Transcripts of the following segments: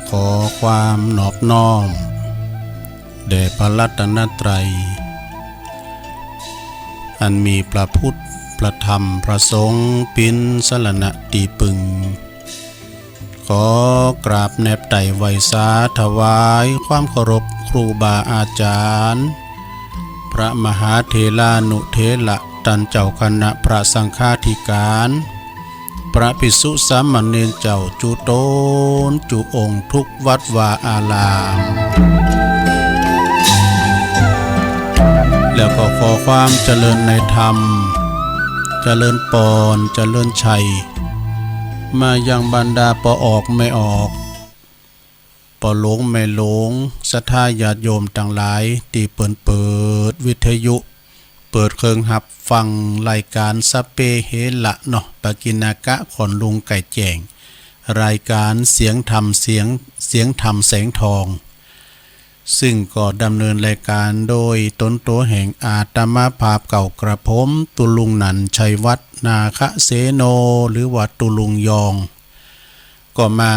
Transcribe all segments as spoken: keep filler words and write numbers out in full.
ขอความนอบน้อมแด่พระรัตนตรัย อันมีพระพุทธ พระธรรม พระสงฆ์ เป๋นสรณะตี้ปึง ขอกราบแนบไตร่ไหว้สาถวายความเคารพครูบาอาจารย์ พระมหาเถรานุเถระ ต้านเจ้าคณะพระสังฆาธิการ พระภิกษุสามเณรเจ้าจุ๊ต๋นจุองค์ทุกวัดวาอาราม แล้วก็ขอความเจริญในธรรม เจริญปอน เจริญชัย มายังบรรดาป้อออกแม่ออก ป้อหลวงแม่หลวง ศรัทธาญาติโยมตังหลาย ตี้เปิ้นเปิดวิทยุ เปิดเครื่องฮับฟังรายก๋านสัพเพเหระเนาะ ปกิณณกะขอนลุงไก่แจ้ง รายก๋านเสียงธรรม เสียง เสียงธรรมแสงทอง ซึ่งก็ดำเนินรายก๋านโดยตนตั๋วแห่งอาตมาภาพเก่ากระผม ตุลุงหนันชัยวัฒน์ นาคเสโน หรือว่าตุลุงยอง ก็มา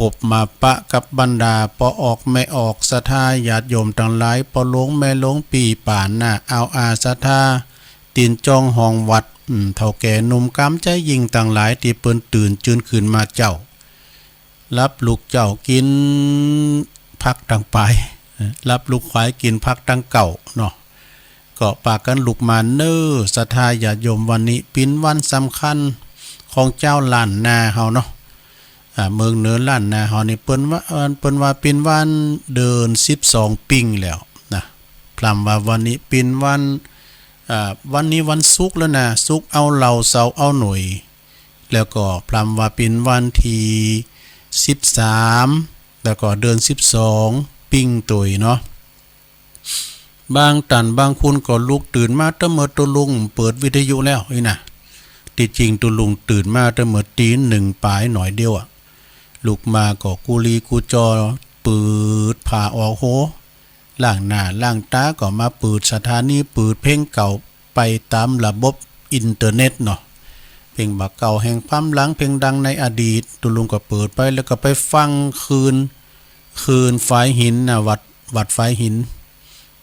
ปบมาปะกับบรรดาป้อออกแม่ออก ศรัทธาญาติโยมตังหลาย ป้อหลวงแม่หลวงปี้ป๋าน้าอาวอา ศรัทธาตี๋นจ้องห้องวัด อืม เฒ่าแก่หนุ่มก๋ามใจ๊ยิ่งตังหลาย ตี้เปิ้นตื่นจื้นขึ้นมาเจ๊า หลับลุกเจ๊ากิ๋นผักตังป๋าย หลับลุกขวายกิ๋นผักตังเก๊าเนาะ ก็ปากั๋นลุกมาเน่อ ศรัทธาญาติโยม วันนี้เป๋นวันสำคัญของจาวล้านนาเฮาเนาะ อ่า เมืองเหนือล้านนาเฮานี่เปิ้นว่า เปิ้นว่าเป๋นวันเดือนสิบสองปิงแล้วนะ พร่ำว่าวันนี้เป๋นวัน อ่า วันนี้วันศุกร์แล้วนะ ศุกร์เอาเหล้า เสาร์เอาหน่วย แล้วก็พร่ำว่าเป๋นวันตี้สิบสาม แล้วก็เดือนสิบสองปิงตวยเนาะ บางต้านบางคนก็ลุกตื่นมาเต๊อะเมื่อตุลุงเปิดวิทยุแล้วอี้นะ ตี้จริงตุลุงตื่นมาเต๊อะเมื่อตี๋หนึ่งป๋ายหน่อยเดียวอะ ลุกมาก็กู้ลี้กู้จอ ปืดผ้าออกหัว ล้างหน้าล้างต๋า ก็มาเปิดสถานี เปิดเพลงเก่าไปต๋ามระบบอินเทอร์เน็ตเนาะ เพลงบ่าเก่าแห่งความหลัง เพลงดังในอดีต ตุลุงก็เปิดไป แล้วก็ไปฟังคืน คืนฝายหินนะ วัด วัดฝายหิน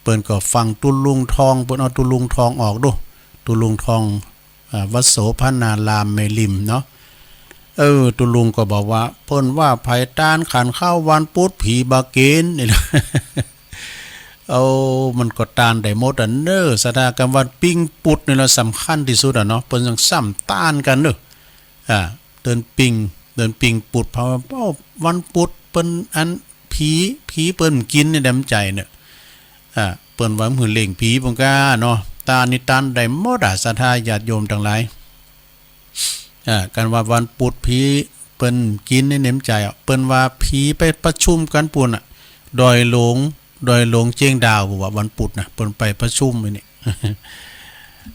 เปิ้นก็ฟังตุลุงทอง เปิ้นเอาตุลุงทองออกดู ตุลุงทอง อ่า วัดโสภณารามแม่ริมเนาะ เออ ตุลุงก็บอกว่า เปิ้นว่าใผต้านขันข้าววันปุธผีบ่ากิ๋น นี่นะ เอา มันก็ต้านได้หมดอะเน่อ ศรัทธา กำวันปิงปุธนี่ละสำคัญตี้สุดอะเนาะ เปิ้นยังซ้ำต้านกั๋นเน่อ อ่า เดือนปิง เดือนปิงปุธ เพราะว่า โอ้ วันปุธเปิ้นอัน ผี ผีเปิ้นกิ๋นนี่แหมใจ๋เน่อ อ่า เปิ้นว่าหื้อเล่งผีปุ้นก้าเนาะ ต้านนี่ต้านได้หมดอะ ศรัทธาญาติโยมตังหลาย อ่า กำว่าวันปุธผีเปิ้นกิ๋นนี่แหมใจ๋อะ เปิ้นว่าผีไปประชุมกั๋นปุ้นอะ ดอยหลวง ดอยหลวงเจียงดาว ว่าวันปุธนะ เปิ้นไปประชุมอันนี้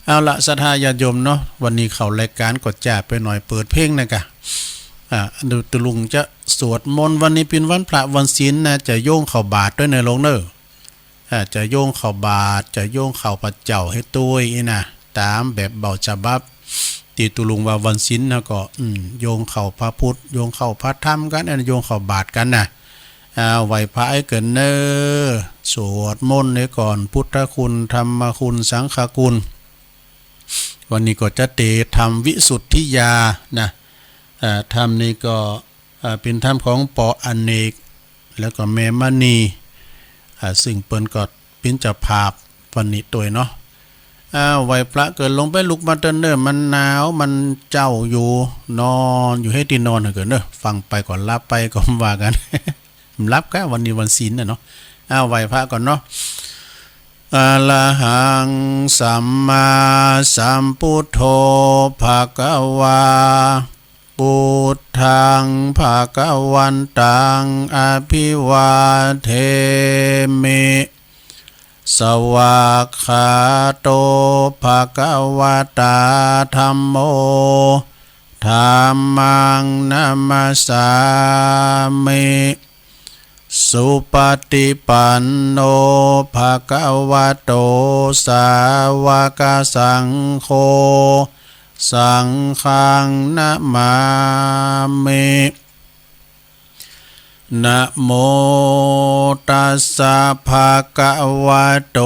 เอาละ ศรัทธาญาติโยมเนาะ วันนี้เข้ารายก๋านก็จ๋าไปหน่อย เปิดเพลงนะกะ อ่า ตุลุงจะสวดมนต์ วันนี้เป๋นวันพระวันศีลนะ จะโยงเข้าบาตรตวยเน่อลุงเน่อ อ่า จะโยงเข้าบาตร จะโยงเข้าพระเจ้าให้ตวยอี้นะ ต๋ามแบบเบาฉบับ ตี้ตุลุงว่าวันศีลนะก็ อืม โยงเข้าพระพุทธ โยงเข้าพระธรรมกั๋น อันโยงเข้าบาตรกั๋นนะ อ่า ไหว้พระให้เกินเน่อ สวดมนต์ให้ก่อน พุทธคุณ ธรรมคุณ สังฆคุณ วันนี้ก็จะเตะธรรมวิสุทธิญาณนะ อ่า ธรรมนี้ก็ อ่า เป๋นธรรมของป้ออเนก แล้วก็แม่มณี อ่า ซึ่งเปิ้นก็เป๋นเจ้าภาพวันนี้ตวยเนาะ อ่า ไหว้พระเกินลงไป ลุกมาเต๊อะเน่อ มันหนาว มันเจ๊าอยู่ นอนอยู่ เฮาะตี้นอนเกินเน่อ ฟังไปก็หลับไปก็ว่ากั๋น หลับกะ วันนี้วันศีลน่ะเนาะ อ่า ไหว้พระก่อนเนาะ อะระหังสัมมาสัมพุทโธ ภะคะวา พุทธัง ภะคะวันตัง อะภิวาเทมิ สวากขาโต ภะคะวะตา ธัมโม ธัมมัง นะมัสสามิ สุปฏิปันโน ภะคะวะโต สาวกสังโฆ สังฆัง นะมามิ นะโมตัสสะ ภะคะวะโต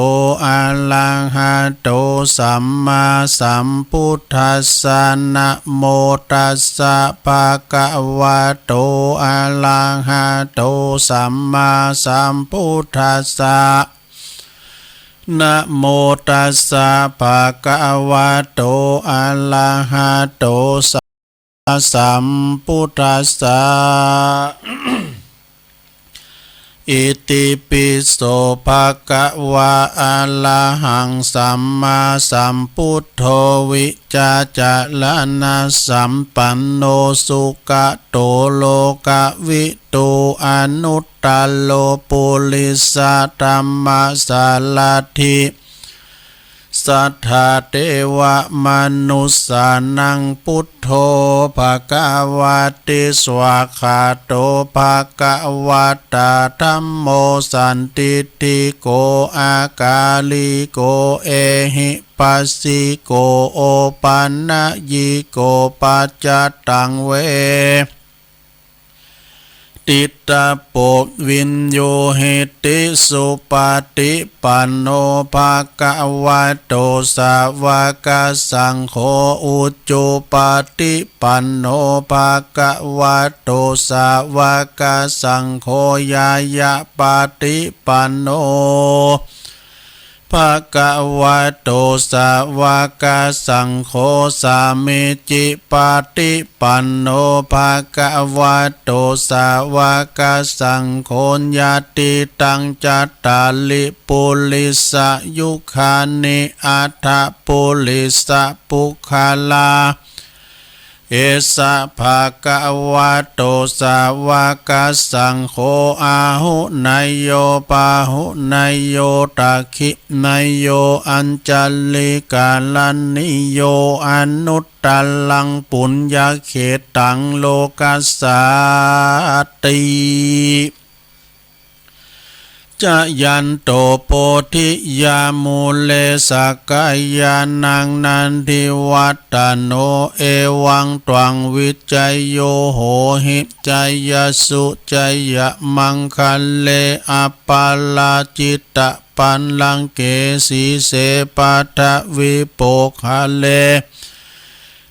อะระหะโต สัมมาสัมพุทธัสสะ นะโมตัสสะ ภะคะวะโต อะระหะโต สัมมาสัมพุทธัสสะ นะโมตัสสะ ภะคะวะโต อะระหะโต สัมมาสัมพุทธัสสะ อิติปิโส ภะคะวะ อะระหัง สัมมาสัมพุทโธ วิชชาจารณสัมปันโน สุขะโต โลกะวิทู อนุตตโร ปุริสะธัมมะสาระถี สัทธาเทวะมนุสสานัง พุทโธ ภะคะวะติ สวากขาโต ภะคะวะตา ธัมโม สันทิฏฐิโก อากาลิโก เอหิปัสสิโก โอปะนะยิโก ปัจจตัง เว ทิตาโป วิญญูหิติ สุปะฏิปันโน ภะคะวะโต สาวะกะสังโฆ อุจุปะฏิปันโน ภะคะวะโต สาวะกะสังโฆ ญาณะปะฏิปันโน ภะคะวะโต สาวะกะสังโฆ สามีจิปะฏิปันโน ภะคะวะโต สาวะกะสังโฆ ญาติตัง จัตตาริ ปุริสะยุคานิ อัตถะปุริสะปุคคละ เอสะ ภะคะวะโต สาวะกะสังโฆ อาหุเนยโย ปาหุเนยโย ทักขิเนยโย อัญชลีกะรณีโย อนุตตรัง ปุญญเขตตัง โลกัสสาติ จายันโต โพธิยามูเล สักกายานัง นันทิวัตตโน เอวังตวัง วิจโย โหหิ จายสสุ จายมังคะเล อัปปะราจิตตะปัลลังเก สีเส ปัททวีโปกขะเล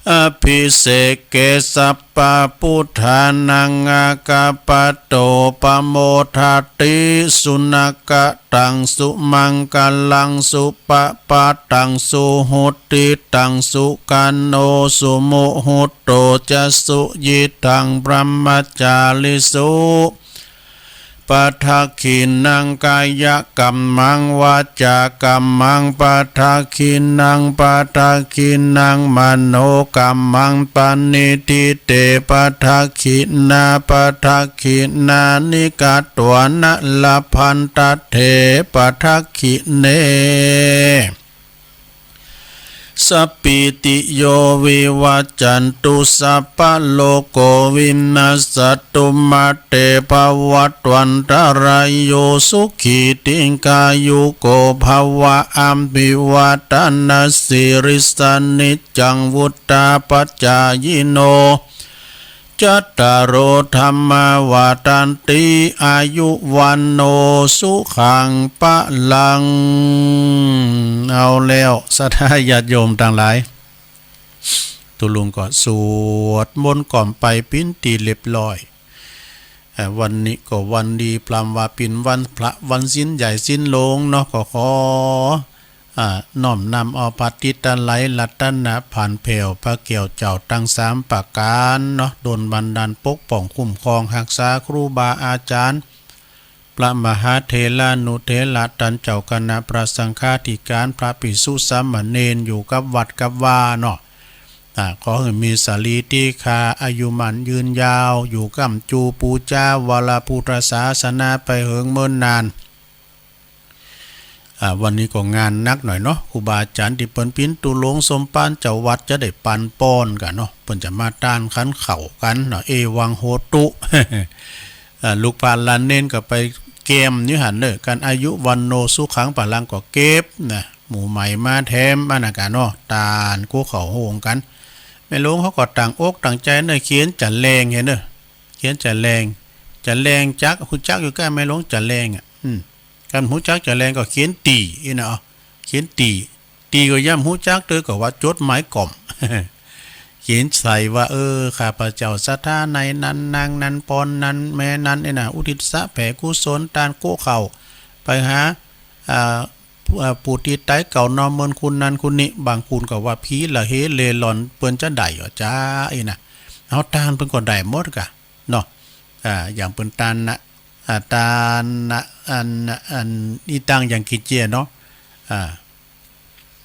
อะภิเสกเก สัพพะพุทธานัง อาคัปปะโต ปะโมทะติ สุณากะตัง สุมังคะลัง สุปะปะตัง สุหุตติตัง สุขันโณ สุมุหุตโต จะ สุยิทัง บรหมจาริสุ ปะทักขิณัง กายะกัมมัง วาจากัมมัง ปะทักขิณัง ปะทักขิณัง มโนกัมมัง ปะณิฏฐิเต ปะทักขิณา ปะทักขิณานิ กัตวานะ ละพันตะเถ ปะทักขิเณ สัพพีติโย วิวัจจันตุ สัพพะโรโค วินัสสะตุ มาเต ภะวัตวันตะราโย สุขี ทีฆายุโก ภะวะ อะภิวาทะนะสีลิสสะ นิจจัง วุฑฒาปะจายิโน จัตตาโร ธัมมา วัฑฒันติ อายุ วัณโณ สุขัง พะลัง เอาแล้ว ศรัทธาญาติโยมตังหลาย ตุ๊ลุงก็สวดมนต์ก่อมไปเป๋นตี้เรียบร้อย เอ่อ วันนี้ก็วันดี ปรามว่าเป๋นวันพระ วันศีลใหญ่ศีลหลวงเนาะ ก็ขอ อ่า น้อมนำเอาพระติตะไลยรัตนผานแผ้ว พระแก้วเจ้าตังสามประก๋านเนาะ ดลบันดาลปกป้องคุ้มครองฮักษาครูบาอาจ๋ารย์ พระมหาเถรานุเถระ ต้านเจ้าคณะ พระสังฆาธิก๋าน พระภิกษุสามเณร อยู่กับวัดกับวาเนาะ อ่า ขอหื้อมีสรีติขา อายุมั่นยืนยาว อยู่ก้ำจูปู๋จาวรพุทธศาสนาไปเหิงเมินนาน อ่า วันนี้ก็งานหนักหน่อยเนาะ ครูบาอาจ๋ารย์ตี้เปิ้นเป๋นตุ๊ลุงสมภารเจ้าวัดจะได้ปั๋นปอนกั๋นเนาะ เปิ้นจะมาต้านขันข้าวกั๋นเนาะ เอวังโหตุ อ่า ลูกพระหลานเณรก็ไปแกมอยู่หั้นเน่อ กัน อายุ วัณโณ สุขัง พะลัง ก็เก็บนะ หมู่ใหม่มาแถมอันนั้นกั๋นเนาะ ต้านกู้ข้าวโฮงกั๋น แม่หลวงเขาก็ตั้งอกตั้งใจ๋เน่อ เขียนจะแลงหั้นเน่อ เขียนจะแลง จะแลงจัก ฮู้จักอยู่ก้า แม่หลวงจะแลงอะ อืม กันฮู้จักจะแลงก็เขียนตี๋ อี้นะ อ้อ เขียนตี๋ ตี๋ก็ย่ำฮู้จักเตอ ก็ว่าจดหมายก๋อม เขียนใส่ว่า เออ ข้าพเจ้าศรัทธาในนั้น นางนั้น ปอนนั้น แม่นั้น อี้นะ อุทิศแผ่กุศลตานโก้เข้าไปหา อ่า ผู้ อ่า ผู้ตี้ต๋ายเก่าเนาะ เหมือนคนนั้นคนนี้ บางคนก็ว่าผีละเหเล่ร่อน เปิ้นจะได้ก่อจา อี้นะ เฮาตานเปิ้นก็ได้หมดก่ะ เนาะ อ่า อย่างเปิ้นตานนะ อ่า ตานนะ อัน อัน อี้ต่างอย่างกินเจียเนาะ อ่า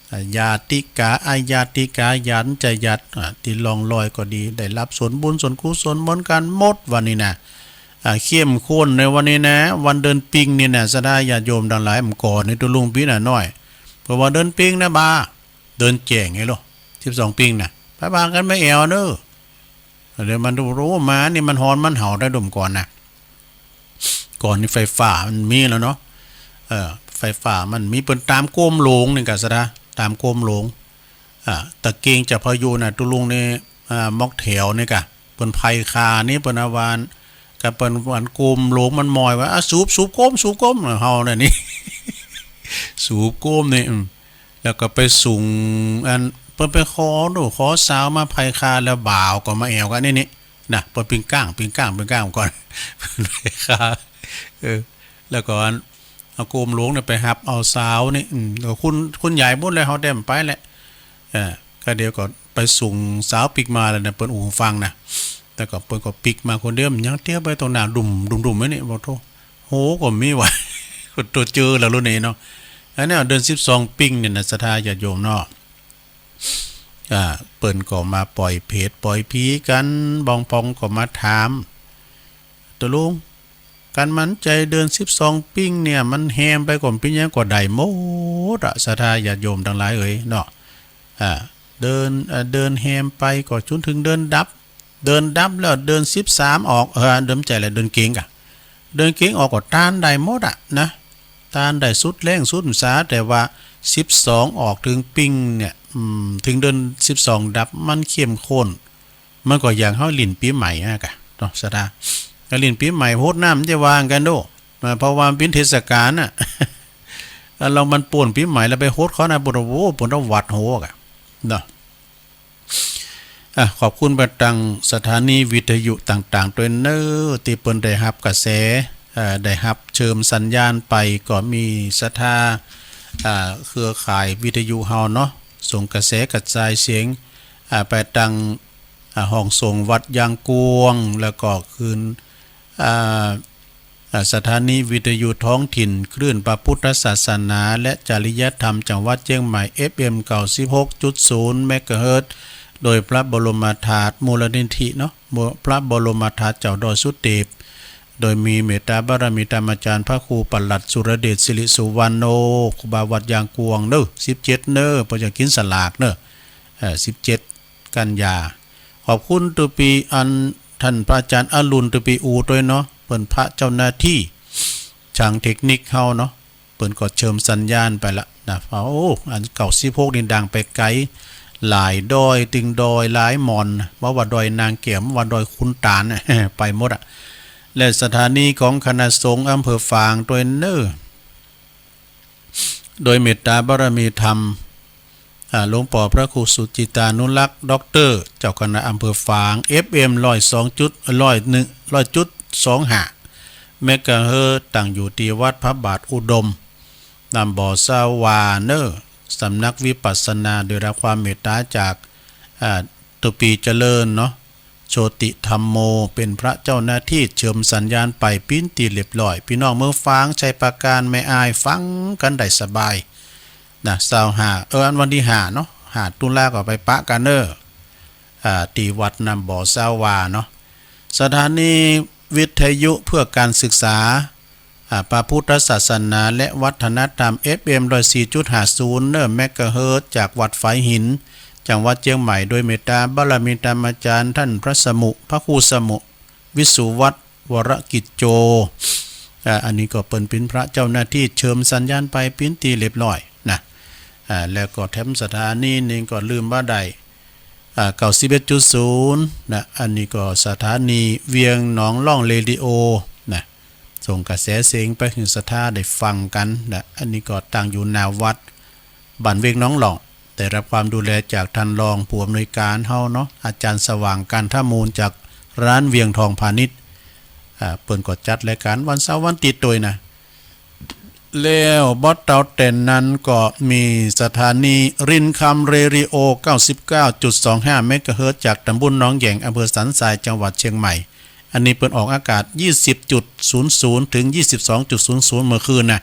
อ่า ญาติกา อาญาติกา ญาติจะญาติ อ่า ตี้ล่วงลับก็ดี ได้ฮับส่วนบุญส่วนกุศลเหมือนกั๋นหมด วันนี้นะ อ่า เข้มข้นในวันนี้นะ วันเดือนปิงนี่นะ ศรัทธาญาติโยมตังหลาย เมื่อก่อนนี่ตุ๊ลุงปี้นาน้อย เพราะว่าเดือนปิงนะบ่า เดือนแจ้งไงลูก สิบสองปิงนะ ไปบ่ากั๋นมาแอ่วเน่อ เดี๋ยวมันรู้มานี่มันฮ้อนมันเห่าได้ดมก่อนนะ ก่อนนี้ไฟฟ้ามันมีแล้วเนาะ เออ ไฟฟ้ามันมี เปิ้นตามโกมหลวงนี่ก่ะ ศรัทธา ตามโกมหลวง อ่า ตะเกียงจะพายุนะ ตุ๊ลุงนี่ อ่า ม็อกแถวนี่ก่ะ เปิ้นไพคานี่ เปิ้นเอาวาน กับเปิ้นวันโกมหลวงมันมอยว่า อ่ะ สูบ สูบโกม สูบโกม เฮาเนี่ยนี่ สูบโกมนี่ อืม แล้วก็ไปสุง อัน เปิ้นไปขอหนุ่มขอสาวมาไพคา แล้วบ่าวก็มาแอ่วกั๋นนี่นี่ นะ เปิ้นปิ้งก้าง ปิ้งก้าง ปิ้งก้างก่อน ไพคา เออ แล้วก็อัน เอาโกมหลวงเนี่ยไปฮับเอาสาวนี่ อืม แล้วคุณ คุณยายบุญแล้วเฮาแต้มไปแหละ เออ ก็เดี๋ยวก็ไปสุงสาวปิ๊กมาแล้วนะ เปิ้นอู้ฟังนะ แต่ก็เปิ้นก็ปิ๊กมาคนเดียว มันยังเตี้ยวไปตรงหน้าดุ่ม ดุ่มๆ ไว้นี่ บอกโธ่ โห ก็มีว่ะ ตัวเจอแล้วรุ่นนี้เนาะ อันนี้เดือนสิบสองปิ๊งเนี่ยนะ ศรัทธาญาติโยมเนาะ อ่า เปิ้นก็มาปล่อยเผตปล่อยผีกั๋น บางปองก็มาถาม ตุ๊ลุง กั๋นมันใจ๋เดือนสิบสองปิ๊งเนี่ย มันแฮมไปก่อมปิ๊งหยังก็ได้หมดอะ ศรัทธาญาติโยมตังหลายเอ๋ยเนาะ อ่า เดือน เอ่อ เดือนแฮมไปก็จนเถิงเดือนดับ เดือนดับแล้วเดือนสิบสามออก เออ เดือนใจ๋แหละ เดือนเก๋งก่ะ เดือนเก๋งออกก็ตานได้หมดอะนะ ตานได้สุดแล้งสุดสา แต่ว่าสิบสองออกเถิงปิ๊งเนี่ย อืม เถิงเดือนสิบสองดับ มันเข้มข้น มันก็อย่างเฮาหลิ้นปี๋ใหม่อะก่ะ เนาะ ศรัทธา หลิ้นปี๋ใหม่ฮดน้ำจะว่ากั๋นโด้ อ่า เพราะว่ามันเป๋นเทศกาลน่ะ อ่ะ ลองมันป่นปี๋ใหม่แล้วไปฮดเขานะ ปวดหัว ปวดหัวหวัดหัวก่ะ เนาะ อ่ะ ขอบคุณไปตังสถานีวิทยุต่างๆ ตวยเน่อ ตี้เปิ้นได้ฮับกระแส เอ่อ ได้ฮับเชิมสัญญาณไป ก็มีศรัทธา อ่า เครือข่ายวิทยุเฮาเนาะ ส่งกระแสกระจายเสียง อ่า ไปตัง อ่า ห้องส่งวัดยางกวง แล้วก็คืน อ่า อ่า สถานีวิทยุท้องถิ่นคลื่นพระพุทธศาสนาและจริยธรรมจังหวัดเจียงใหม่ เอฟเอ็ม เก้าสิบหกจุดศูนย์ เมกะเฮิรตซ์ โดยพระบรมธาตุมูลนิธิเนาะ พระบรมธาตุเจ้าดอยสุเตป โดยมีเมตตาบารมีธรรมาจารย์พระครูปลัดสุรเดช สิริสุวรรณโณ ครูบาวัดยางกวงเน่อ สิบเจ็ดเน่อ เปิ้นจะกิ๋นสลากเน่อ เอ่อ สิบเจ็ด กันยา ขอบคุณตุ๊ปี๋อันท่านพระอาจารย์อรุณตุ๊ปี๋อู๋ตวยเนาะ เปิ้นพระเจ้าหน้าตี้ ช่างเทคนิคเฮาเนาะ เปิ้นก็เชิมสัญญาณไปละนะ โอ้ อันเก้าสิบหกนี่ดังไปไก๋ หลายดอย ตึงดอย หลายหม่อน บ่ว่าดอยนางแก้ว บ่ว่าดอยขุนตาล ไปหมดอะ และสถานีของคณะสงฆ์อำเภอฝางตวยเน่อ โดยเมตตาบารมีธรรม อ่า หลวงป้อพระครูสุจิตานุรักษ์ ด็อกเตอร์ เจ้าคณะอำเภอฝาง เอฟเอ็ม ร้อยสองจุด ร้อยหนึ่ง ร้อยจุดสองห้า เมกะเฮิรตซ์ ตั้งอยู่ตี้วัดพระบาทอุดม น้ำบ่อสาวาเน่อ สำนักวิปัสสนา ได้ฮับความเมตตาจาก อ่า ตุ๊ปี๋เจริญเนาะ โชติธัมโม เป๋นพระเจ้าหน้าตี้ เชิมสัญญาณไปเป๋นตี้เรียบร้อย ปี้น้องเมืองฝาง ชัยปราการ แม่อาย ฟังกั๋นได้สบายนะ ซาวห้า เออ อันวันตี้ห้าเนาะ ห้าตุลาก็ไปปะกั๋นเน่อ อ่า ตี้วัดน้ำบ่อสาวาเนาะ สถานีวิทยุเพื่อการศึกษา อ่า พระพุทธศาสนาและวัฒนธรรม เอฟเอ็ม ร้อยสี่จุดห้าศูนย์ เน่อ เมกะเฮิรตซ์ จากวัดฝายหิน จังหวัดเจียงใหม่ โดยเมตตาบารมีธรรมาจารย์ท่านพระสมุ พระครูสมุ วิสุวัฒน์ วรกิจโจ อ่า อันนี้ก็เปิ้นเป๋นพระเจ้าหน้าตี้ เชิมสัญญาณไปเป๋นตี้เรียบร้อยนะ อ่า แล้วก็แถมสถานีนี่ก็ลืมบ่ได้ อ่า เก้าสิบเอ็ดจุดศูนย์ นะ อันนี้ก็สถานีเวียงหนองล่องเรดิโอ นะ ส่งกระแสเสียงไปหื้อศรัทธาได้ฟังกั๋น นะ อันนี้ก็ตั้งอยู่หน้าวัดบ้านเวียงหนองล่อง ได้รับความดูแลจากท่านรองผู้อำนวยการเฮาเนาะ อาจารย์สว่าง กันทมูล จากร้านเวียงทองพาณิชย์ อ่า เปิ้นก็จัดรายการวันเสาร์วันอาทิตย์ตวยนะ แล้วบ่เต้าแต่นั้นก็มีสถานีรินคำเรดิโอ เก้าสิบเก้าจุดสองห้าเมกะเฮิรตซ์ จากตำบลหนองแหย่ง อำเภอสันทราย จังหวัดเชียงใหม่ อันนี้เปิ้นออกอากาศ ยี่สิบจุดศูนย์ศูนย์ ถึง ยี่สิบสองจุดศูนย์ศูนย์ เมื่อคืนนะ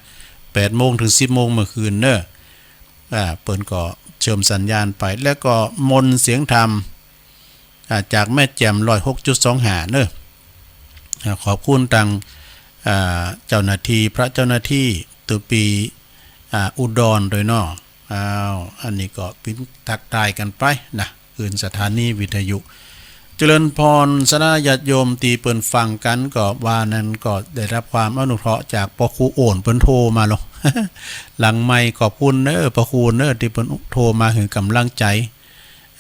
แปดโมงถึง สิบโมง เมื่อคืนเนาะ อ่า เปิ้นก็เชื่อมสัญญาณไป แล้วก็มนต์เสียงธรรม อ่า จากแม่แจ่ม ร้อยหกจุดสองห้า เนาะ อ่า ขอบคุณตัง อ่า เจ้าหน้าตี้ พระเจ้าหน้าตี้ ตุปี อ่า อุดรตวยเนาะ อ้าว อันนี้ก็เปิ้นตั๊กตายกั๋นไปนะ คืนสถานีวิทยุ เจริญพรศรัทธาญาติโยมตี้เปิ้นฟังกั๋น ก็ว่านั้นก็ได้รับความอนุเคราะห์จากป้อครูโอ่น เปิ้นโทรมาลอ หลังไมค์ ขอบคุณเนาะ ป้อครูเนาะ ตี้เปิ้นโทรมาหื้อก๋ำลังใจ๋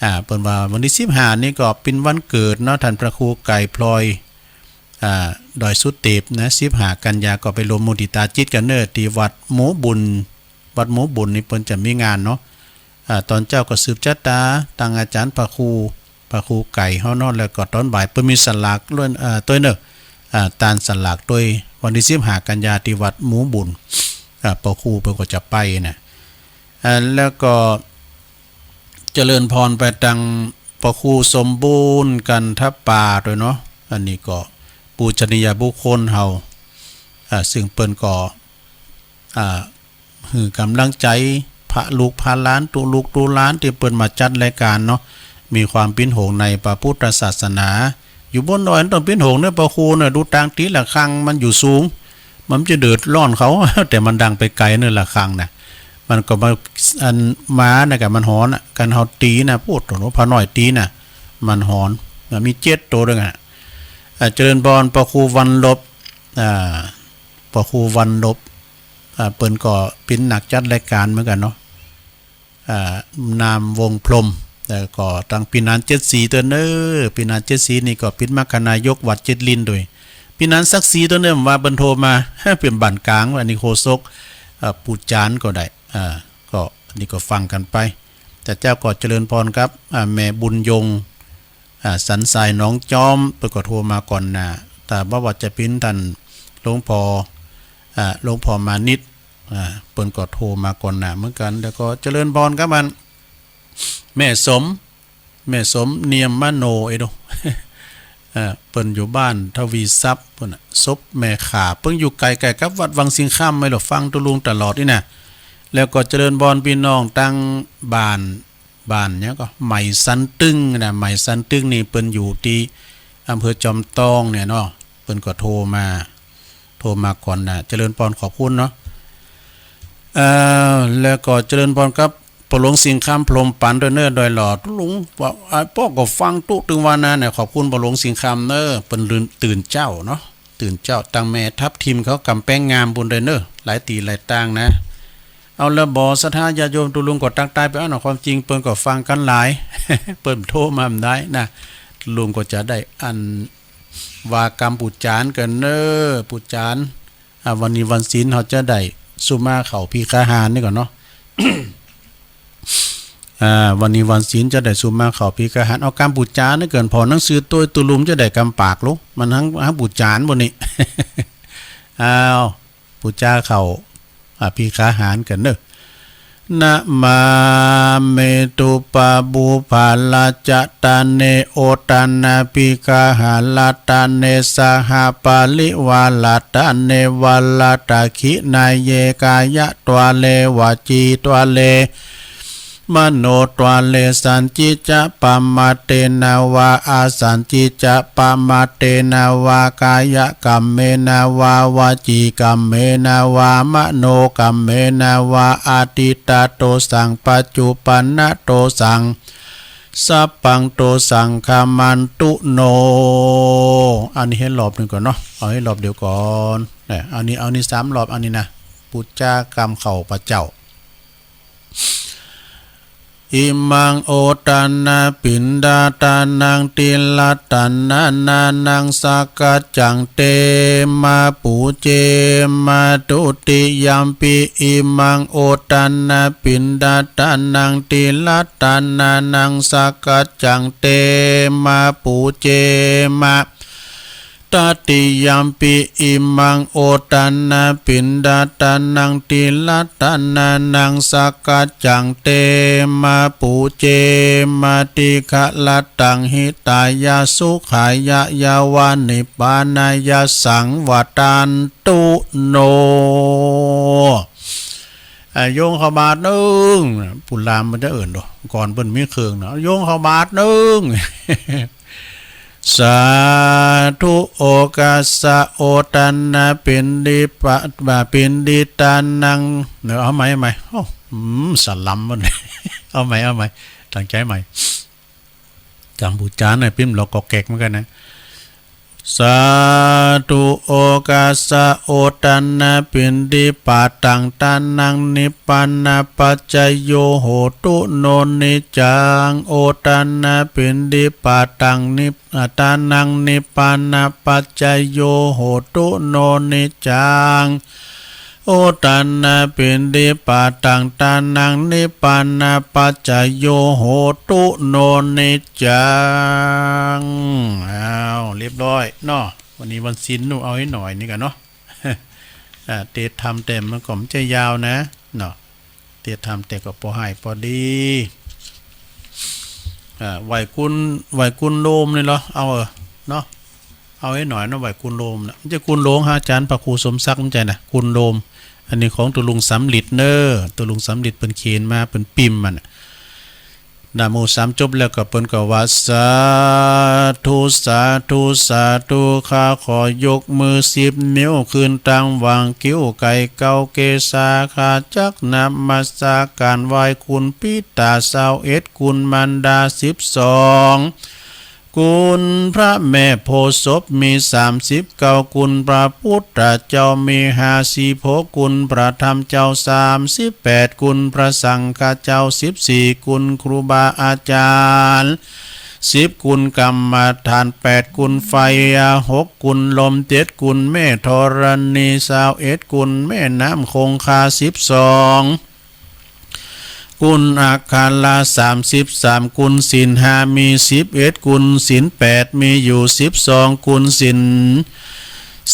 อ่า เปิ้นว่าวันตี้สิบห้านี่ก็เป๋นวันเกิดเนาะ ต้านพระครูไก่พลอย อ่า ดอยสุเตปนะ สิบห้ากันยาก็ไปร่วมมุทิตาจิตกั๋นเนาะ ตี้วัดหมู่บุญ วัดหมู่บุญนี่เปิ้นจะมีงานเนาะ อ่า ต๋อนเจ๊าก็สืบจะต๋า ตังอาจ๋ารย์พระครู พระครูไก่เฮาเนาะ แล้วก็ต๋อนบ่ายเปิ้นมีสลากตวย เอ่อ ตวยเนาะ อ่า ตานสลากตวย วันตี้สิบห้ากันยาตี้วัดหมู่บุญ อ่า ป้อครูเปิ้นก็จะไปนะ อ่า แล้วก็เจริญพรไปตังป้อครูสมบูรณ์ กันทปาตวยเนาะ อันนี้ก็ปูชนียบุคคลเฮา อ่า ซึ่งเปิ้นก็ อ่า หื้อก๋ำลังใจ๋ พาลูกพาหลาน ตุ๊ลูกตุ๊หลาน ตี้เปิ้นมาจัดรายก๋านเนาะ มีความเป๋นห่วงในพระพุทธศาสนา อยู่บนดอยมันต้องเป๋นห่วงเนาะ ป้อครูเนาะ ดูตางตี๋ละฆังมันอยู่สูง มันจะเดือดร้อนเขา แต่มันดังไปไก๋เนาะ ละฆังนะ มันก็มา อันหมานะ ก็มันหอนอะ คันเฮาตี๋นะ ปู๊ดโถ พระน้อยตี๋นะ มันหอน มันมีเจ็ดโตตวยกั๋นอะ อ่า เจริญพรป้อครูวันลบ อ่า ป้อครูวันลบ อ่า เปิ้นก็เป๋นนักจัดรายก๋านเหมือนกั๋นเนาะ อ่า นามวงศ์พรหม แล้วก็ตังปี้หนานเจ็ดสีตวยเนาะ ปี้หนานเจ็ดสีนี่ก็เป๋นมรรคนายกวัดเจ็ดลิ้นตวย ปี้หนานศักดิ์ศรีตวยเนาะ ว่าเปิ้นโทรมา เป๋นบ้านก๋าง อันนี้โฆษก อ่า ปู่จานก็ได้ อ่า ก็อันนี้ก็ฟังกั๋นไป แต่เจ้าก็เจริญพรครับ อ่า แม่บุญยง อ่า สันทรายหนองจ๊อม เปิ้นก็โทรมาก่อนหน้า แต่บ่ว่าจะเป๋นต้านหลวงป้อ อ่า หลวงป้อมานิต อ่า เปิ้นก็โทรมาก่อนหน้าเหมือนกั๋น แล้วก็เจริญพรครับมัน แม่สม แม่สมเนียมมโน เอโด เอ่อ เปิ้นอยู่บ้านทวีทรัพย์ปู๊นน่ะ ศพแม่ข่า เปิ้นอยู่ใก้ๆ กับวัดวังสิงห์คำ ไม่หรอก ฟังตุ๊ลุงตลอดนี่นะ แล้วก็เจริญพรปี้น้องตังบ้าน บ้านหยังก็ ไหมสันตึงนะ ไหมสันตึงนี่เปิ้นอยู่ตี้อำเภอจอมตองเนี่ยเนาะ เปิ้นก็โทรมา โทรมาก่อนหน้า เจริญพรขอบคุณเนาะ เอ่อ แล้วก็เจริญพรกับป้อหลวงสิงห์คำ พรหมปันตวยเนาะ ดอยหล่อ ตุ๊ลุงว่า อ่า ป้อก็ฟังตุ๊ตึงวานาเนี่ย ขอบคุณป้อหลวงสิงห์คำเนาะ เปิ้นตื่น ตื่นเจ๊าเนาะ ตื่นเจ๊า ตังแม่ทับทิมเขากำแปงงามปู๊นตวยเนาะ หลายตี้หลายตางนะ เอาละบ่ ศรัทธาญาติโยม ตุ๊ลุงก็ตั๊กตายไป อ้าว ความจริงเปิ้นก็ฟังกั๋นหลาย เปิ้นโทรมาบ่ได้นะ ตุ๊ลุงก็จะได้อั้น ว่ากำปู่จานกั๋นเนาะ ปู่จาน อ่า วันนี้วันศีลเฮาจะได้สุมาเข้าภักคาหารนี่ก่อนเนาะ อ่า วันนี้วันศีลจะได้สุมาเข้าภักคาหาร เอากำปู่จานนี่ก่อน ผ่อหนังสือตวย ตุ๊ลุงจะได้กำปากลุก มันหัง หังปู่จานบ่นี่ อ้าว ปู่จาเข้า อ่า ภักคาหารกั๋นเนาะ นะมาเมตุปะปูพาละจะตะเน โอทะนะภักคาหาระตะเน สหปะริวาระตะเน วาระตะขิณาเย กายะทวาเร วจีทวาเร มโนทวาเร สัจจิจะปะมาทเทนะวา อสัจจิจะปะมาทเทนะวา กายะกัมเมนะวา วจีกัมเมนะวา มโนกัมเมนะวา อะตีตะโตสัง ปัจจุปันนะโตสัง สัพพังโตสัง ขะมันตุโน อันนี้หื้อรอบนึ่งก่อนเนาะ เอาหื้อรอบเดียวก่อน เนี่ย อันนี้ อันนี้สามรอบ อันนี้นะ ปู่จากำเข้าพระเจ้า อิมัง โอตตันนปิณฑาตานัง ติละตะนะนานัง สักกัจจัง เตมะ ปูเจมะ ทุติยัมปิ อิมัง โอตตันนปิณฑาตานัง ติละตะนานัง สักกัจจัง เตมะ ปูเจมะ ตติยัมปิ อิมัง โอตตันนปิณฑาตานัง ติละตะนานัง สักกัจจัง เตมะ ปูเจมะ ติฆะระตัง หิตายะ สุขายะ ยะวะ นิพพานายะ สังวัตตันตุ โน อ่ะ โยงเข้าบาตรนึ่ง ปุรามมันจะเอิ้นโด ก่อนเปิ้นมีเครื่องเนาะ โยงเข้าบาตรนึ่ง สาธุ โอกัสสะ โอตตันนปิณฑิปะ ปะ ปิณฑิตานัง เนาะ เอาใหม่ เอาใหม่ โอ้ อืม สลัมมัน เอาใหม่ เอาใหม่ ตั้งใจ๋ใหม่ กัมพูชาเนี่ย ปิ้มเราก็แกกเหมือนกั๋นนะ สาธุ โอกัสสะ โอตตันนปิณฑิปาตัง ตานัง นิพพานะปัจจโย โหตุ โน นิจจัง โอตตันนปิณฑิปาตัง นิพ อ่า ตานัง นิพพานะปัจจโย โหตุ โน นิจจัง โอตตันนปิณฑิปาตัง ตานัง นิพพานะปัจจโย โหตุ โน นิจจัง อ้าว เรียบร้อยเนาะ วันนี้วันศีล หนูเอาให้หน่อยนี่กั๋นเนาะ อ่า เตสน์ธรรมแต่มันก็บ่ใจ้ยาวนะ เนาะ เตสน์ธรรมแต่ก็ปอหายปอดี อ่า ไหว้กุน ไหว้กุนโลมนี่เหรอ เอาเออ เนาะ เอาให้หน่อยเนาะ ไหว้กุนโลมนะ บ่ใจ้กุนหลวงฮะ อาจ๋ารย์พระครูสมศักดิ์ บ่ใจ้นะ กุนโลม อันนี้ของตุ๊ลุงสำริดเน่อ ตุ๊ลุงสำริดเปิ้นเขียนมา เปิ้นปิ้มมาน่ะ นะโมสามจบแล้วก็เปิ้นก็ว่า สาธุ สาธุ สาธุ ข้าขอยกมือสิบนิ้วขึ้นตังหว่างคิ้ว ไก๋เก๊าเกศา ข้าจักนมัสการไหว้คุณปิต๋าซาวเอ็ด คุณมารดาสิบสอง คุณพระแม่โพธิ์ศพมีสามสิบเก้า คุณพระพุทธเจ้ามีห้าสิบหก คุณพระธรรมเจ้าสามสิบแปด คุณพระสังฆเจ้าสิบสี่ คุณครูบาอาจ๋ารย์สิบ คุณกรรมฐานแปด คุณไฟหก คุณลมเจ็ด คุณแม่ธรณีซาวเอ็ด คุณแม่น้ำคงคาสิบสอง คุณอักขระสามสิบสาม คุณศีลห้ามีสิบเอ็ด คุณศีลแปดมีอยู่สิบสอง คุณศีล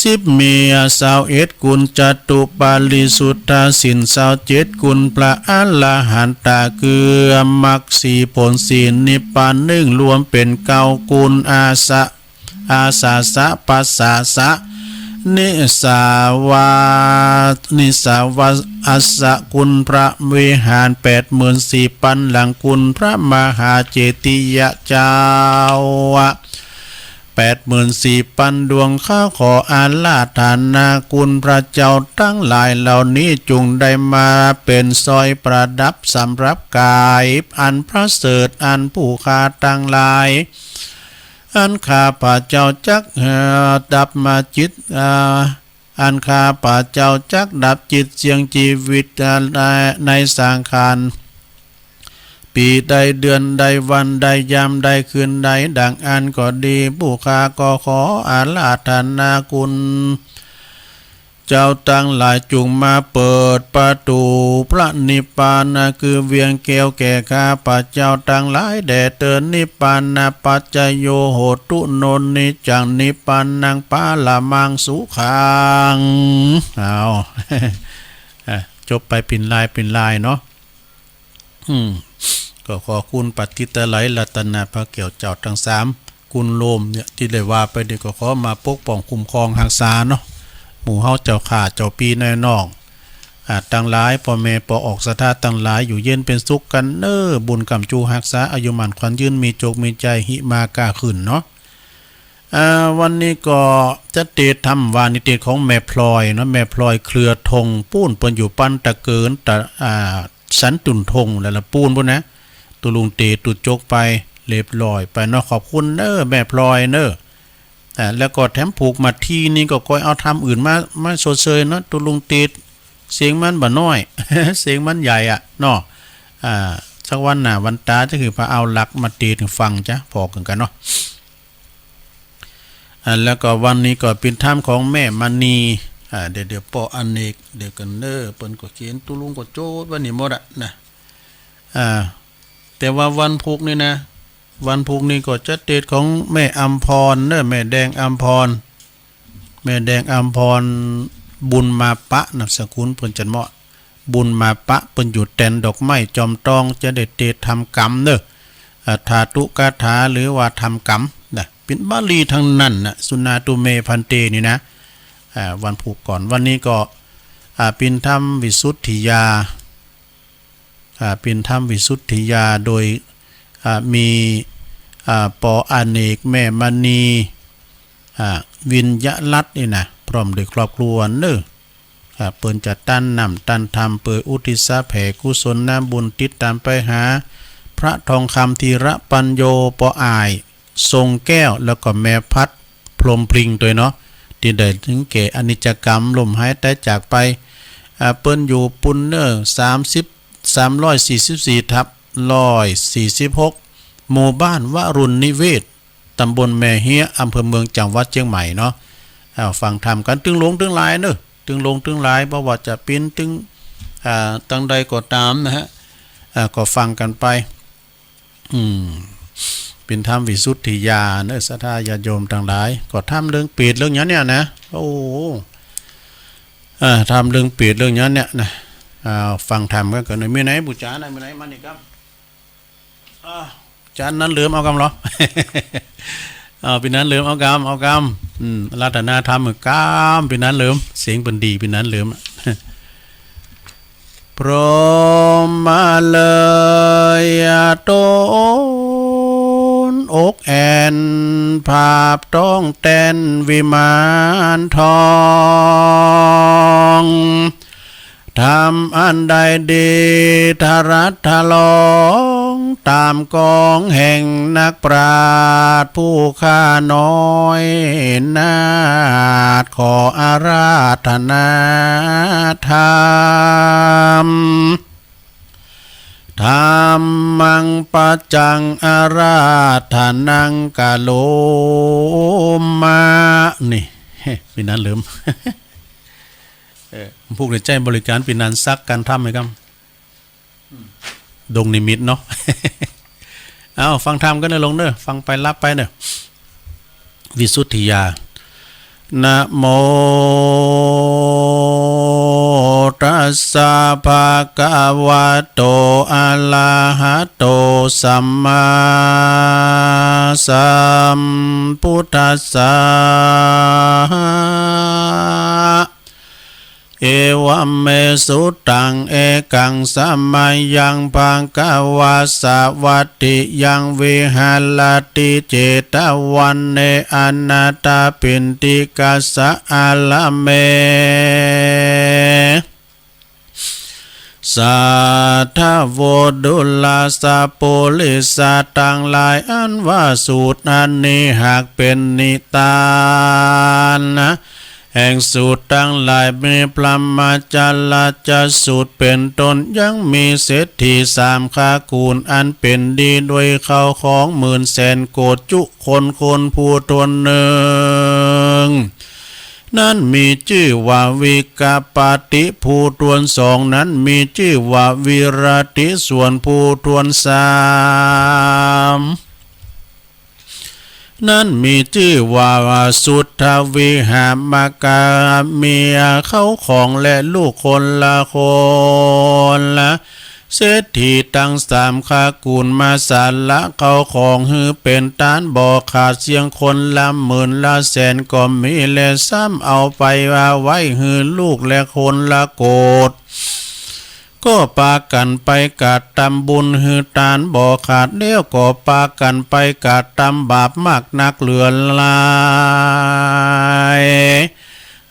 สิบมีซาวเอ็ด คุณจตุปาริสุทธศีลซาวเจ็ด คุณพระอรหันตะคือมรรคสี่ผลสี่นิพพานหนึ่ง รวมเป๋นเก้า คุณอาสะ อาสาสะ ปัสสาสะ นิสาวา นิสาวาอัสสะ คุณพระวิหารแปดหมื่นสี่ปันหลัง คุณพระมหาเจติยะเจ้าแปดหมื่นสี่ปันดวง ข้าขออาราธนาคุณพระเจ้าตังหลายเหล่านี้ จุ่งได้มาเป๋นสร้อยประดับสำหรับก๋าย อันประเสริฐ อันผู้ข้าตังหลาย อันข้าพระเจ้าจัก เอ่อ ดับมาจิต อ่า อันข้าพระเจ้าจักดับจิตเสี่ยงจีวิต อ่า ใน ในสังขาร ปี๋ใดเดือนใดวันใดยามใดคืนใด ดังอั้นก็ดี ผู้ข้าก็ขออาราธนาคุณ เจ้าตังหลายจุ่งมาเปิดประตู๋พระนิพพาน คือเวียงแก้วแก่ข้าพระเจ้าตังหลายแด่เตอญ นิพพานะปัจจโย โหตุ โน นิจจัง นิพพานัง ปะระมัง สุขัง เอา อ่ะ จบไปเป๋นลายเป๋นลายเนาะ อืม ก็ขอคุณพระทิตย์ไตรรัตนพระแก้วเจ้าตังสาม คุณโลมเนี่ย ตี้ได้ว่าไปนี่ก็ขอมาปกป้องคุ้มครองฮักษาเนาะ หมู่เฮาเจ้าข้าเจ้าปี้น้อยน้อง อ่า ตังหลาย ป้อแม่ป้อออกศรัทธาตังหลาย อยู่เย็นเป๋นสุขกั๋นเน่อ บุญก๋ำจูฮักษา อายุหมั้นขวัญยืน มีโจคมีชัย หิมาก้าขึ้นเนาะ อ่า วันนี้ก็จะเตสน์ธรรมวานิเตสน์ของแม่พลอยเนาะ แม่พลอยเครือธง ปู๊นเปิ้นอยู่ปันตะเกิน ตะ อ่า สันตุ่นธง แล้วละปู๊นปู๊นนะ ตุ๊ลุงเตสน์ตุ๊โจคไป เรียบร้อยไปเนาะ ขอบคุณเน่อ แม่พลอยเน่อ อ่า แล้วก็แถมผูกมาทีนี้ก็ก้อยเอาธรรมอื่นมา มาชดเชยเนาะ ตุ๊ลุงเตสน์ เสียงมันบ่น้อย เสียงมันใหญ่อะเนาะ อ่า สักวันหน้าวันต๋าจะหื้อผาอ้าวหลักมาเตศน์หื้อฟังจ๊ะ ผ่อเกิ่งกั๋นเนาะ อ่า แล้วก็วันนี้ก็เป๋นธรรมของแม่มณี อ่า เดี๋ยว เดี๋ยวป้ออเนก เดี๋ยวก่อนเน่อ เปิ้นก็เขียน ตุ๊ลุงก็โจทย์ไว้นี่หมดอะนะ อ่า แต่ว่าวันพูกนี่นะ วันพูกนี่ก็จะเตศน์ของแม่อำพรเน่อ แม่แดงอำพร แม่แดงอำพร บุญมาปะ นามสกุลเปิ้นจันทร์เหมาะ บุญมาปะ เปิ้นอยู่แตนดอกไม้จอมตอง จะได้เตศน์ธรรมกำเน่อ อ่า ธาตุกถาหรือว่าธรรมกำนะ เป๋นบาลีตังนั้นนะ สุนาตุเมภันเต นี่นะ อ่า วันพูกก่อน วันนี้ก็ อ่า เป๋นธรรมวิสุทธิยา อ่า เป๋นธรรมวิสุทธิยา โดย อ่า มี อ่า ป้ออเนก แม่มณี อ่า วิญญรัตน์นี่นะ พร้อมด้วยครอบครัวเน่อ อ่า เปิ้นจะตั้นน้ำตั้นธรรม เปื้ออุทิศแผ่กุศลบุญ ติดต๋ามไปหา พระทองคำธีระปัญโญ ป้ออ้าย ทรงแก้ว แล้วก็แม่พัด พรหมพลิงตวยเนาะ ตี้ได้ถึงแก่อนิจจกรรม ล้มหายต๋ายจากไป อ่า เปิ้นอยู่ปู๊นเน่อ สามสิบ สามร้อยสี่สิบสี่ทับร้อยสี่สิบหก หมู่บ้านวรุณนิเวศ ต๋ำบลแม่เฮี้ย อำเภอเมือง จังหวัดเจียงใหม่เนาะ อ่า ฟังธรรมกั๋น ตึงหลงตึงหลายเน่อ ตึงหลงตึงหลาย บ่ว่าจะเป๋นตึง อ่า ตังใดก็ต๋ามนะฮะ อ่า ก็ฟังกั๋นไป อืม เป๋นธรรมวิสุทธิยาเน่อ ศรัทธาญาติโยมตังหลาย ก็ธรรมเรื่องเปรตเรื่องหยังเนี่ยนะ โอ้ อ่า ธรรมเรื่องเปรตเรื่องหยังเนี่ยนะ อ่า ฟังธรรมกั๋นก่อนเน่อ มีไหนบู๋จ๋านะ มีไหนมานี่ครับ อ่า จ๋านั้นเหลิมเอากำเหรอ เอา ปี้นั้นเหลิมเอากำ เอากำ อืม อาราธนาธรรมกำ ปี้นั้นเหลิม เสียงเปิ้นดี ปี้นั้นเหลิม พรหมมาเลยตนอกแอ่น ผาบต้องแตนวิมานทอง ธรรมอันใดดีทะรัสทะลอง ต๋ามกองแห่งนักปราชญ์ผู้ข้าน้อยนาถ ขออาราธนาธรรม ธัมมังปัจจังอาราธนังกะโรมะ นี่ ปี้นั้นเหลิม เออ พวกเดียวใจ๊บริการปี้นั้นสักกั๋นธรรมไหมครับ ดงนิมิตเนาะ เอา ฟังธรรมกั๋นเน่อ ลงเน่อ ฟังไปหลับไปเน่อ วิสุทธิยา นะโมตัสสะภะคะวะโต อะระหะโต สัมมาสัมพุทธัสสะ เอวัมเม สุตตัง เอกัง สะมะยัง ภะคะวา สะวัตถิยัง วิหะระติ เจตะวัณเณ อะนะถะปิณฑิกะสะ อะระเม สาธะโว ดูราสะปุริสะตังหลาย อันว่าสูตรอันนี้หากเป๋นนิทานนะ แห่งสูตรตังหลาย มีพรหมจรรยสูตรเป๋นต้น ยังมีเศรษฐีสามคากู๋น อันเป๋นดีด้วยข้าวของหมื่นแสนโกฏ จุคนคนผู้ถ้วนหนึ่ง นั้นมีจื้อว่าวิกปาติ ผู้ถ้วนสอง นั้นมีจื้อว่าวิรติ ส่วนผู้ถ้วนสาม นั้นมีจื้อว่าสุทธวิหะมะกะ มีข้าวของและลูกคนละคนละ เศรษฐีตังสามคากู๋นมาสละข้าวของหื้อเป๋นตานบ่ขาดเสี้ยง คนละหมื่นละแสนก็มี และซ้ำเอาไปไว้หื้อลูกและคนละโกฏ ก็ปากั๋นไปกระตำบุญหื้อตานบ่ขาด แล้วก็ปากั๋นไปกระตำบาปมากนักเหลือหลาย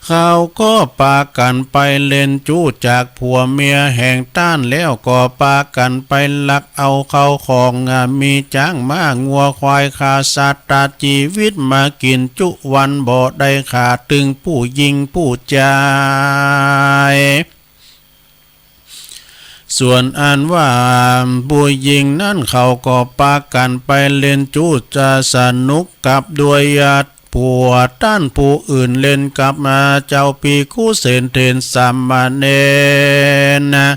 เขาก็ปากั๋นไปเล่นจู้จากผัวเมียแห่งตาน แล้วก็ปากั๋นไปลักเอาข้าวของ อ่า มีจ๊างม้างัวควาย ฆ่าสัตว์ตัดจีวิตมากิ๋นจุวันบ่ได้ขาด ตึงผู้ญิงผู้จาย ส่วนอันว่าผู้หญิงนั้นเขาก็ปากั๋นไปเล่นจู้จะสนุกกับด้วยผัวต้านผู้อื่น เล่นกับมาเจ้าภิกขุเสน เถรสามเณรนะ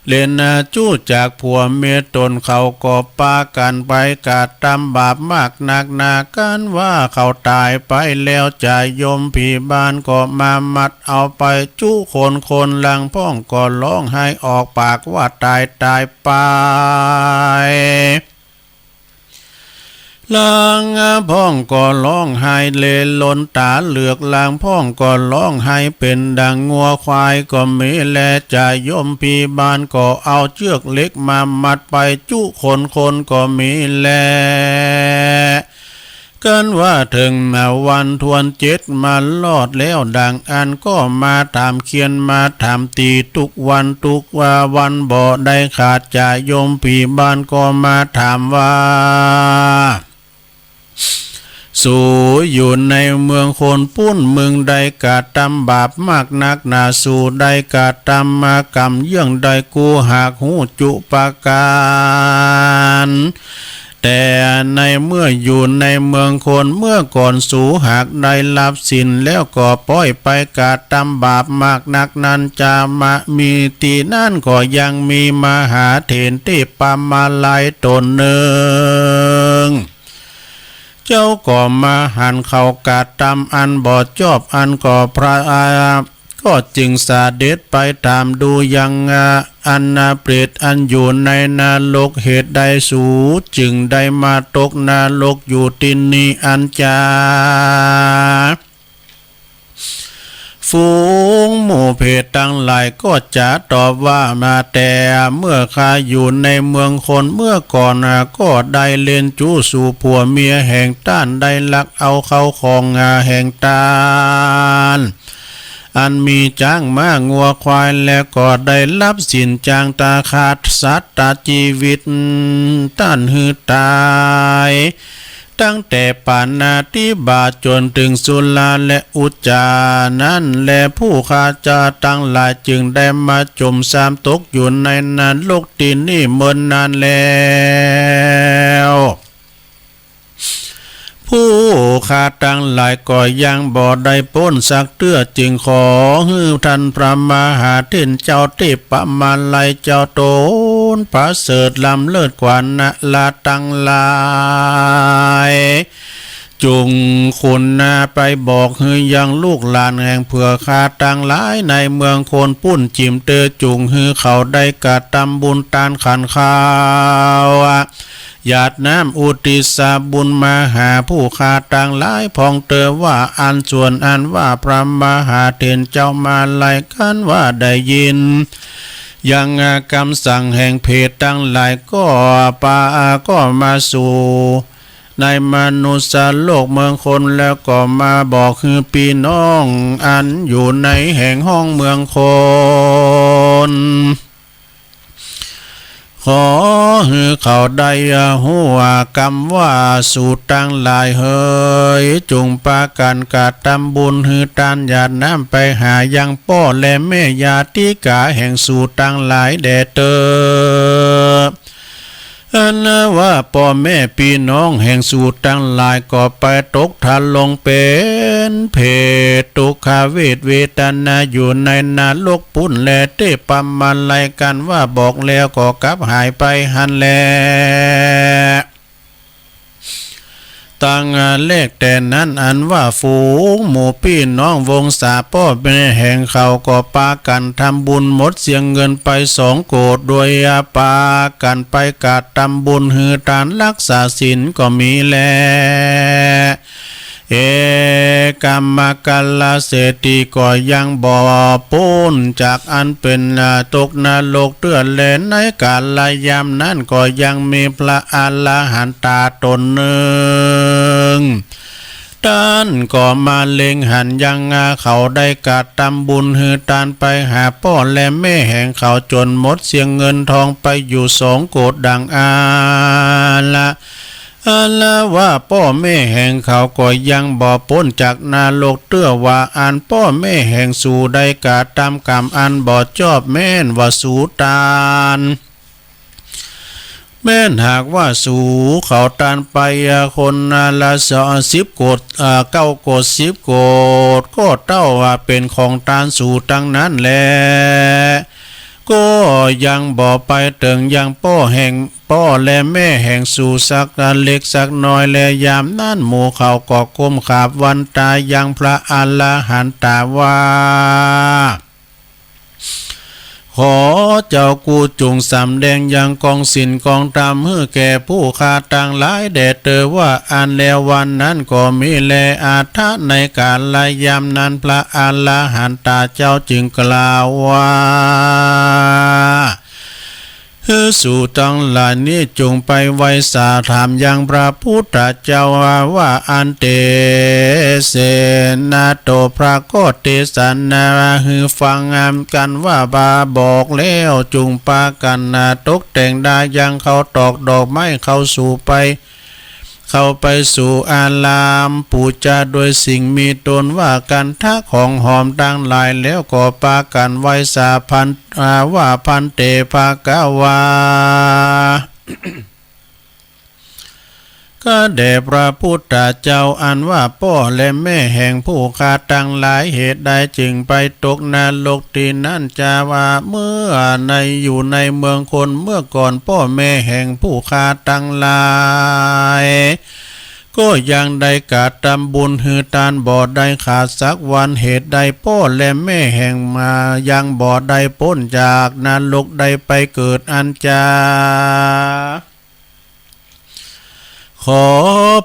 เล่นจู้จากผัวเมียต๋น เขาก็ปากั๋นไปกระตำบาปมากนักหนา กั๋นว่าเขาต๋ายไปแล้ว จะโยมผีบ้านก็มามัดเอาไปจุคนคน ลางพ่องก็ฮ้องไห้ออกปากว่าต๋ายต๋ายไป ลางพ่องก็ฮ้องไห้เลลนต๋าเหลือก ลางพ่องก็ฮ้องไห้เป๋นดังงัวควายก็มีแล จะโยมผีบ้านก็เอาเจื้อกเหล็กมามัดไปจุคนคนก็มีแล กั๋นว่าเถิงมาวันทวนเจ็ดมารอดแล้ว ดังอั้นก็มาถามเคียนมาถามตี๋ตุ๊กวันตุ๊กวันบ่ได้ขาด จะโยมผีบ้านก็มาถามว่า สูอยู่ในเมืองคนปุ้น มึงได้กระตำบาปมากนักหนา สูได้กระตำมากรรมเยื่องใด กูหากฮู้จุประก๋าน แต่ในเมื่ออยู่ในเมืองคน เมื่อก่อนสูหากได้ฮับศีลแล้วก็ป๊อยไปกระตำบาปมากนักนั้น จะมามีตี้นั้นก็ยังมีมหาเถรเทพมาลัยต๋นนึ่ง เจ้าก็มาหันเขากระตำอันบ่จอบ อันก็พระ ก็จึงเสด็จไปถามดูยัง อันเปรตอันอยู่ในนรก เหตุใดสูจึงได้มาตกนรกอยู่ตี้นี่อันจา ฝูงหมู่เปรตตังหลายก็จะตอบว่า มาแต่เมื่อข้าอยู่ในเมืองคนเมื่อก่อน ก็ได้เล่นจู้สู่ผัวเมียแห่งต้าน ได้ลักเอาเข้าของแห่งต้าน อันมีจ๊างม้างัวควาย และก็ได้ฮับศีลจางตาขาดสัตว์ตัดจีวิตต้านหื้อต๋าย ตั้งแต่ปาณาติบาตจ๋นเถิงสุราและอุจจานั้นแล ผู้ข้าเจ้าตังหลายจึงได้มาจมซ้ำตกอยู่ในนรกตี้นี่เมินนานแล้ว ผู้ข้าตังหลายก็ยังบ่ได้ป๊นสักเตื้อ จึงขอหื้อต้านพระมหาเถรเจ้าเทพมาลัยเจ้าต๋นประเสริฐล้ำเลิศกว่านรกตังหลาย จุ่งคุณนาไปบอกหื้อยังลูกหลานแห่งเผื่อข้าตังหลายในเมืองคนปุ้นจิ๋มเตอ จุ่งหื้อเขาได้กระตำบุญตานขันข้าว หยาดน้ำอุทิศบุญมาหาผู้ข้าตังหลายพ่องเตอว่า อันส่วนอันว่าพระมหาเถรเจ้ามาลัยกั๋นว่าได้ยินยังกำสั่งแห่งเปรตตังหลายก็ปา ก็มาสู่ในมนุษย์โลกเมืองคน แล้วก็มาบอกหื้อปี้น้องอันอยู่ในแห่งห้องเมืองคน ขอหื้อเขาได้ฮู้กำว่า สูตังหลายเหย จุ่งปากั๋นกระตำบุญหื้อตานหยาดน้ำไปหายังป้อและแม่ญาติกาแห่งสูตังหลายแด่เต๊อะ อันว่าป้อแม่ปี้น้องแห่งสูตังหลายก็ไปตกทะลงเป๋นเปรตทุกขเวทเวทนาอยู่ในนรกปุ้นแล เทพมาลัยกั๋นว่าบอกแล้วก็กลับหายไปหั้นแล ตั้งแรกแต่นั้นอันว่าฝูงหมู่ปี้น้องวงศาป้อแม่แห่งเขาก็ปากั๋นทำบุญหมดเสียเงินไปสองโกฏ โดยปากั๋นไปกระตำบุญหื้อตานฮักษาศีลก็มีแล เอกมกลเศรษฐีก็ยังบ่ป๊นจากอันเป๋นตกนรกเตื้อแล ในกาลยามนั้นก็ยังมีพระอรหันตาต๋นนึ่ง ต้านก็มาเล็งหันยังเขาได้กระตำบุญหื้อตานไปหาป้อและแม่แห่งเขาจ๋นหมดเสียเงินทองไปอยู่สองโกฏดังอั้นละ อันละว่าป้อแม่แห่งเขาก็ยังบ่ป๊นจากนรก เตื้อว่าอันป้อแม่แห่งสูได้กระตำกรรมอันบ่จอบ แม้นว่าสูตาน แม้นหากว่าสูเขาตานไปคนละสิบโกด เอ่อ เก้าโกด สิบโกด ก็เต้าว่าเป๋นของตานสูตังนั้นแล ก็ยังบ่ไปเถิงยังป้อแห่ง ป้อและแม่แห่งสูสักเล็กสักน้อย และยามนั้นหมู่เขาก็ก้มกราบวันตายังพระอรหันตาว่า ขอเจ้ากู้จงสำแดงยังกองศีลกองธรรมหื้อแก่ผู้ข้าตังหลายแด่เตอว่าอั้น แล้ววันนั้นก็มีแล อัฏฐะ ในกาลยามนั้น พระอรหันตาเจ้าจึงกล่าวว่า หื้อสูตังหลายนี้จงไปไหว้สาถามยังพระพุทธเจ้าว่า อันเตเสนะ โตพระก็เตสนาหื้อฟังกันว่า บาบอกแล้ว จุ่งปากั๋นตกแต่งดายังเข้าตอกดอกไม้เข้าสู่ไป เข้าไปสู่อาราม ปู๋จาโดยสิ่งมีต้นว่าคันธะของหอมตังหลาย แล้วก็ปากั๋นไหว้สาพัน อ่า ว่า ภันเต ภะคะวา ข้าแด่พระพุทธเจ้า อันว่าป้อและแม่แห่งผู้ข้าตังหลาย เหตุใดจึงไปตกนรกตี้นั้นจา ว่าเมื่อในอยู่ในเมืองคนเมื่อก่อน ป้อแม่แห่งผู้ข้าตังหลาย ก็ยังได้กระตำบุญหื้อตานบ่ได้ขาดสักวัน เหตุใดป้อและแม่แห่งมายังบ่ได้ป๊นจากนรกได้ไปเกิดอั้นจา ขอ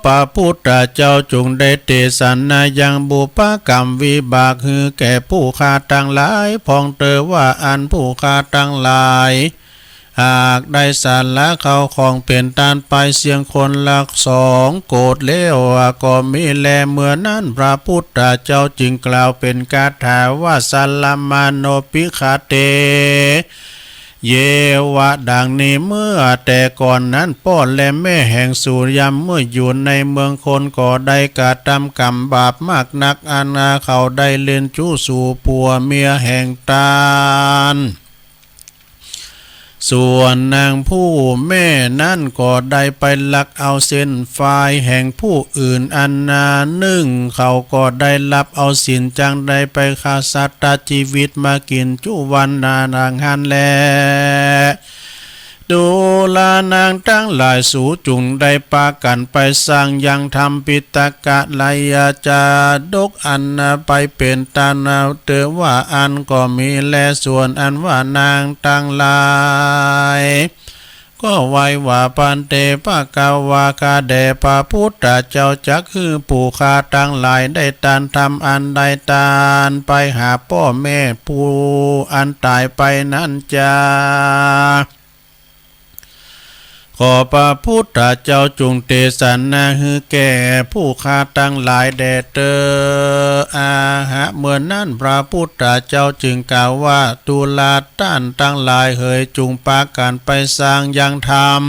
พระพุทธเจ้าจงได้เตสนายังบุพกรรมวิบากหื้อแก่ผู้ข้าตังหลายพ่องเตอว่า อันผู้ข้าตังหลาย หากได้สละเข้าของเป๋นตานไปเสียงคนละสองโกดแล้วก็มีแล เมื่อนั้นพระพุทธเจ้าจึงกล่าวเป๋นคาถาว่า สรมาโน ภิกขะเต เยวะ ดังนี้ เมื่อแต่ก่อนนั้นป้อและแม่แห่งสูยามเมื่ออยู่ในเมืองคนก็ได้กระตำกรรมบาปมากนัก อันเขาได้เล่นจู้สู่ผัวเมียแห่งตาน ส่วนนางผู้แม่นั้นก็ได้ไปลักเอาเส้นฝ้ายแห่งผู้อื่น อันนานึ่งเขาก็ได้ลับเอาศีลจังได้ไปฆ่าสัตว์ตัดจีวิตมากิ๋นจุวันนาดังหั้นแล ดูกรานางตังหลาย สูจุ่งได้ปากั๋นไปสร้างยังธรรมปิตกะไลยจาดกอันไปเป๋นตานเตอว่าอั้นก็มีแล ส่วนอันว่านางตังหลาย ก็ไหว้ว่า ภันเต ภะคะวา ข้าแด่พระพุทธเจ้าจักหื้อผู้ข้าตังหลายได้ตานธรรมอันได้ตานไปหาป้อแม่ผู้อันต๋ายไปนั้นจา ขอพระพุทธเจ้าจงเตสนาหื้อแก่ผู้ข้าตังหลายแด่เตอ อาหะ เมื่อนั้นพระพุทธเจ้าจึงกล่าวว่า ดูกราต้านตังหลายเหย จุ่งปากั๋นไปสร้างยังธรรม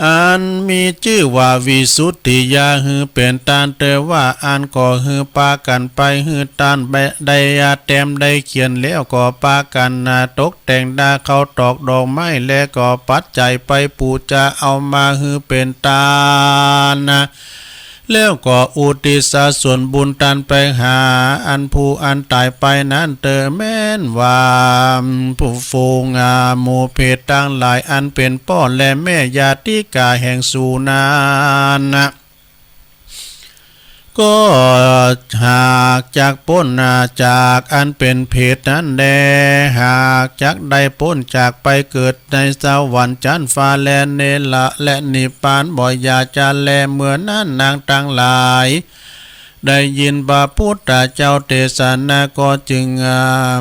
อันมีจื้อว่าวิสุทธิญาณหื้อเป๋นตานเตอว่าอั้นก็หื้อปากั๋นไปหื้อตานได้แต้มได้เขียนแล้วก็ปากั๋นตกแต่งดาเข้าตอกดอกไม้ และก็ปัจจัยไปปู๋จาเอามาหื้อเป๋นตาน แล้วก็อุทิศส่วนบุญตานไปหาอันผู้อันต๋ายไปนั้นเตอ แม้นว่าผู้ฝูง อ่า หมู่เปรตตังหลายอันเป๋นป้อและแม่ญาติกาแห่งสูนั้นนะ ก็หากจักป๊นจากอันเป๋นเปรตนั้นแล หากจักได้ป๊นจากไปเกิดในสวรรค์จั๊นฟ้าและเนรกและนิพพานบ่อย่าจะแล เมื่อนั้นนางตังหลาย ได้ยินพระพุทธเจ้าเตสนาก็จึง อ่า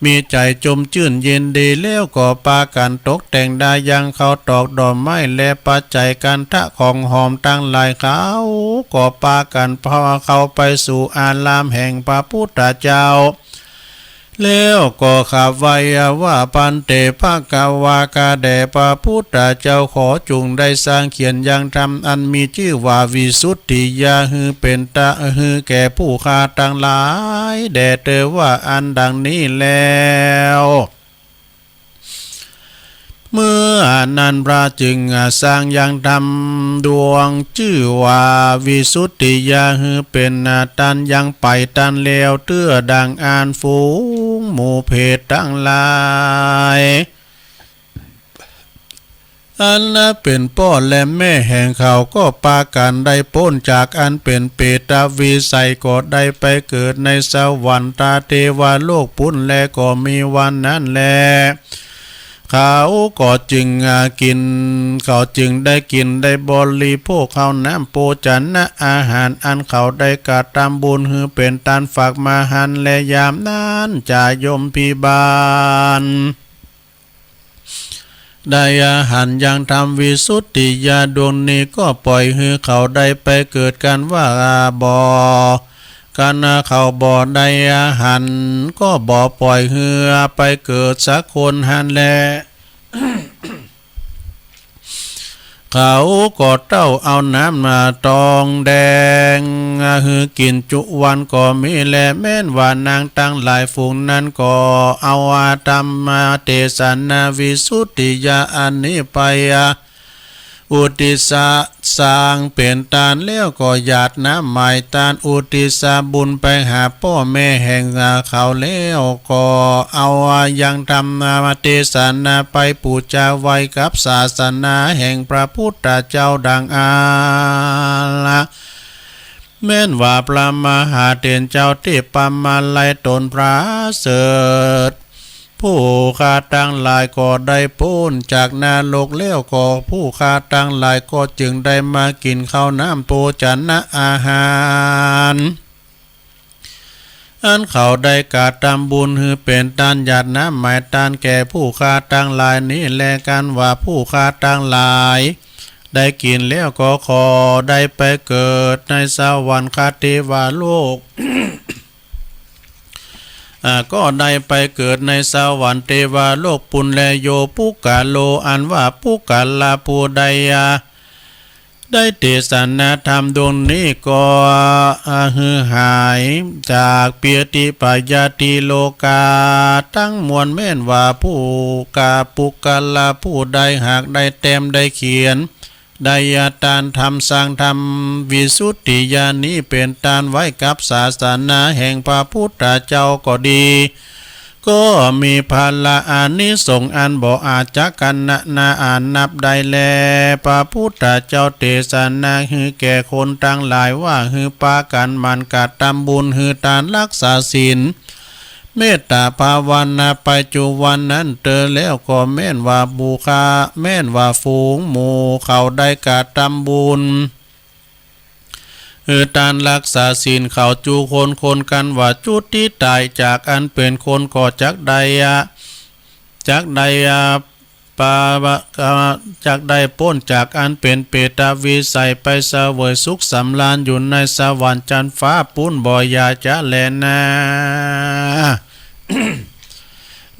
มีใจ๋จมจื้นยินดี แล้วก็ปากั๋นตกแต่งดายังเข้าตอกดอกไม้และปัจจัยคันธะของหอมตังหลาย เขาก็ปากั๋นพาเข้าไปสู่อารามแห่งพระพุทธเจ้า แล้วก็กราบไหว้ว่า ภันเต ภะคะวา ข้าแต่พระพุทธเจ้า ขอจุ่งได้สร้างเขียนยังธรรมอันมีจื้อว่าวิสุทธิญาณ หื้อเป๋นตา หื้อแก่ผู้ข้าตังหลายแด่เธอว่าอันดังนี้แล้ว เมื่อนั้นพระจึงสร้างยังธรรมดวงจื้อว่าวิสุทธิญาณ หื้อเป๋นตันยังไปตันแล้ว เตื้อดังอั้นฝูงหมู่เปรตตังหลาย อันเป๋นป้อและแม่แห่งเขาก็ปากั๋นได้ป๊นจากอันเป๋นเปรตวิสัย ก็ได้ไปเกิดในสวรรค์เทวโลกปู๊นแล ก็มีวันนั้นแล เขาก็จึงกิ๋น เขาจึงได้กิ๋นได้บริโภคข้าวน้ำโภชนะอาหารอันเขาได้กระทำบุญหื้อเป๋นตานฝากมาหั้นแล ยามนั้นจาโยมพิบาล ได้อาหารยังธรรมวิสุทธิญาณดวงนี้ก็ป่อยหื้อเขาได้ไปเกิดกั๋นว่าบ่ กั๋นเขาบ่ได้อาหาร ก็บ่ป่อยหื้อไปเกิดสักคนหั้นแล เขาก็เต้าเอาน้ำตองแดงหื้อกิ๋นจุวันก็มีแล แม้นว่านางตังหลายฝูงนั้นก็เอาธรรมเตสนาวิสุทธิญาณอันนี้ไปอุทิศสร้างเป๋นตานแล้วก็หยาดน้ำหมายตานอุทิศบุญไปหาป้อแม่แห่งเขาแล้วก็เอายังธรรมเตสนาไปปู๋จาไหว้กับศาสนาแห่งพระพุทธเจ้าดังอั้นแล แม้นว่าพระมหาเถรเจ้าเทพมาลัยต๋นประเสริฐ ผู้ข้าตังหลายก็ได้ป๊นจากนรกแล้ว ก็ผู้ข้าตังหลายก็จึงได้มากิ๋นข้าวน้ำโภชนะอาหาร อันเขาได้กระทำบุญหื้อเป๋นตานหยาดน้ำหมายตานแก่ผู้ข้าตังหลายนี้แล กั๋นว่าผู้ข้าตังหลายได้กิ๋นแล้วก็ขอได้ไปเกิดในสวรรคเทวโลก อ่า ก็ได้ไปเกิดในสวรรค์เทวโลกปู๊นแล โยปุคคโล อันว่าปุคคละผู้ใด อ่า ได้เตสนาธรรมดวงนี้ก็ อ่า หื้อหายจากเปียธิพยาธิโรคาตังมวล แม้นว่าผู้กาปุคคละผู้ใดหากได้แต้มได้เขียน ได้ตานธรรมสร้างธรรมวิสุทธิญาณนี้เป๋นตานไว้กับศาสนาแห่งพระพุทธเจ้าก็ดี ก็มีผละอานิสงส์อันบ่อาจจะกรรณนาอาจนับได้แล พระพุทธเจ้าเตสนาหื้อแก่คนตังหลายว่า หื้อปากั๋นหมั่นกระทำบุญ หื้อตาน รักษาศีล เมตตาภาวนาไปจุวันนั้นเต๊อะ แล้วก็แม้นว่าผู้ข้า แม้นว่าฝูงหมู่เขาได้กระทำบุญ หื้อตานรักษาศีลเขาจุคนคน กั๋นว่าจุติต๋ายจากอันเป๋นคนก็จักได้ จักได้ ปะ ปะ จักได้ป๊นจากอันเป๋นเปรตวิสัยไปเสวยสุขสำราญอยู่ในสวรรค์จั๊นฟ้าปู๊นบ่อย่าจ๊ะแลนา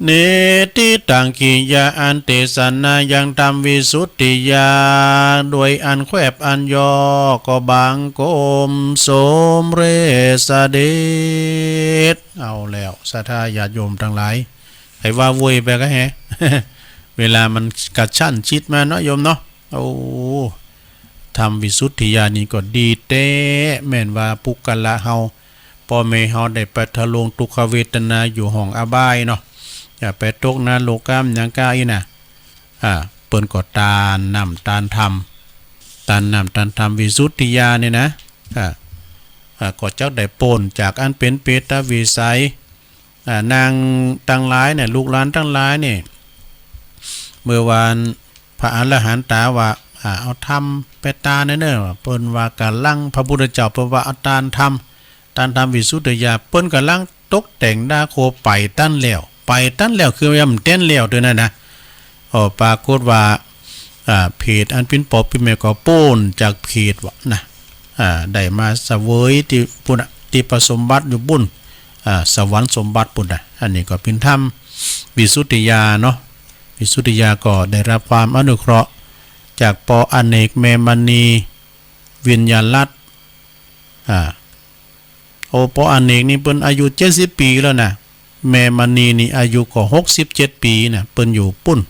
นิฏฐิตัง กิริยาอันเตสนายังธรรมวิสุทธิญาณโดยอันแคบอันย่อ ก็บังคมสมเร็จเสด็จ เอาแล้วศรัทธาญาติโยมตังหลาย ใผว่าเว่ยไปก็แฮะ เวลามันกระชั้นชิดมาเนาะโยมเนาะ โอ้ ธรรมวิสุทธิญาณนี่ก็ดีแต๊ แม้นว่าปุคคละเฮา ป้อแม่เฮาได้ไปทะลวงตุ๊กขเวทนาอยู่ห้องอบายเนาะ อย่าไปตกนรกก๋ำหยังก้าอี้นะ อ่า เปิ้นก็ตานน้ำตานธรรม ตานน้ำตานธรรมวิสุทธิญาณนี่นะ อ่า อ่า ก็จักได้ป๊นจากอันเป๋นเปรตวิสัย อ่า นางตังหลายเนี่ย ลูกหลานตังหลายเนี่ย เมื่อวานพระอรหันตาว่า อ่า เอาธรรมไปตานเน่อ เปิ้นว่ากำลัง พระพุทธเจ้าเปิ้นว่าเอาตานธรรม ตานธรรมวิสุทธิญาณ เปิ้นกำลังตกแต่งดาโคไปตันแล้ว ไปตันแล้ว คือยังบ่แต๊นแล้วเตื้อนั่นนะ อ้อ ปรากฏว่า อ่า เปรตอันเป๋นป้อเป๋นแม่ก็ป๊นจากเปรตวะนะ อ่า ได้มาเสวยตี้ปู๊นน่ะ ตี้ปสมบัติอยู่ปู๊น อ่า อ่า สวรรค์สมบัติปู้นน่ะ อันนี้ก็เป๋นถ้ำวิสุทธิยาเนาะ วิสุทธิยาก็ได้ฮับความอนุเคราะห์จากปออเนกแม่มณีวิญญาลัตน์ อ่า โอ้ ปออเนกนี่เปิ้นอายุเจ็ดสิบปี๋แล้วนะ แม่มณีนี่อายุก็หกสิบเจ็ดปี๋นะ เปิ้นอยู่ปู้น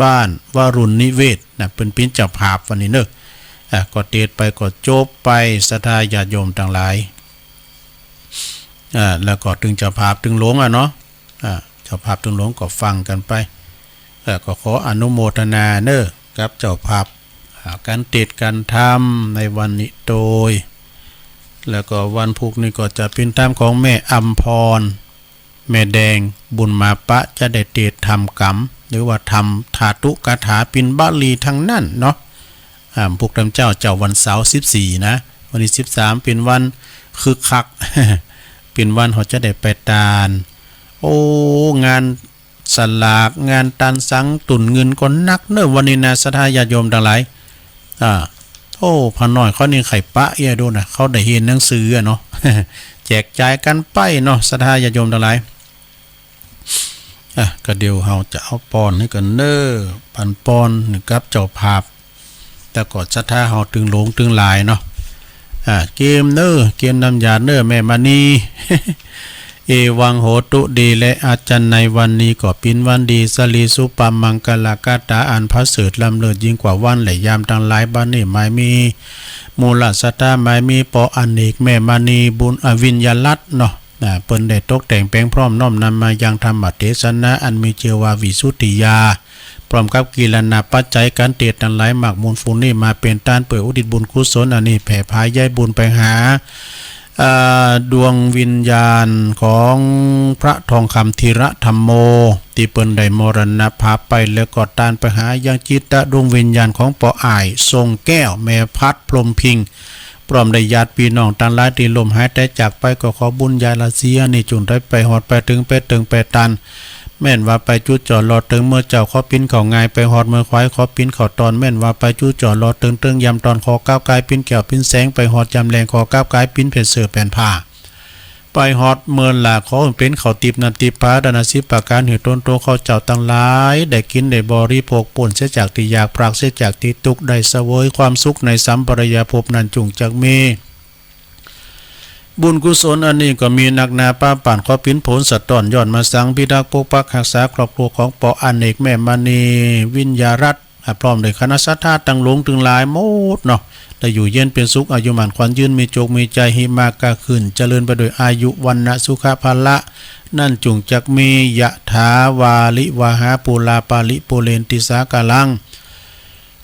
บ้านวรุณนิเวศนะ เปิ้นเป๋นเจ้าภาพวันนี้เนาะ อ่า ก็เตสน์ไปก็จบไป ศรัทธาญาติโยมตังหลาย อ่า แล้วก็ตึงเจ้าภาพตึงหลวงอะเนาะ อ่า เจ้าภาพตึงหลวงก็ฟังกั๋นไป เอ่อ ก็ขออนุโมทนาเนาะกับเจ้าภาพ อ่า ก๋านเตสน์ก๋านธรรมในวันนี้โตย แล้วก็วันพูกนี้ก็จะเป๋นธรรมของแม่อำพร แม่แดง บุญมาปะ จะได้เตสน์ธรรมก๋ำ หรือว่าธรรมธาตุกถาเป๋นบาลีตังนั้นเนาะ อ่า พูกธรรมเจ้า เจ้าวันเสาร์สิบสี่นะ วันตี้สิบสามเป๋นวันคึกคัก เป๋นวันเขาจะได้ไปตาน โอ้ งานสลาก งานตานสังตุนเงินก็นักเนาะวันนี้นะ ศรัทธาญาติโยมตังหลาย อ่า โอ้ พระน้อยเขานี่ใค่ปะเอี้ยดูนะ เขาได้เห็นหนังสืออะเนาะ แจกจ่ายกั๋นไปเนาะ ศรัทธาญาติโยมตังหลาย อ่ะ ก็เดี๋ยวเฮาจะเอาปอนหื้อกั๋นเนาะ ปันปอนหื้อกับเจ้าภาพ แล้วก็ศรัทธาเฮาตึงหลวงตึงหลายเนาะ อ่ะ เกมเนาะ เกมน้ำหยาดเนาะ แม่มณี เอวังโหตุ ดีแล อาจัน ในวันนี้ก็เป๋นวันดี สะหลีสุปะมังคละกถาอันประเสริฐล้ำเลิศยิ่งกว่าวันและยามตังหลาย บัดนี้หมายมีมูลศรัทธา หมายมีปออเนก แม่มณี บุญ อ่า วิญญาลัตน์เนาะ อ่า เปิ้นได้ตกแต่งแป๋งพร้อมน้อมนำมายังธรรมเตสนาอันมีจื้อว่าวิสุทธิยา พร้อมกับกิรณาปัจจัยก๋านเตสน์ตังหลายมากมูลฟูนนี้มาเป๋นตานเปื้ออุทิศบุญกุศลอันนี้แผ่ผายใย้บุญไปหา อ่า ดวงวิญญาณของพระทองคำธีระธัมโม ตี้เปิ้นได้มรณภาพไป แล้วก็ตานไปหายังจิตดวงวิญญาณของปออ้าย ทรงแก้ว แม่พัด พรหมพิงค์ พร้อมได้ญาติปี้น้องตังหลายตี้ล่มหายต๋ายจากไป ก็ขอบุญญาลาเสียนี้จุ่งได้ไปฮอดไปเถิงไปเติงไปตาน แม่นว่าไปจุดจอดรอเถิงเมือเจ้า ขอปิ้นข้าวงายไปฮอดเมือควาย ขอปิ้นข้าวตอน แม่นว่าไปจุดจอดรอเถิงเถิงยามตอน ขอกลับก๋ายปิ้นแก้วปิ้นแสง ไปฮอดยามแลง ขอกลับก๋ายปิ้นแผ่นเสื้อแผ่นผ้า ไปฮอดเมือหลา ขอหื้อเป๋นข้าวติ๊บน้ำติ๊บผา ดานะสิบประก๋าน หื้อตนโตข้าเจ้าตังหลายได้กิ๋นได้บริโภค ป๊นเสียจากตี้ยาก ปราศจากตี้ตุ๊กข์ ได้เสวยความสุขในสัมปรายภพนั้นจุ่งจักมี บุญกุศลอันนี้ก็มีนักหนาปาปาน ขอปิ้นผลสะต้อนย้อนมาสัง พิทักษ์ปกปักฮักษาครอบครัวของปออเนก แม่มณี วิญญาลัตน์ อ่ะ พร้อมด้วยคณะศรัทธาตังหลวงตึงหลายหมดเนาะ ได้อยู่เย็นเป๋นสุข อายุหมั้นขวัญยืน มีโจคมีชัย หิมะก็ขึ้น เจริญไปด้วยอายุ วรรณะ สุขะ พละ นั้นจุ่งจักมี ยะถา วาริวะหา ปูรา ปะริปูเรนติ สาคะรัง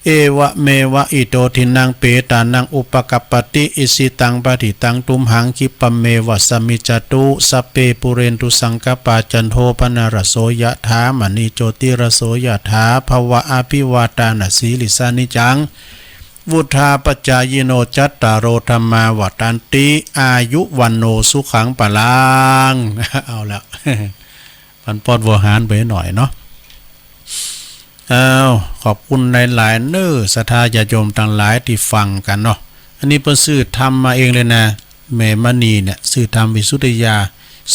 เอวะเมวะ อิโต ทินนัง เปตานัง อุปะกัปปะติ อิจฉิตัง ปะฏิตัง ตุมหัง คิปปะเมวะ สะมิจจตุ สัพเพ ปูเรนตุ สังกะปา จันโท ปะนะระโส ยะถา มะณิ โจติระโส ยะถา ภะวะ อะภิวาตานะสีลิสสะ นิจจัง วุฑฒาปะจายิโน จัตตาโร ธัมมา วัฑฒันติ อายุ วัณโณ สุขัง พะลัง เอาละ ปันปอนหัวหารไปหน่อยเนาะ อ้าว ขอบคุณหลายๆ เน้อ ศรัทธาญาติโยมตังหลายตี้ฟังกั๋นเนาะ อันนี้เปิ้นซื้อธรรมมาเองเลยนะ แม่มณีเนี่ย ซื้อธรรมวิสุทธิยา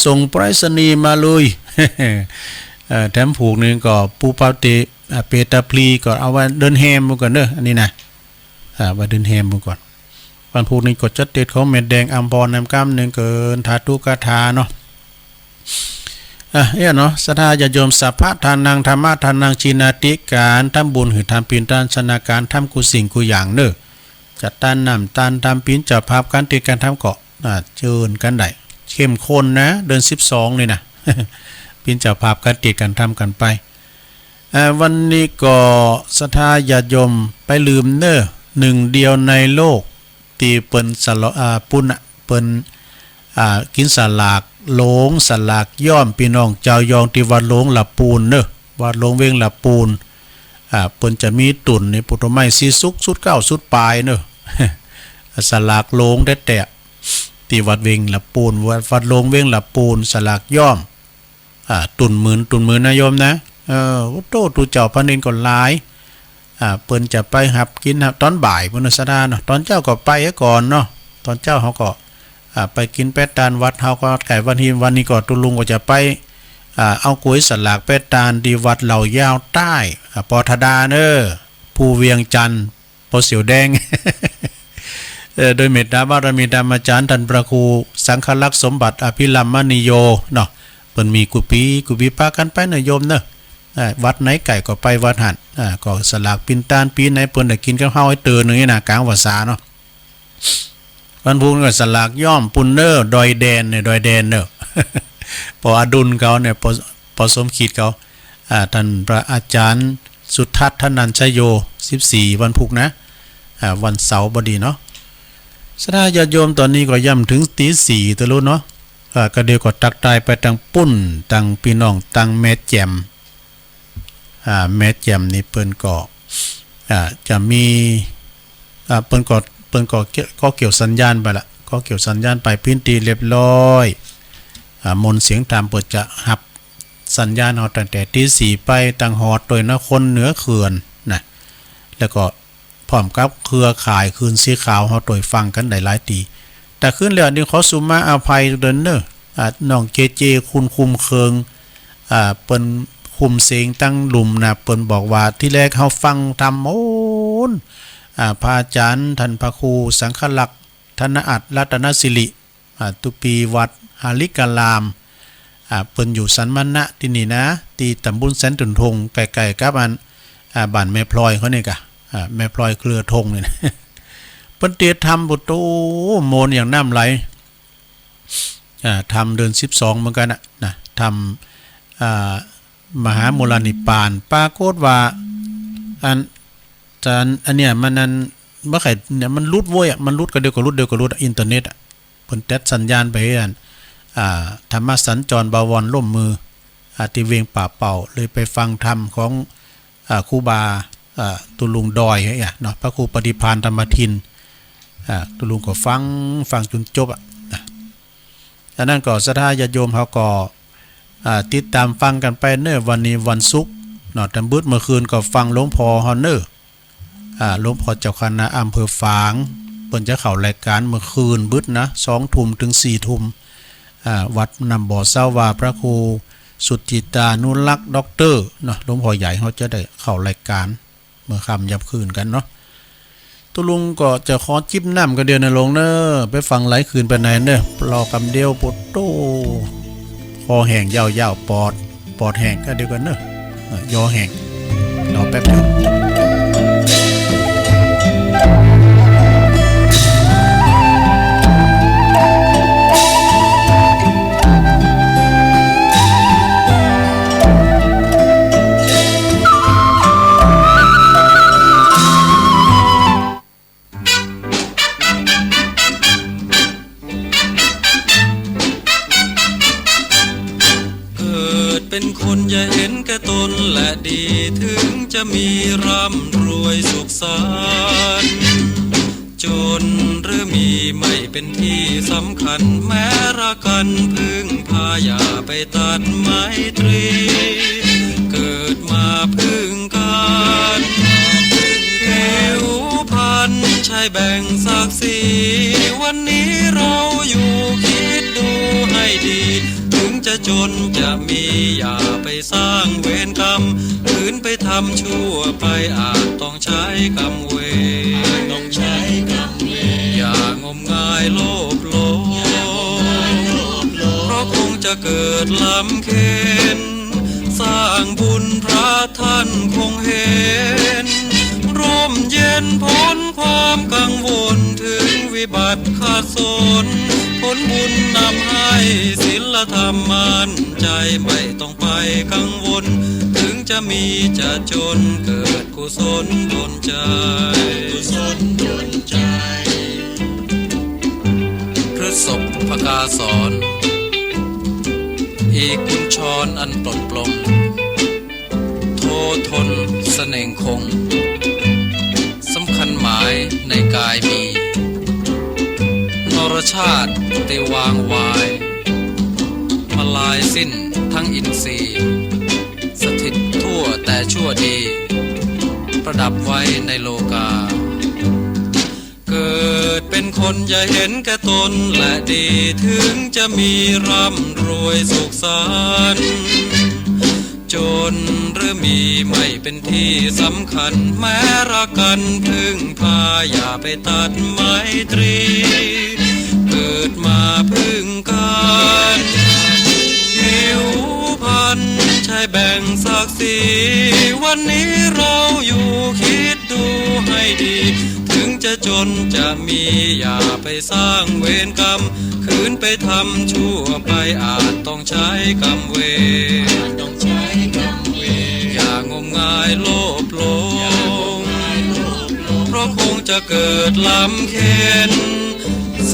ส่งไปรษณีย์มาเลย เอ่อ แถมผูกหนึ่งก็ปูปาเต อ่า เปตาพลีก็เอาไว้เดินแฮมก่อนเน้อ อันนี้นะ อ่า ไว้เดินแฮมก่อน วันพูกนี้ก็จะเตสน์ของแม่แดงอำพรนำกำนึ่งเกินธาตุกถาเนาะ อ่ะ เอี้ยเนาะ ศรัทธาญาติโยม สัพพะทานัง ธัมมะทานัง จีนาติก๋านทำบุญหื้อทำปิณฑทานสนาก๋านทำกู้สิ่งกู้อย่างเน้อ จัดตานน้ำตานทำ เป๋นเจ้าภาพก๋านเตสน์ก๋านทำก็ อ่า เจิญกั๋นได้ เข้มข้นนะ เดือนสิบสองนี่นะ เป๋นเจ้าภาพก๋านเตสน์ก๋านทำกั๋นไป อ่า วันนี้ก็ศรัทธาญาติโยมไปลืมเน้อ หนึ่งเดียวในโลก ตี้เปิ้นสละ อ่า ปุ้นน่ะ เปิ้น อ่า กิ๋นสลากหลวง สลากย้อม ปี้น้องจาวยอง ตี้วัดหลวงหละปูนเน้อ วัดหลวงเวงหละปูน อ่า เปิ้นจะมีตุ่นนี่ ปูต้นไม้สีสุก สุดเก๊า สุดป๋ายเน้อ สลากหลวงแต๊ๆ ตี้วัดเวงหละปูน วัด วัดหลวงเวงหละปูน สลากย้อม อ่า ตุ่นหมื่น ตุ่นหมื่นนะโยมนะ เออ โอ้โธ่ ตุ๊เจ้าพระเณรก็หลาย อ่า เปิ้นจะไปฮับกิ๋นฮับ ต๋อนบ่ายปู้นเน้อ ศรัทธาเนาะ ต๋อนเจ๊าก็ไปก่อนเนาะ ต๋อนเจ๊าเขาก็ อ่า อ่า ไปกิ๋นแป๊ะตานวัดเฮาก็ใก้วันฮีม วันนี้ก็ตุ๊ลุงก็จะไป อ่า เอาก๋วยสลากแป๊ะตานตี้วัดเหล่ายาวใต้ อ่า ปอทดาเน่อ ภูเวียงจันทน์ ปอเสี่ยวแดง เออ โดยเมตตาบารมีธรรมอาจ๋ารย์ต้านพระครูสังฆลักษณ์สมบัติอภิรัมมณีโยเนาะ เปิ้นมีกู้ปี๋ กู้ปี๋ปากั๋นไปเน่อโยมเน่อ อ่า วัดไหนใก้ก็ไปวัดหั้น อ่า ก็สลากปิ้นตานปี๋ไหนเปิ้นได้กิ๋นกับเฮาไอ้เติ่นหนึ่งนี่นะ ก๋างพรรษาเนาะ วันพุธก็สลากย่อมปู้นเน่อ ดอยแดนเน่อ ดอยแดนเน่อ ปออดุลเขาเนี่ย ปอ ปอสมคิดเขา อ่า ต้านพระอาจ๋ารย์สุทัศน์ ธนัญชโย สิบสี่ วันพุธนะ อ่า วันเสาร์บ่ดีเนาะ ศรัทธาญาติโยม ต๋อนนี้ก็ย่ำเถิงตี๋สี่ตะลุเนาะ อ่า ก็เดี๋ยวก็ตั๊กตายไปตางปุ้น ตางปี้น้อง ตางแม่แจ่ม อ่า แม่แจ่มนี่เปิ้นก็ อ่า จะมี อ่า เปิ้นก็ เปิ้นก็เกี่ยว ก็เกี่ยวสัญญาณไปละ ก็เกี่ยวสัญญาณไปปี้นตี้เรียบร้อย อ่า มนต์เสียงธรรมเปิ้นจะฮับสัญญาณเฮาตั้งแต่ตี๋สี่ไป ตางฮอดตวยนครเหนือเขื่อนนะ แล้วก็ พร้อมกับเครือข่ายคลื่นสีขาวเฮาตวยฟังกั๋นได้หลายตี้ แต่คืนแล้วนี่ขอสุมาอภัยเดินเน่อ อ่า น้องเจเจ คุณคุมเคิง อ่า เปิ้นคุมเสียงตางลุ่มนะ เปิ้นบอกว่าตี้แรกเฮาฟังธรรมโอ้น อ่า พระอาจ๋ารย์ต้านพระครูสังฆลักษณ์ ธนอัตถ์ รัตนสิริ อ่า ตุ๊ปี๋วัดหาริการาม อ่า เปิ้นอยู่สันมณะตี้นี่นะ ตี้ต๋ำบลแสนตุ่นทง ใก้ๆ กับอัน อ่า บ้านแม่พลอยเขานี่ก่ะ อ่า แม่พลอยเครือทงนี่นะ เปิ้นเตรียมธรรมปุโต โมนอย่างน้ำไหล อ่า ธรรมเดือนสิบสองเหมือนกั๋นนะ นะ ธรรม อ่า มหามูลนิพพาน ปรากฏว่า อัน อัน อันเนี่ยมันอัน บ่ใค่ เนี่ยมันหลุดเว้ยอะ มันหลุด ก็เดี๋ยวก็หลุด เดี๋ยวก็หลุดอะ อินเทอร์เน็ตอะ เปิ้นตัดสัญญาณไปอัน อ่า ธรรมสัญจรบวรร่วมมือ อ่า ตี้เวียงป่าเป้า เลยไปฟังธรรมของ อ่า ครูบา อ่า ตุ๊ลุงดอยเฮ้ยอะเนาะ พระครูปฏิภาณธรรมทิน อ่า ตุ๊ลุงก็ฟัง ฟังจ๋นจบอะนะ อันนั้นก็ศรัทธาญาติโยมเฮาก็ อ่า ติดต๋ามฟังกั๋นไปเน่อ วันนี้วันศุกร์เนาะ ต๋อนบึดเมื่อคืนก็ฟังหลวงพ่อเฮาเน่อ อ่า หลวงพ่อเจ้าคณะอำเภอฝาง เปิ้นจะเข้ารายก๋านเมื่อคืนบึดนะ สองทุ่มเถิงสี่ทุ่ม อ่า วัดน้ำบ่อสาวา พระครูสุจิตานุรักษ์ ด็อกเตอร์เนาะ หลวงพ่อใหญ่เฮาจะได้เข้ารายก๋านเมื่อค่ำยามคืนกั๋นเนาะ ตุ๊ลุงก็จะขอจิบน้ำกำเดียวนะหลวงเน่อ ไปฟังหลายคืนปานใดเน่อ รอกำเดียวปุโต คอแห้งยาวๆ ปอด ปอดแห้งกำเดียวกั๋นเน่อ เอ่อ ยอแห้ง รอแป๊บเดียว เกิดเป็นคนอย่าเห็นแก่ตนและดี ถึงจะมีร่ำรวยสุขสันต์ จนหรือมีไม่เป็นที่สำคัญ แม้รักกันพึ่งพาอย่าไปตัดไมตรี เกิดมาพึ่งกัน ผิวพรรณใช่แบ่งศักดิ์ศรี วันนี้เราอยู่คิดดูให้ดี ถึงจะจนจะมีอย่าไปสร้างเวรกรรม คืนไปทำชั่วไปอาจต้องใช้กรรมเวร ต้องใช้กรรมเวร อย่างมงายโลภหลง เพราะคงจะเกิดลำเค็ญ สร้างบุญพระท่านคงเห็น ร่มเย็นพ้นความกังวล ถึงวิบัติขัดสน ผลบุญนำให้ศีลธรรมมั่นใจ ไม่ต้องไปกังวล ถึงจะมีจะจนเกิด กุศลดลใจ กุศลดลใจ พฤษภกาสร อีกกุญชรอันปลดปลง โททนเสน่งคง สำคัญหมายในกายมี นรชาติติวางวาย มาลายสิ้นทั้งอินทรีย์ สถิตทั่วแต่ชั่วดี ประดับไว้ในโลกา เกิด เป็นคนอย่าเห็นแก่ตนและดี ถึงจะมีร่ำรวยสุขสันต์ จนหรือมีไม่เป็นที่สำคัญ แม้รักกันพึ่งพา อย่าไปตัดไมตรี เกิดมาพึ่งกัน ผิวพรรณใช่แบ่งศักดิ์ศรี วันนี้เราอยู่คิดดูให้ดี ถึงจะจนจะมี อย่าไปสร้างเวรกรรม คืนไปทำชั่วไป อาจต้องใช้กรรมเวร อาจต้องใช้กรรมเวร อย่างมงายโลภหลง อย่างมงายโลภหลง เพราะคงจะเกิดลำเค็ญ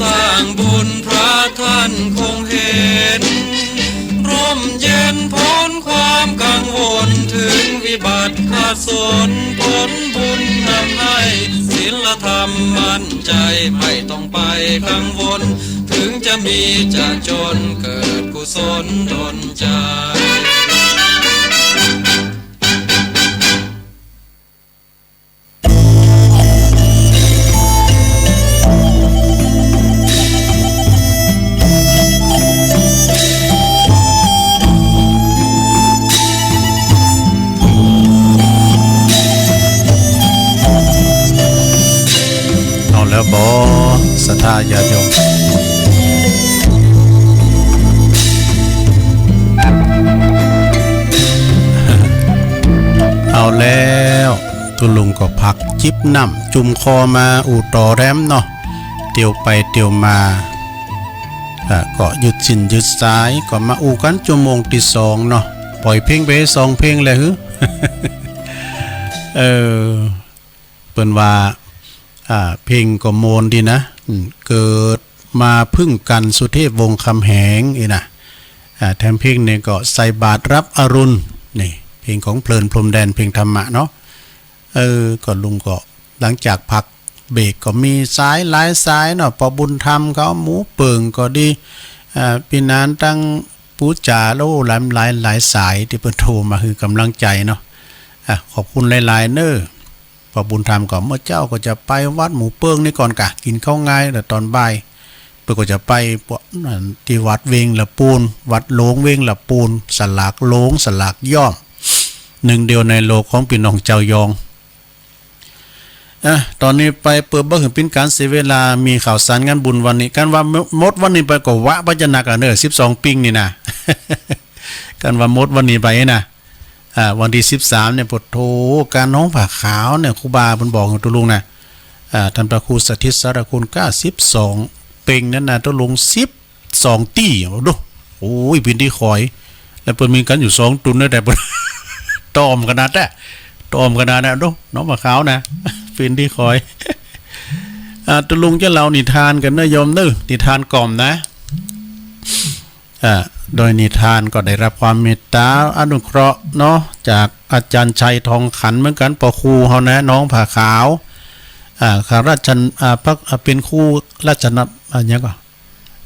สร้างบุญพระท่านคงเห็น ร่มเย็นพ้นความกังวล ถึงวิบัติขัดสน ผลบุญนำให้ศีลธรรมมั่นใจ ไม่ต้องไปกังวล ถึงจะมีจะจน เกิดกุศลดลใจ เอาแล้วบ่ ศรัทธาญาติโยม เอาแล้ว ตุ๊ลุงก็พักจิบน้ำจุ่มคอมาอู้ต่อแรมเนาะ เตียวไปเตียวมา อ่ะ ก็ยืดเส้นยืดสาย ก็มาอู้กั๋นชั่วโมงตี้สองเนาะ ป่อยเพลงไปสองเพลงแล้วหือ เออ เปิ้นว่า อ่า เพลงก็ม่วนดีนะ อืม เกิดมาพึ่งกั๋น สุเทพวงศ์คำแหง อี้นะ อ่า แถมเพลงนี้ก็ใส่บาตรรับอรุณ นี่ เพลงของเพลินพรหมแดน เพลงธรรมะเนาะ เออ ก็ลุงก็ หลังจากพักเบรกก็มีสายหลายสายเนาะ ป้อบุญธรรมเขา หมู่เปิ้งก็ดี อ่า ปี้หนานตังปู๋จ๋า โอ้ หลาย หลาย หลายสายตี้เปิ้นโทรมาหื้อกำลังใจ๋เนาะ อ่ะ ขอบคุณหลายๆ เน้อ ป้อบุญธรรมก็ เมื่อเจ๊าก็จะไปวัดหมู่เปิ้งนี่ก่อนก่ะ กิ๋นข้าวงาย แล้วต๋อนบ่าย เปิ้นก็จะไปปวดนั่น ตี้วัดเวงละปูน วัดหลวงเวงละปูน สลากหลวง สลากย่อม หนึ่งเดียวในโลกของปี้น้องจาวยอง อ่ะ ต๋อนนี้ไปเปื้อบ่หื้อเป๋นก๋านเสียเวลา มีข่าวสารงานบุญวันนี้ กันว่าหมดวันนี้ไปก็วะ บ่จะนักอ่ะเน้อ สิบสองปิงนี่นะ กันว่าหมดวันนี้ไปนะ อ่า วันตี้สิบสามเนี่ย ปะโถ ก๋านฮ้องผ้าขาวเนี่ย ครูบาเปิ้นบอกตุ๊ลุงนะ อ่า ต้านพระครูสถิตสารคุณ เก้าสิบสอง เป๋งนั้นนะ ตุ๊ลุง สิบสองตี้ โอ้โห โอ้ย เป๋นตี้ขอย แล้วเปิ้นมีกั๋นอยู่สองตุ๊นนะ แต่เปิ้น ต่อมขนาดนั้น ต่อมขนาดนั้น โอ้ ฮ้องผ้าขาวนะ เป๋นตี้ขอย อ่า ตุ๊ลุงจะเล่านิทานกั๋นเน้อโยมเน้อ นิทานกล่อมนะ อ่า โดยนิทานก็ได้รับความเมตตาอนุเคราะห์เนาะ จากอาจ๋ารย์ชัยทองขันเหมือนกั๋น ป้อครูเฮานะ ฮ้องผ้าขาว อ่า ข้าราช อ่า พระ อ่า เป๋นครูราชน- อ่า หยังก่อ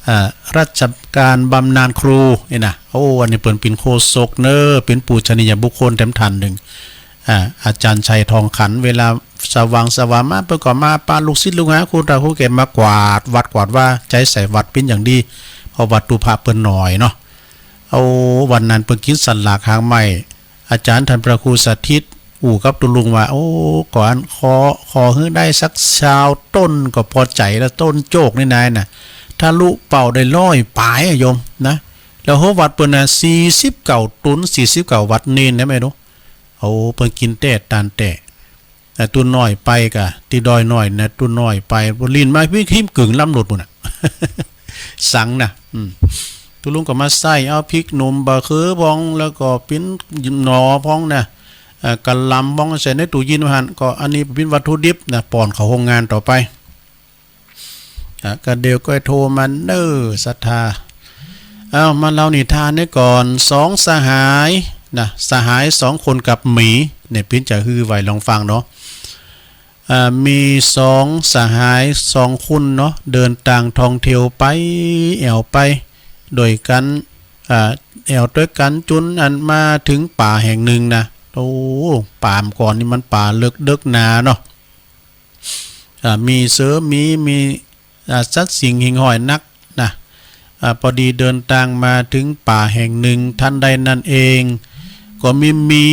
อ่า ราชการบำนาญครูนี่นะ โอ้ อันนี้เปิ้นเป๋นโฆษกเน้อ เป๋นปูชนียบุคคลแถมท่านนึ่ง อ่า อาจ๋ารย์ชัยทองขัน เวลาสว่างสว่างมา เปิ้นก็มาปาลูกศิษย์ลูกหา ครูเฒ่าครูแก่ มากวาดวัดกวาดวา ใจ๊ใส่วัดเป๋นอย่างดี เพราะวัตถุพระเปิ้นน้อยเนาะ เอา วันนั้นเปิ้นกิ๋นสลากหางไม้ อาจ๋ารย์ต้านพระครูสถิตอู้กับตุ๊ลุงว่า โอ้ ก่อน ขอ ขอหื้อได้สักซาวต้นก็ปอใจ๋แล้ว ต้นโจ๊กนี่นายน่ะ ทะลุเป้าได้ร้อยป๋ายอะโยมนะ แล้วหัววัดเปิ้นน่ะ สี่สิบเก้าตุ๊น สี่สิบเก้าวัตต์ เณรนะแม่หนู โอ้ เปิ้นกิ๋นแต๊ตานแต๊ แต่ตุ๊น้อยไปก่ะ ตี้ดอยน้อยนะ ตุ๊น้อยไป ปอลิ้นมาพิ้งหิ้มกึ่งลำรถปู้นน่ะ สังนะ อืม ตุ๊ลุงก็มาใส่ เอาพริกหนุ่ม บะเขือพอง แล้วก็ปิ้นหน่อพองนะ เอ่อ กะหล่ำพอง ใส่ในตู้เย็นไว้หั้น ก็อันนี้ปิ้นวัตถุดิบนะ ป้อนเข้าโฮงงานต่อไป อ่ะ ก็เดี๋ยวก็โทรมาเน้อ ศรัทธา เอา มาเล่านิทานนี้ก่อน สองสหายนะ สหายสองคนกับหมี เนี่ย ปิ้นจะหื้อไหวลองฟังเนาะ อ่า มีสองสหายสองคนเนาะ เดินตางท่องเที่ยวไป แอ่วไป โดยกั๋น อ่า แอ่วตวยกั๋น จุนอันมาเถิงป่าแห่งนึ่งนะ โอ้ ป่าก่อนนี่มันป่าเลิ็กเดิ็กหนาเนาะ อ่า มีเสือ มี มี นะ สัตว์สิ่งหิ่งห้อยนักนะ อ่า พอดีเดินตางมาเถิงป่าแห่งนึ่ง ทันใดนั้นเอง ก็มีหมี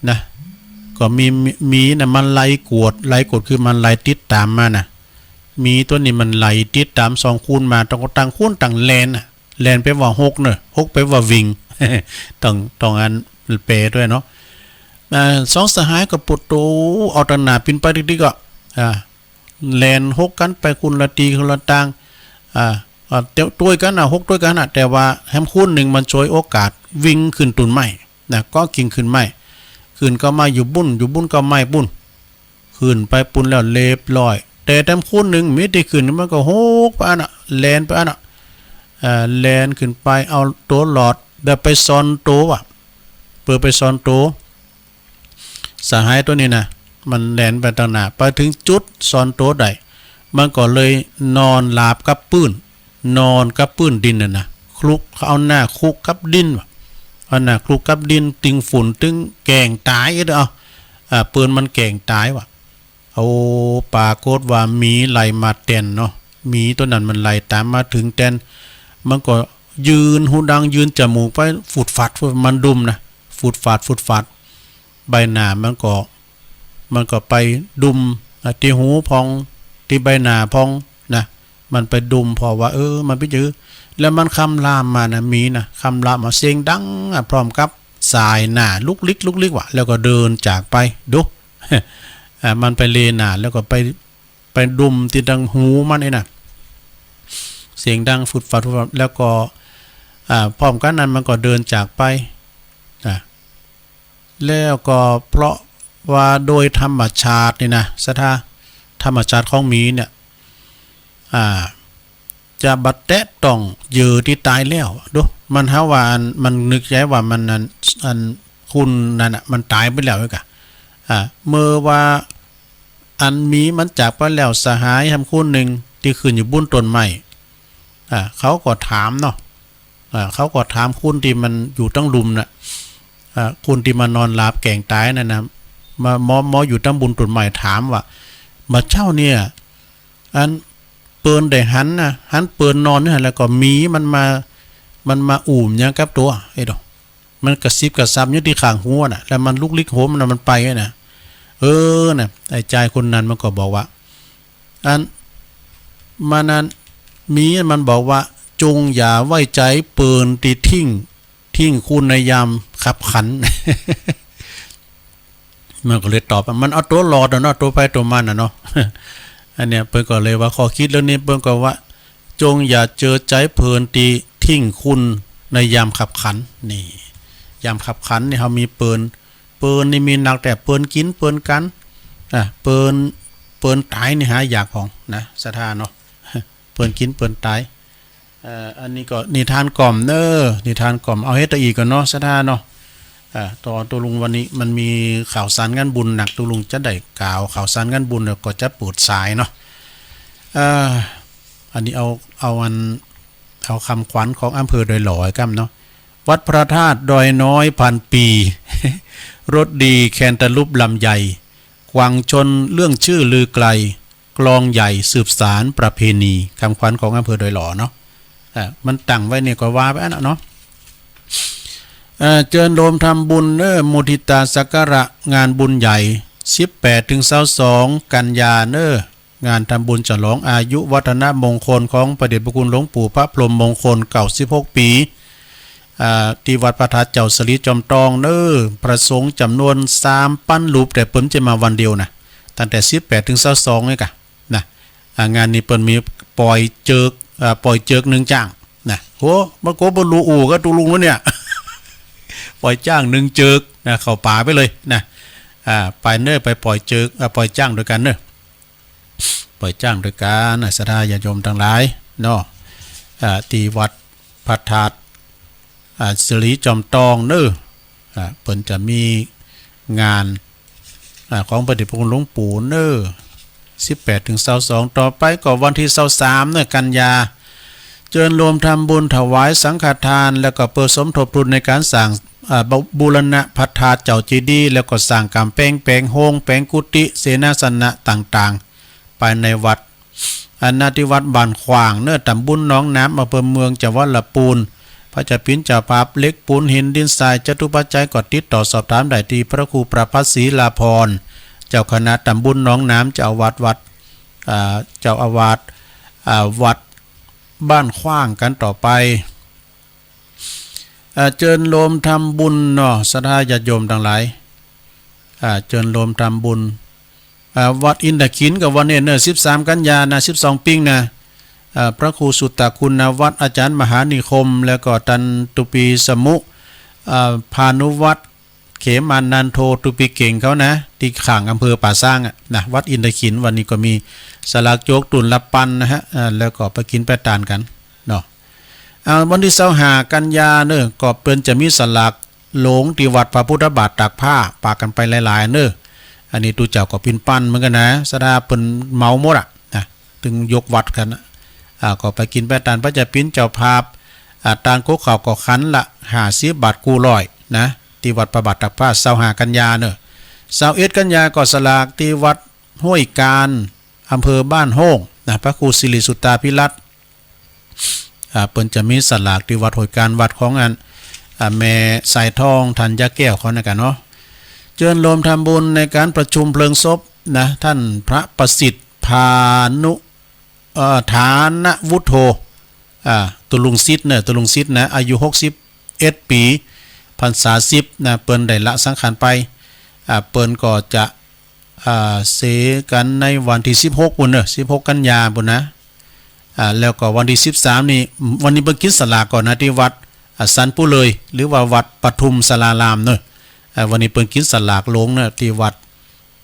นะ ก็มี หมีนะ มันไล่กวด ไล่กวดคือมันไล่ติดต๋ามมานะ หมีตั๋วนี้มันไล่ติดต๋ามสองคูณมา ต่าง ต่างคูณต่างแล่นน่ะ แล่นแปลว่าฮกเนาะ ฮกแปลว่าวิ่ง ต้อง ต้องอันแปลตวยเนาะ อ่า สองสหายก็ปวดตั๋ว เอาตังหน้าปิ๊นไปติ๊กๆ ก็ อ่า แล่นฮกกั๋นไปคนละตี้คนละตาง อ่า อ่า เตียวตวยกั๋นน่ะ ฮกตวยกั๋นน่ะ แต่ว่าแหมคูณนึ่งมันฉวยโอกาสวิ่งขึ้นต้นไม้นะ เกาะกิ่งขึ้นไม้ ขึ้นเก๊าไม้อยู่บุ้น อยู่บุ้นเก๊าไม้บุ้น ขึ้นไปปู้นแล้วเรียบร้อย แต่แหมคูณนึ่งมีตี้ขึ้นมันก็ฮกไปอั้นน่ะ แล่นไปอั้นน่ะ อ่า แล่นขึ้นไปเอาตั๋วรอด แล้วไปซ่อนตั๋วว่ะ เปื้อไปซ่อนตั๋ว สหายตั๋วนี้นะ มันแล่นไปตังหน้า ไปเถิงจุดซ่อนตั๋วได้ มันก็เลยนอนหลับกับปื้น นอนกับปื้นดินน่ะนะ คลุก เอาหน้าคลุกกับดินว่ะ เอาหน้าคลุกกับดิน ตึงฝุ่น ตึงแก่งต๋ายเด้อ เอา อ่า ปื้นมันแก่งต๋ายว่ะ โอ้ ปรากฏว่าหมีไล่มาแตนเนาะ หมีตั๋วนั้นมันไล่ต๋ามมาเถิงแตน มันก็ยืนหูดัง ยืนจมูกไปฝุดฟัด มันดุมนะ ฝุดฟัด ฝุดฟัด ใบหน้ามันก็ มันก็ไปดุม อ่ะ ตี้หูพ่อง ตี้ใบหน้าพ่องนะ มันไปดุมผ่อว่า เออ มันเป๋นจื้อ แล้วมันคำรามมานะ หมีนะ คำรามมาเสียงดัง อ่ะ พร้อมกับสายหน้าลุกลิกลุกลิกว่ะ แล้วก็เดินจากไป ดู อ่ะ มันไปเลหน้า แล้วก็ไป ไปดุมตี้ตังหูมันไอ้น่ะ เสียงดังฝุดฟัด ฝุดฟัด แล้วก็ อ่า พร้อมกั๋นนั้นมันก็เดินจากไป อ่ะ แล้วก็เพราะว่าโดยธรรมชาตินี่นะ ศรัทธา ธรรมชาติของหมีเนี่ย อ่า จะบ่แตะต้องเหยื่อตี้ต๋ายแล้ว ดู มันหาว่าอัน มันนึกใจ๋ว่ามันอัน อัน คนนั้นน่ะ มันต๋ายไปแล้วกะ อ่า เมื่อว่าอันหมีมันจากไปแล้ว สหายแหมคนนึ่งตี้ขึ้นอยู่บุ้นต้นไม้ อ่า เขาก็ถามเนาะ อ่า เขาก็ถามคนตี้มันอยู่ตังลุ่มน่ะ อ่า คนตี้มานอนหลับแก่งต๋ายนั่นน่ะ มา มอ มออยู่ตังบุ้นต้นไม้ถามว่า บ่าเจ้าเนี่ย อันเปิ้นได้หันนะ หันเปิ้นนอนเนี่ย แล้วก็หมีมันมา มันมาอู้หยังกับตั๋ว เอ้ยดอก มันกระซิบกระซาบอยู่ตี้ข้างหัวน่ะ แล้วมันลุกลิกโหมน่ะ มันไปน่ะ เออ น่ะ ไอ้จายคนนั้นมันก็บอกว่า อัน มันนั้น หมีมันบอกว่า จงอย่าไว้ใจ๋เปิ้นตี้ทิ้ง ทิ้งคุณในยามคับขัน มันก็เลยตอบว่า มันเอาตั๋วรอดอะเนาะ ตั๋วไผตั๋วมันน่ะเนาะ อันเนี้ยเปิ้นก็เลยว่า ข้อคิดเรื่องนี้เปิ้นก็ว่า จงอย่าเจิดใจ๋เปิ้นตี้ทิ้งคุณในยามคับขัน นี่ ยามคับขันนี่เฮามีเปิ้น เปิ้นนี่มีนักแต๊ เปิ้นกิ๋น เปิ้นกั๋น อ่ะ เปิ้น เปิ้นต๋ายนี่หายากพ่องนะ ศรัทธาเนาะ เปิ้นกิ๋น เปิ้นต๋าย เอ่อ อันนี้ก็นิทานกล่อมเน้อ นิทานกล่อม เอาเฮาต่ออีกก่อนเนาะ ศรัทธาเนาะ อ่า ต่อ ตุ๊ลุงวันนี้มันมีข่าวสารงานบุญนัก ตุ๊ลุงจะได้กล่าวข่าวสารงานบุญแล้วก็จะเปิดสายเนาะ เอ่อ อันนี้เอา เอาอัน เอากำขวัญของอำเภอดอยหล่อก่ำเนาะ วัดพระธาตุดอยน้อยพันปี รสดีแคนตาลูปลำไย กวางชนเรื่องชื่อลือไกล กลองใหญ่สืบสานประเพณี กำขวัญของอำเภอดอยหล่อเนาะ อ่ะ มันตั้งไว้เนี่ยก็ว่าไปอั้นน่ะเนาะ เอ่อ เจิญโยมทำบุญเน้อ มุทิตาสักการะงานบุญใหญ่ สิบแปดถึงซาวสองกันยาเน้อ งานทำบุญฉลองอายุวัฒนมงคลของพระเดชพระคุณหลวงปู่พระพรหมมงคล เก้าสิบหกปี อ่า ตี้วัดพระธาตุเจ้าสะหลีจอมตองเน้อ พระสงฆ์จ๋ำนวนสามปันรูป แต่เปิ้นจะมาวันเดียวนะ ตั้งแต่สิบแปดถึงซาวสองนี่กะ นะ อ่า งานนี้เปิ้นมีปอยเจิก อ่า ปอยเจิกนึ่งจ้าง นะ โห มันก็บ่ฮู้อู้กับตุ๊ลุงแล้วเนี่ย ปอยจ้างนึ่งเจิก นะ เข้าป่าไปเลย นะ อ่า ไปเน้อ ไปปอยเจิก อ่า ปอยจ้างตวยกั๋นเน้อ ปอยจ้างตวยกั๋นนะ ศรัทธาญาติโยมตังหลายเนาะ อ่า ตี้วัดพระธาตุ อ่า สะหลีจอมตองเน้อ อ่า เปิ้นจะมีงาน อ่า ของพระเดชพระคุณหลวงปู่เน้อ สิบแปดถึงซาวสอง ต่อไปก็วันตี้ซาวสามเน้อ กันยา เจิญโยมทำบุญถวายสังฆทาน แล้วก็เพื่อสมทบทุนในก๋านสร้าง อ่า บู บูรณะพระธาตุเจ้าเจดีย์ แล้วก็สร้างก๋ำแปง แป๋งโฮง แป๋งกุฏิ เสนาสนะต่างๆ ภายในวัด อ่า ณ ตี้วัดบ้านขว้างเน่อ ต๋ำบลหนองน้ำ อำเภอเมือง จังหวัดละปูน ใผจะเป๋นเจ้าภาพ เหล็กปูนหินดินทราย จตุปัจจัย ก็ติดต่อสอบถามได้ตี้พระครูประภัสศรีลาภรณ์ เจ้าคณะต๋ำบลหนองน้ำ เจ้าอาวาสวัด อ่า เจ้าอาวาส อ่า วัดบ้านขว้างกั๋นต่อไป อ่า เจิญโฮมทำบุญเนาะ ศรัทธาญาติโยมตังหลาย อ่า เจิญโฮมทำบุญ อ่า วัดอินทขิลก็วันนี้เน่อ สิบสาม กัญญานะ สิบสอง ปิงนะ อ่า พระครูสุตตคุณวัฒน์ อาจ๋ารย์มหานิคม แล้วก็ต้านตุปีสมุ อ่า พานุวัฒน์ เขมานันโท ตุปีเก่งเขานะ ตี้ข้างอำเภอป่าซางอะนะ วัดอินทขิล วันนี้ก็มีสลากโจกตุ๊นละปันนะฮะ อ่า แล้วก็ไปกิ๋นไปตานกั๋นเนาะ อ่า วันตี้ซาวห้า กัญญาเน่อ ก็เปิ้นจะมีสลากโหลงตี้วัดพระพุทธบาทตากผ้า ปากั๋นไปหลายๆ เน่อ อันนี้ตุ๊เจ้าก็ปิ้นปันเหมือนกั๋นนะ ศรัทธาเปิ้นเหมาหมดอะนะ ตึงยกวัดกั๋นนะ อ่า ก็ไปกิ๋นไปตาน ใผจะเป๋นเจ้าภาพ อ่า ตานโกข้าวก็ขันละห้าสิบบาทกู้ร้อยนะ ตี้วัดพระบาทตากผ้า ซาวห้า กัญญาเน่อ ซาวเอ็ด กัญญาก็สลากตี้วัดห้วยกาญ อำเภอบ้านโฮ่งนะ พระครูสิริสุตตาภิรัตน์ อ่า เปิ้นจะมีสลากตี้วัดห้วยกาญ วัดของอัน อ่า แม่สายทองธัญญาแก้วเขานะกั๋นเนาะ เจิญโฮมทำบุญในก๋านประชุมเพลิงศพนะ ต้านพระประสิทธิ์ พานุ เอ่อ ฐานวุฒโธ อ่า ตุ๊ลุงสิทธิ์เน่อ ตุ๊ลุงสิทธิ์นะ อายุหกสิบเอ็ดปี๋ พรรษาสิบนะ เปิ้นได้ละสังขารไป อ่า เปิ้นก็จะ อ่า เสียกั๋นในวันตี้สิบหกปู้นเน่อ สิบหก กัญญาปู้นนะ อ่า แล้วก็วันตี้สิบสามนี่ วันนี้เปิ้นกิ๋นสลากก่อนนะ ตี้วัด อ่า สันปุเลย หรือว่าวัดปทุมสารารามเน่อ อ่า วันนี้เปิ้นกิ๋นสลากโหลงเน่อ ตี้วัด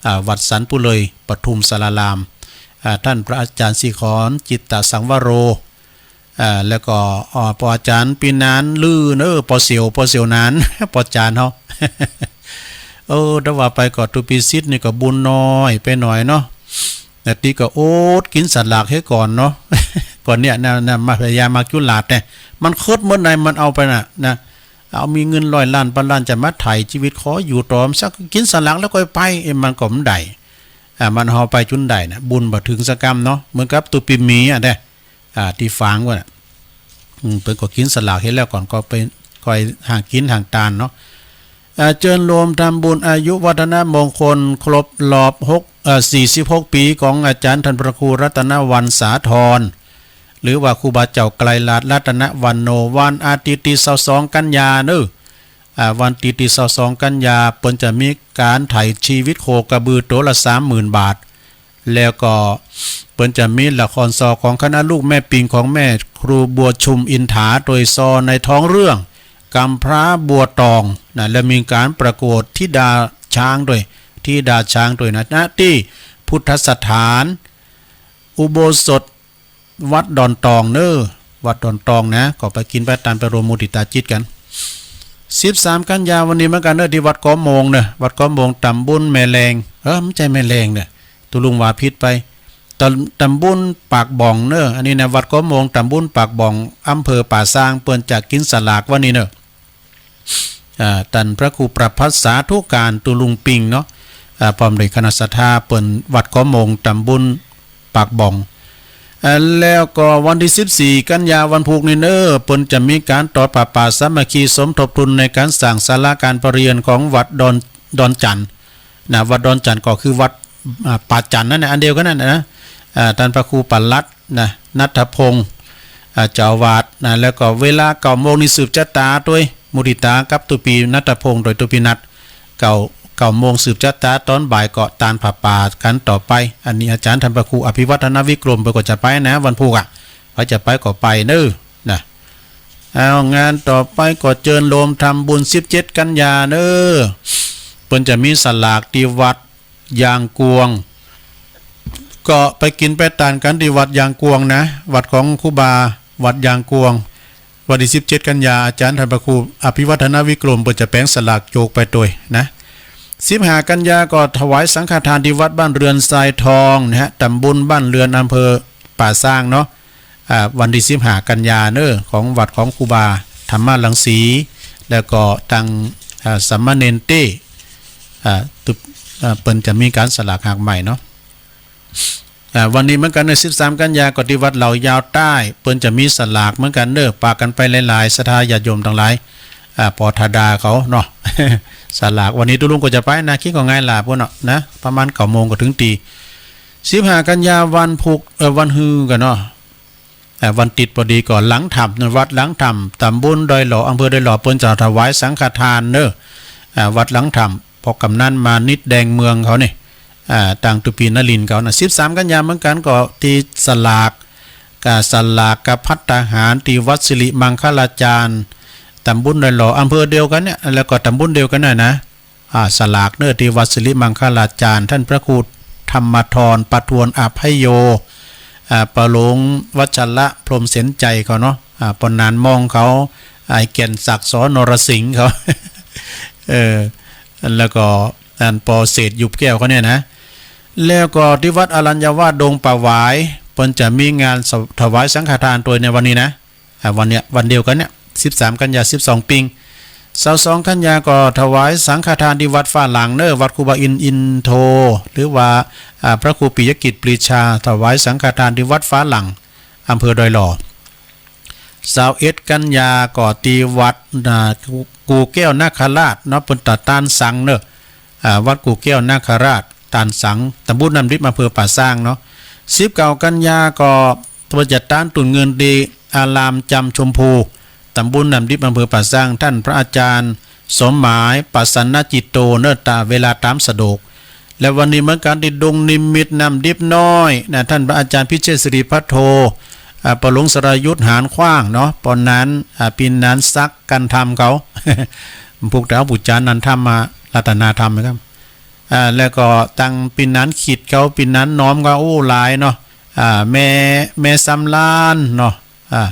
อ่า วัดสันปุเลย ปทุมสาราราม อ่า ต้านพระอาจ๋ารย์สีขอน จิตตสังวโร อ่า แล้วก็ อ่า ป้ออาจ๋ารย์ปี๋นานลือเน่อ ป้อเสี่ยว ป้อเสี่ยวนาน ป้ออาจ๋ารย์เฮา เออ แต่ว่าไปก็ตุ๊ปีสิทธิ์นี่ก็บุญน้อยไปหน่อยเนาะ แต่ตี้ก็อดกิ๋นสลากเหียก่อนเนาะ ก่อนเนี่ยนะ นะ มาพญามัจจุราชเนี่ย มันเคิดเมื่อใดมันเอาไปน่ะ นะ เอามีเงินร้อยล้านพันล้านจะมาไถ่ชีวิต ขออยู่ต่อสัก กิ๋นสลากแล้วก่อยไป เอ๊ะ มันก็บ่ได้ อ่า มันเฮาไปจุนได้นะ บุญบ่เถิงสักกำเนาะ เหมือนกับตุ๊ปีหมีอะเด้ อ่า ตี้ฝางไว้น่ะ อืม เปิ้นก็กิ๋นสลากเหียแล้วก่อน ก็ไปค่อยหากิ๋นหาตานเนาะ อ่า เจิญโฮมทำบุญอายุวัฒนมงคลครบรอบหก เอ่อ สี่สิบหกปี๋ของอาจ๋ารย์ต้านพระครูรัตนวรรณสาธร หรือว่าครูบาเจ้าไกรลาศรัตนวรรณโณ วันอาทิตย์ตี้ซาวสอง กัญญาเน่อ อ่า วันอาทิตย์ตี้ซาวสอง กัญญา เปิ้นจะมีก๋านไถ่ชีวิตโคกระบือตั๋วละสามหมื่นบาท แล้วก็เปิ้นจะมีละครซอของคณะลูกแม่ปิงของแม่ครูบัวชุมอินถา โดยซอในท้องเรื่องกำพร้าบัวตองนะ และมีก๋านประกวดธิดาช้างด้วย ธิดาช้างด้วยนะ ณ ตี้พุทธสถาน อุโบสถวัดดอนตองเน่อ วัดดอนตองนะ ก็ไปกิ๋นไปตานไปรวมมุทิตาจิตกั๋น สิบสาม กัญญาวันนี้เหมือนกั๋นเน่อ ตี้วัดกอมโมงเน่อ วัดกอมโมง ต๋ำบลแม่แลง เออ บ่ใจ้แม่แลงเน่อ ตุ๊ลุงว่าผิดไป ต๋ำ ต๋ำบลปากบ่องเน่อ อันนี้นะ วัดกอมโมง ต๋ำบลปากบ่อง อำเภอป่าซาง เปิ้นจะกิ๋นสลากวันนี้เน่อ อ่า ต้านพระครูประภัสสาธุการ ตุ๊ลุงปิงเนาะ อ่า พร้อมด้วยคณะศรัทธา เปิ้นวัดกอมโมง ต๋ำบลปากบ่อง อ่า แล้วก็วันตี้สิบสี่ กัญญา วันพูกนี้เน่อ เปิ้นจะมีก๋านตอดผ้าป่าสามัคคีสมทบทุนในก๋านสร้างศาลาก๋านประเรียนของวัดดอน ดอนจั่นนะ วัดดอนจั่นก็คือวัด อ่า ป่าจั่นนั่นแหละ อันเดียวกั๋นนั่นนะ อ่า ต้านพระครูปลัด นะ ณัฐพงษ์ อ่า เจ้าอาวาสนะ แล้วก็เวลาเก้าโมงนี่สืบจะต๋าตวย มุทิตากับตุ๊ปีณัฐพงษ์ โดยตุ๊ปีนัด เก้า เก้าโมงสืบจะต๋า ต๋อนบ่ายก็ตานผ้าป่ากั๋นต่อไป อันนี้อาจ๋ารย์ต้านพระครูอภิวัฒนวิกรมเปิ้นก็จะไปนะ วันพูกอะ ใผจะไปก็ไปเน่อนะ เอา งานต่อไปก็เจิญโฮมทำบุญสิบเจ็ด กัญญาเน่อ เปิ้นจะมีสลากตี้วัด ยางกวง ก็ไปกิ๋นไปตานกั๋นตี้วัดยางกวงนะ วัดของครูบา วัดยางกวง วันตี้สิบเจ็ด กัญญา อาจ๋ารย์ต้านพระครูอภิวัฒนวิกรมเปิ้นจะแป๋งสลากโจกไปตวยนะ สิบห้า กัญญาก็ถวายสังฆทานตี้วัดบ้านเรือนทรายทองนะฮะ ต๋ำบลบ้านเรือน อำเภอป่าซางเนาะ อ่า วันตี้สิบห้า กัญญาเน่อ ของวัดของครูบาธรรมรังสี แล้วก็ตัง อ่า สามเณรเต้ อ่า ตุ๊บ อ่า เปิ้นจะมีก๋านสลากหากใหม่เนาะ อ่า วันนี้เหมือนกั๋นเน่อ สิบสาม กัญญาก็ตี้วัดเหล่ายาวใต้ เปิ้นจะมีสลากเหมือนกั๋นเน่อ ปากั๋นไปหลายๆ ศรัทธาญาติโยมตังหลาย อ่า ปอทาดาเขาเนาะ สลากวันนี้ตุ๊ลุงก็จะไปนะ คิดก็ง่ายหลาบปู้นเนาะนะ ประมาณเก้าโมงก็เถิงตี้ สิบห้า กัญญาวันพุธ เอ่อ วันฮือกั๋นเนาะ อ่า วันติ๊ดปอดีก็หลังถ้ำเน่อ วัดหลังถ้ำ ต๋ำบลดอยหล่อ อำเภอดอยหล่อ เปิ้นจะถวายสังฆทานเน่อ อ่า วัดหลังถ้ำ ปอกำนันมานิตย์แดงเมืองเขานี่ อ่า ตางตุ๊ปีนรินทร์เขานะ สิบสาม กัญญาเหมือนกั๋นก็ตี้สลาก กา สลากกะภัตตาหารตี้วัดสิริมังคลาจารย์ ต๋ำบลดอยหล่อ อำเภอเดียวกั๋นเนี่ย แล้วก็ต๋ำบลเดียวกั๋นน่ะนะ อ่า สลากเน่อตี้วัดสิริมังคลาจารย์ ต้านพระครูธรรมธร ประทวนอภัยโย อ่า ปอหลวงวัชระพรหมเสนชัยเขาเนาะ อ่า ปอหนานมองเขา ไอ้แก่นศักดิ์ ส.นรสิงห์เขา เออ แล้วก็อันปอเศรษฐ ยุบแก้วเขาเนี่ยนะ แล้วก็ตี้วัดอรัญญวาสดงป่าหวาย เปิ้นจะมีงานถวายสังฆทานตวยในวันนี้นะ อ่า วันเนี้ย วันเดียวกั๋นเนี่ย สิบสาม กัญญา สิบสอง ปิง ซาวสอง กัญญาก็ถวายสังฆทานตี้วัดฟ้าหลังเน่อ วัดครูบาอินทร์ อินโท หรือว่า อ่า พระครูปิยกิจปรีชา ถวายสังฆทานตี้วัดฟ้าหลัง อำเภอดอยหล่อ ซาวเอ็ด กัญญาก็ตี้วัด อ่า กู่แก้วนาคราชเนาะ เปิ้นตะตานสังเน่อ อ่า วัดกู่แก้วนาคราช ตานสัง ต๋ำบลน้ำดิบ อำเภอป่าซางเนาะ สิบเก้า กัญญาก็ เปิ้นจะตานตุนเงินตี้อารามจำชมพู ต๋ำบลน้ำดิบ อำเภอป่าซาง ต้านพระอาจารย์สมหมาย ประสรรณจิตโต เน่อ ตะเวลาต๋ามสะดวก และวันนี้เหมือนกั๋นตี้ดงนิมิตรน้ำดิบน้อยนะ ต้านพระอาจารย์พิเชษฐศิริพัทโท อ่า ปอหลวงสรายุทธหานขว้างเนาะ ปอหนาน อ่า ปินหนานศักดิ์ กันธรรมเขา พวกเฮาผู้จ๋านันทมารัตนาธรรมนะครับ อ่า แล้วก็ตังปินหนานขิดเขา ปินหนานหนอมเขา โอ้ หลายเนาะ อ่า แม่ แม่สำราญเนาะ อ่า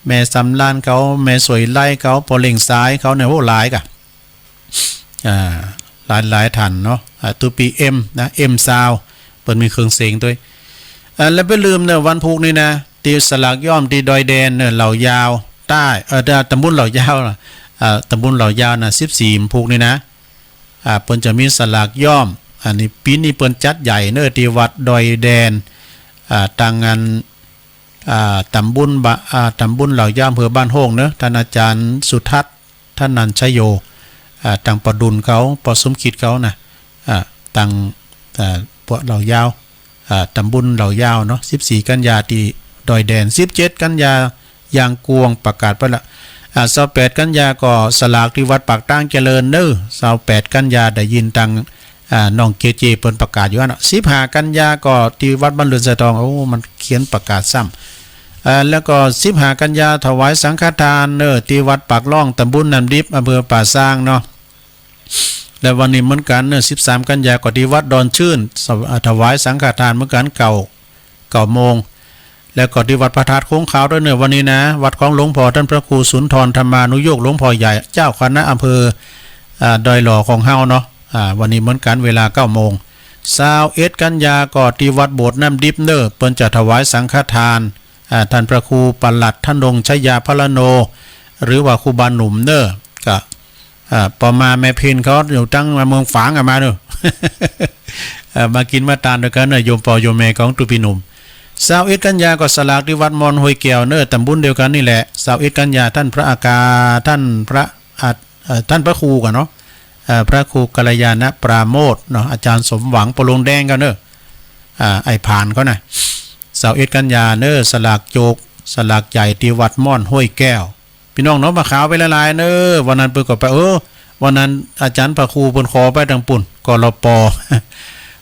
แม่สำราญเขา แม่สวยไลเขา ปอเล็งสายเขาเนี่ย โอ้ หลายก่ะ อ่า หลายๆ ต้านเนาะ อ่า ตุ๊ปีเอ็มนะ เอ็มซาวด์ เปิ้นมีเครื่องเสียงตวย อ่า แล้วบ่าลืมเน่อ วันพุธนี่นะ ตี้สลากย่อมตี้ดอยแดนเน่อ เหล่ายาวใต้ เอ่อ ต๋ำบลเหล่ายาวนะ อ่า ต๋ำบลเหล่ายาวนะ สิบสี่ วันพุธนี่นะ อ่า เปิ้นจะมีสลากย่อม อันนี้ปี๋นี้เปิ้นจัดใหญ่เน่อ ตี้วัดดอยแดน อ่า ตางอัน อ่า ต๋ำบลบ่า อ่า ต๋ำบลเหล่ายาว อำเภอบ้านโฮ่งเน่อ ต้านอาจ๋ารย์สุทัศน์ ธนัญชโย อ่า ตางปอดุลเขา ปอสมคิดเขานะ อ่า ตาง อ่า ปวกเหล่ายาว อ่า ต๋ำบลเหล่ายาวเนาะ สิบสี่ กัญญาตี้ดอยแดน สิบเจ็ด กัญญา ยางกวงประกาศไปละ อ่า ซาวแปด กัญญาก็สลากตี้วัดปากตางเจริญเน่อ ซาวแปด กัญญาได้ยินตาง อ่า น้องเจเจเปิ้นประกาศอยู่หั้นเนาะ สิบห้า กัญญาก็ตี้วัดบ้านเรือนสะทอง โอ้ มันเขียนประกาศซ้ำ อ่า แล้วก็ สิบห้า กัญญาถวายสังฆทานเน่อ ตี้วัดปากล่อง ต๋ำบลน้ำดิบ อำเภอป่าซางเนาะ และวันนี้เหมือนกั๋นเน่อ สิบสาม กัญญาก็ตี้วัดดอนชื่น สว- อ่า ถวายสังฆทานเหมือนกั๋น เก้า เก้าโมง แล้วก็ตี้วัดพระธาตุโค้งขาวตวยเน่อ วันนี้นะ วัดของหลวงพ่อต้านพระครูสุนทรธรรมานุโยค หลวงพ่อใหญ่ เจ้าคณะอำเภอ อ่า ดอยหล่อของเฮาเนาะ อ่า วันนี้เหมือนกั๋น เวลา เก้าโมง ซาวเอ็ด กัญญาก็ตี้วัดโบสถ์น้ำดิบเน่อ เปิ้นจะถวายสังฆทาน อ่า ต้านพระครูปลัดธนงค์ชยาพรโน หรือว่าครูบาหนุ่มเน่อ ก็ อ่า ปอมาแม่เพ็ญเขาอยู่ตางเมืองฝางอะมาเน่อ เอ่อ มากิ๋นมาตานตวยกั๋นเน่อ โยมปอโยมแม่ของตุ๊ปีหนุ่ม ซาวเอ็ด กัญญาก็สลากตี้วัดม่อนห้วยแก้วเน่อ ต๋ำบลเดียวกั๋นนี่แหละ ซาวเอ็ด กัญญา ต้านพระอาคา ต้านพระ อ่า เอ่อ ต้านพระครูก่อนเนาะ เอ่อ พระครูกัลยาณปราโมทย์เนาะ อาจ๋ารย์สมหวัง ปอหลวงแดงเขาเน่อ อ่า ไอ้ผานเขานะ ซาวเอ็ด กัญญาเน่อ สลากโจก สลากใหญ่ตี้วัดม่อนห้วยแก้ว ปี้น้องเนาะ มาขาวไปหลายๆ เน่อ วันนั้นเปิ้นก็ไป เออ วันนั้นอาจ๋ารย์พระครูเปิ้นขอไปตางปู๊น กลป.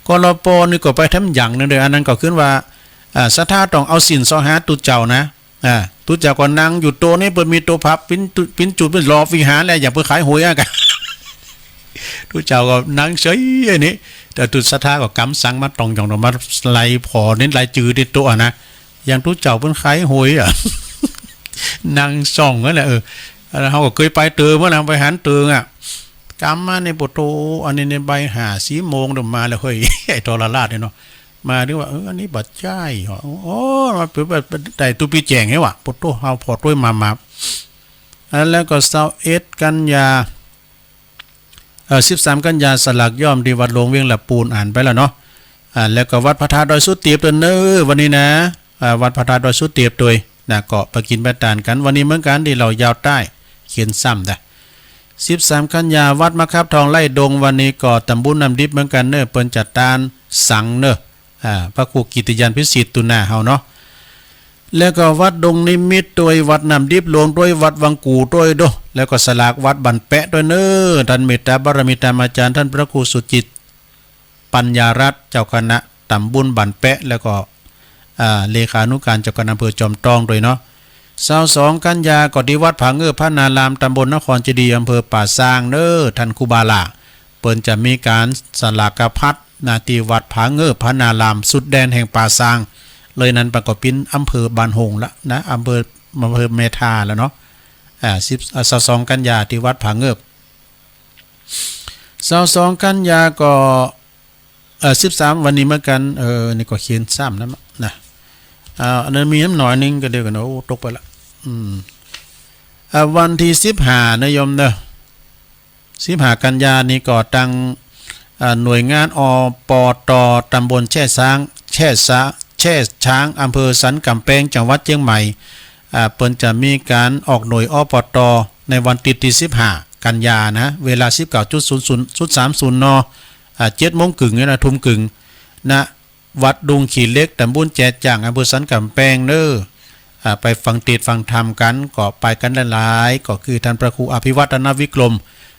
กลป นี่ก็ไปแถมอย่างหนึ่งเด้อ อันนั้นก็คือว่า อ่า ศรัทธาต้องเอาศีลซอหาตุ๊เจ้านะ อ่า ตุ๊เจ้าก็นั่งอยู่โต๊ะนี่ เปิ้นมีโต๊ะพับ ปิ้นจุ ปิ้นจุด ปิ้นหลอบวิหารแหละ อย่างเปิ้นขายหวยอะกะ ตุ๊เจ้าก็นั่งเฉยอันนี้ แต่ตุ๊ศรัทธาก็กำสังมาตองหย่องออกมาไล่ผอนี่ไล่จือในโต๊ะอะนะ อย่างตุ๊เจ้าเปิ้นขายหวยอะ นั่งส่องนั่นแหละ เออ แล้วเฮาก็เกยไปเติงเมื่อนั้น ไปหันเติงอะ กำมานี่ โปโต อันนี้ในใบห้าสี่โมงเดี๋ยวมาแล้วเฮ้ย ไอ้ทรราชนี่เนาะ มาถึงว่า เออ อันนี้บ่ใจ้หรอ โอ้ มาเปิด ได้ตุ๊ปีแจ้งไงวะ โปโต เฮาผ่อตวยมา มา อันแล้วก็ซาวเอ็ด กัญญา เอ่อ สิบสาม กัญญา สลากย่อมตี้วัดหลวงเวียงละปูน อ่านไปแล้วเนาะ อ่า แล้วก็วัดพระธาตุดอยสุเตียบตวยเน่อ วันนี้นะ อ่า วัดพระธาตุดอยสุเตียบตวยนะ ก็ไปกิ๋นไปตานกั๋น วันนี้เหมือนกั๋น ตี้เหล่ายาวใต้ เขียนซ้ำนะ สิบสาม กัญญา วัดมะขับทองไร่ดง วันนี้ก็ตำบุญน้ำดิบเหมือนกั๋นเน่อ เปิ้นจัดตานสังเน่อ อ่า พระครูกิตติยานพิสิทธิ์ ตุ๊หน้าเฮาเนาะ แล้วก็วัดดงนิมิตรตวย วัดน้ำดิบหลวงตวย วัดวังกู่ตวยโด แล้วก็สลากวัดบ้านแปะตวยเน่อ ต้านเมตตาบารมีธรรมอาจารย์ ต้านพระครูสุจิต ปัญญารัตน์ เจ้าคณะตำบลบ้านแปะ แล้วก็ อ่า เลขานุการเจ้าคณะอำเภอจอมตองตวยเนาะ ซาวสอง กัญญา ก็ตี้วัดผาเงิบพระนาราม ตำบลนครเจดีย์ อำเภอป่าซางเน่อ ต้านครูบาหล้า เปิ้นจะมีก๋านสลากพัดนะ ตี้วัดผาเงิบพระนาราม สุดแดนแห่งป่าซาง เลยนั้นไปก็เป๋นอำเภอบ้านโฮ่งละนะ อำเภอ อำเภอแม่ทาแล้วเนาะ อ่า สิบ อ่า ซาวสอง กัญญา ตี้วัดผาเงิบ ซาวสอง กัญญา ก็ เอ่อ สิบสาม วันนี้เหมือนกั๋น เออ นี่ก็เขียนซ้ำนะ นะ อ่า อันนั้นมีน้ำหน่อยนึ่งก็เดียวกั๋นเนาะ โอ้ ตกไปละ อืม อ่า วันตี้สิบห้านะโยมเน่อ สิบห้า กัญญานี่ก็ตัง อ่า หน่วยงาน อปต ตำบลแช่ซ้าง แช่ซ้า แช่ช้าง อำเภอสันก๋ำแปง จังหวัดเจียงใหม่ อ่า เปิ้นจะมีก๋านออกหน่วย อปต ในวันอาทิตย์ตี้สิบห้า กัญญานะ เวลา สิบเก้าจุดศูนย์ศูนย์ จุดสามศูนย์ น อ่า เจ็ดโมงกึ่งเนี่ยนะ ทุ่มกึ่งนะ วัดดงขี้เหล็ก ตำบลแจจ่าง อำเภอสันก๋ำแปงเน่อ อ่า ไปฟังเตสน์ฟังธรรมกั๋น ก็ไปกั๋นหลายๆ ก็คือต้านพระครูอภิวัฒนวิกรม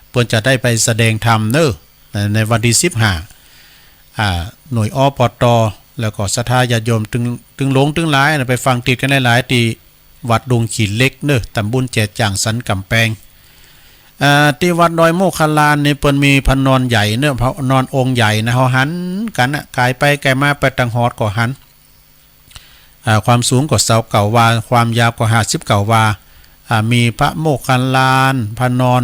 เปิ้นจะได้ไปแสดงธรรมเน่อ ใน ในวันตี้สิบห้า อ่า หน่วย อปต แล้วก็ศรัทธาญาติโยมตึง ตึงหลงตึงหลายนะ ไปฟังเตสน์กั๋นหลายๆ ตี้ วัดดงขี้เหล็กเน่อ ตำบลแจจ่าง สันก๋ำแปง อ่า ตี้วัดดอยโมคคัลลานนี่เปิ้นมีพระนอนใหญ่เน่อ พระนอนองค์ใหญ่นะ เฮาหันกั๋นนะ ก๋ายไปก๋ายมาไปตังหอดก็หัน อ่า ความสูงก็ซาวเก้าวา ความยาวก็ห้าสิบเก้าวา อ่า มีพระโมคคัลลาน พระนอน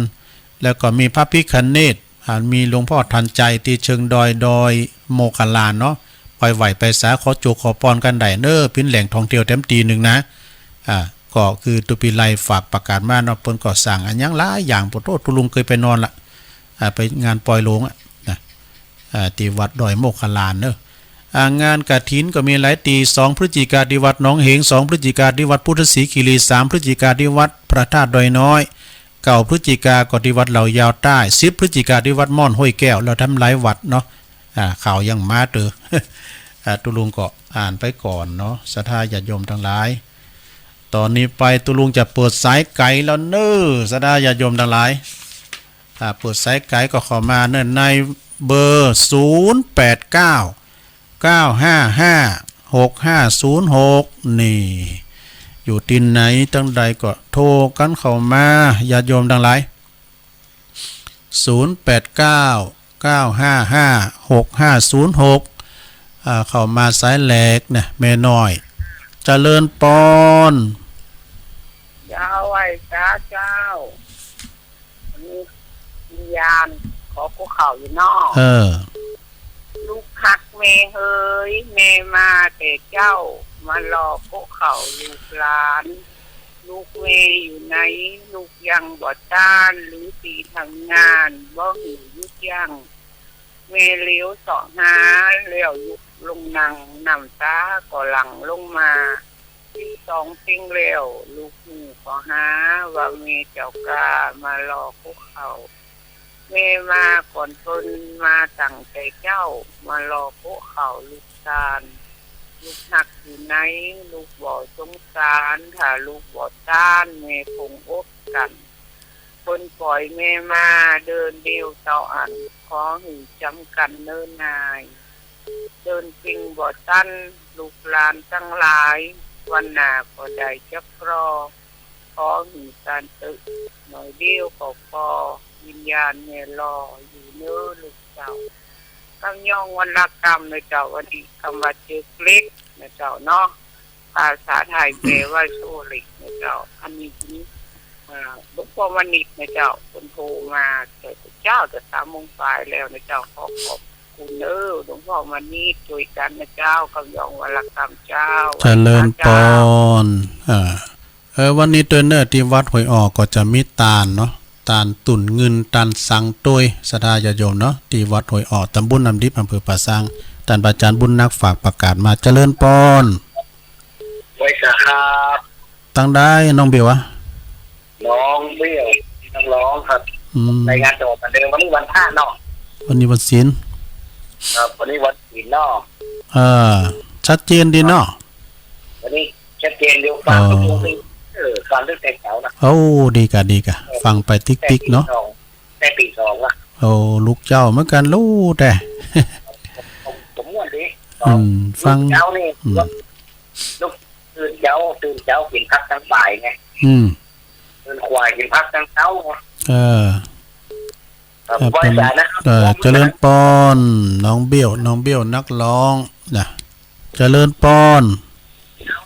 แล้วก็มีพระพิฆเนศ อ่า มีหลวงพ่อทันใจตี้เชิงดอย ดอยโมคคัลลานเนาะ ไปไหว้ไปสาขอโจคขอปอนกั๋นได้เน่อ เป๋นแหล่งท่องเที่ยวแถมตี้นึ่งนะ อ่า ก็คือตุ๊ปี๋ไลฝากประกาศมาเนาะ เปิ้นก็สร้างอะหยังหลายอย่าง โอ้โธ่ ตุ๊ลุงเกยไปนอนละ อ่า ไปงานปอยหลวงอะนะ อ่า ตี้วัดดอยโมคคัลลานเน่อ อ่า งานกฐินก็มีหลายตี้ สองพฤศจิกาตี้วัดหนองเหง สองพฤศจิกาตี้วัดพุทธศรีคีรี สามพฤศจิกาตี้วัดพระธาตุดอยน้อย เก้าพฤศจิกาก็ตี้วัดเหล่ายาวใต้ สิบพฤศจิกาตี้วัดม่อนห้วยแก้ว แล้วแถมหลายวัดเนาะ อ่า ข่าวยังมาเต๋อ อ่า ตุ๊ลุงก็อ่านไปก่อนเนาะ ศรัทธาญาติโยมตังหลาย ต๋อนนี้ไปตุ๊ลุงจะเปิดสายไก๋แล้วเน่อ ศรัทธาญาติโยมตังหลาย อ่า เปิดสายไก๋ก็เข้ามาเน่อ ในเบอร์ ศูนย์แปดเก้า เก้าห้าห้า หกห้าศูนย์หก นี่ อยู่ตี้ไหนตังใดก็โทรกั๋นเข้ามา ญาติโยมตังหลาย ศูนย์แปดเก้า เก้าห้าห้า หกห้าศูนย์หก อ่า เข้ามาสายแหลกนะ แม่น้อย เจริญปอน เจ้า ไหว้สาเจ้า มีวิญญาณขอกุข่าวอยู่นอก เออ ลูกฮักแม่เหย แม่มาแต่เจ๊า มารอกุข่าวลูกหลาน ลูกแม่อยู่ไหน ลูกยังบ่ต้าน ฤๅษีทำงาน บ่หื้อหยุดยั้ง แม่เหลียวเสาะหา แล้วลุกลงนั่ง น้ำตาก็หลั่งลงมา ตี้สองเพ็งแล้ว ลูกฮู้ก็หา ว่าแม่เจ้าก้ามารอกุข่าว แม่มาก่อนเปิ้น มาตั้งแต่เจ๊า มารอกุข่าวลูกต้าน ลูกฮักอยู่ไหน ลูกบ่สงสาร ถ้าลูกบ่ต้าน แม่คงอดกั๋น เปิ้นป่อยแม่มา เดินเดียวเต้าอั้น ขอหื้อจ๋ำกั๋นเน่อนาย เดินเก่งบ่ตัน ลูกหลานตังหลาย วันหน้าก็ได้จักรอ ขอหื้อต้านเต๊อะ หน่อยเดียวก็ปอ วิญญาณแม่รออยู่เน่อลูกเจ้า กำยองวรรณกรรมนะเจ้า วันนี้กำว่าเจิกเหล็กนะเจ้าเนาะ ภาษาไทยแปลว่าโซ่เหล็กนะเจ้า อันนี้ อ่า หลวงพ่อมณิษฐ์นะเจ้า เปิ้นโทรมาแต่เจ๊า แต่สามโมงปลายแล้วนะเจ้า ขอขอบคุณเน่อ หลวงพ่อมณิษฐ์ ช่วยกั๋นนะเจ้า กำยองวรรณกรรมเจ้า เจริญปอน อ่า เออ วันนี้ตวยเน่อ ตี้วัดห้วยอ้อก็จะมีตานเนาะ ตานตุ่นเงิน ตานสังตวย ศรัทธาญาติโยมเนาะ ตี้วัดห้วยอ้อ ตำบลน้ำดิบ อำเภอป่าซาง ต้านพระอาจ๋ารย์บุญนักฝากประกาศมา เจริญปอน ไหว้สาครับ ตังใดน้องเบลอะ น้องเบล นักฮ้องครับ อืม รายงานตั๋วเหมือนเดิม วันนี้วันพระเนาะ วันนี้วันศีล ครับ วันนี้วันศีลเนาะ เออ ชัดเจนดีเนาะ วันนี้ชัดเจนอยู่ ฟัง เออ ทุกวง เออ ฟังตั้งแต่เช้านะ โอ้ ดีกะ ดีกะ เออ ฟังไปติ๊กๆ เนาะ แต่ตีสอง แต่ตีสองอะ โอ้ ลูกเจ้าเหมือนกั๋น ฮู้แต๊ ผม ผมม่วนดี อืม ฟัง ลูกเจ้านี่ อืม ลูก ตื่นเจ๊า ตื่นเจ๊ากิ๋นผักตังบ่ายไง อืม ตื่นขวายกิ๋นผักตังเจ๊าไง เออ ครับ เออ ไหว้สานะครับ เออ เจริญปอน น้องเบล น้องเบลนักฮ้องนะ เจริญปอน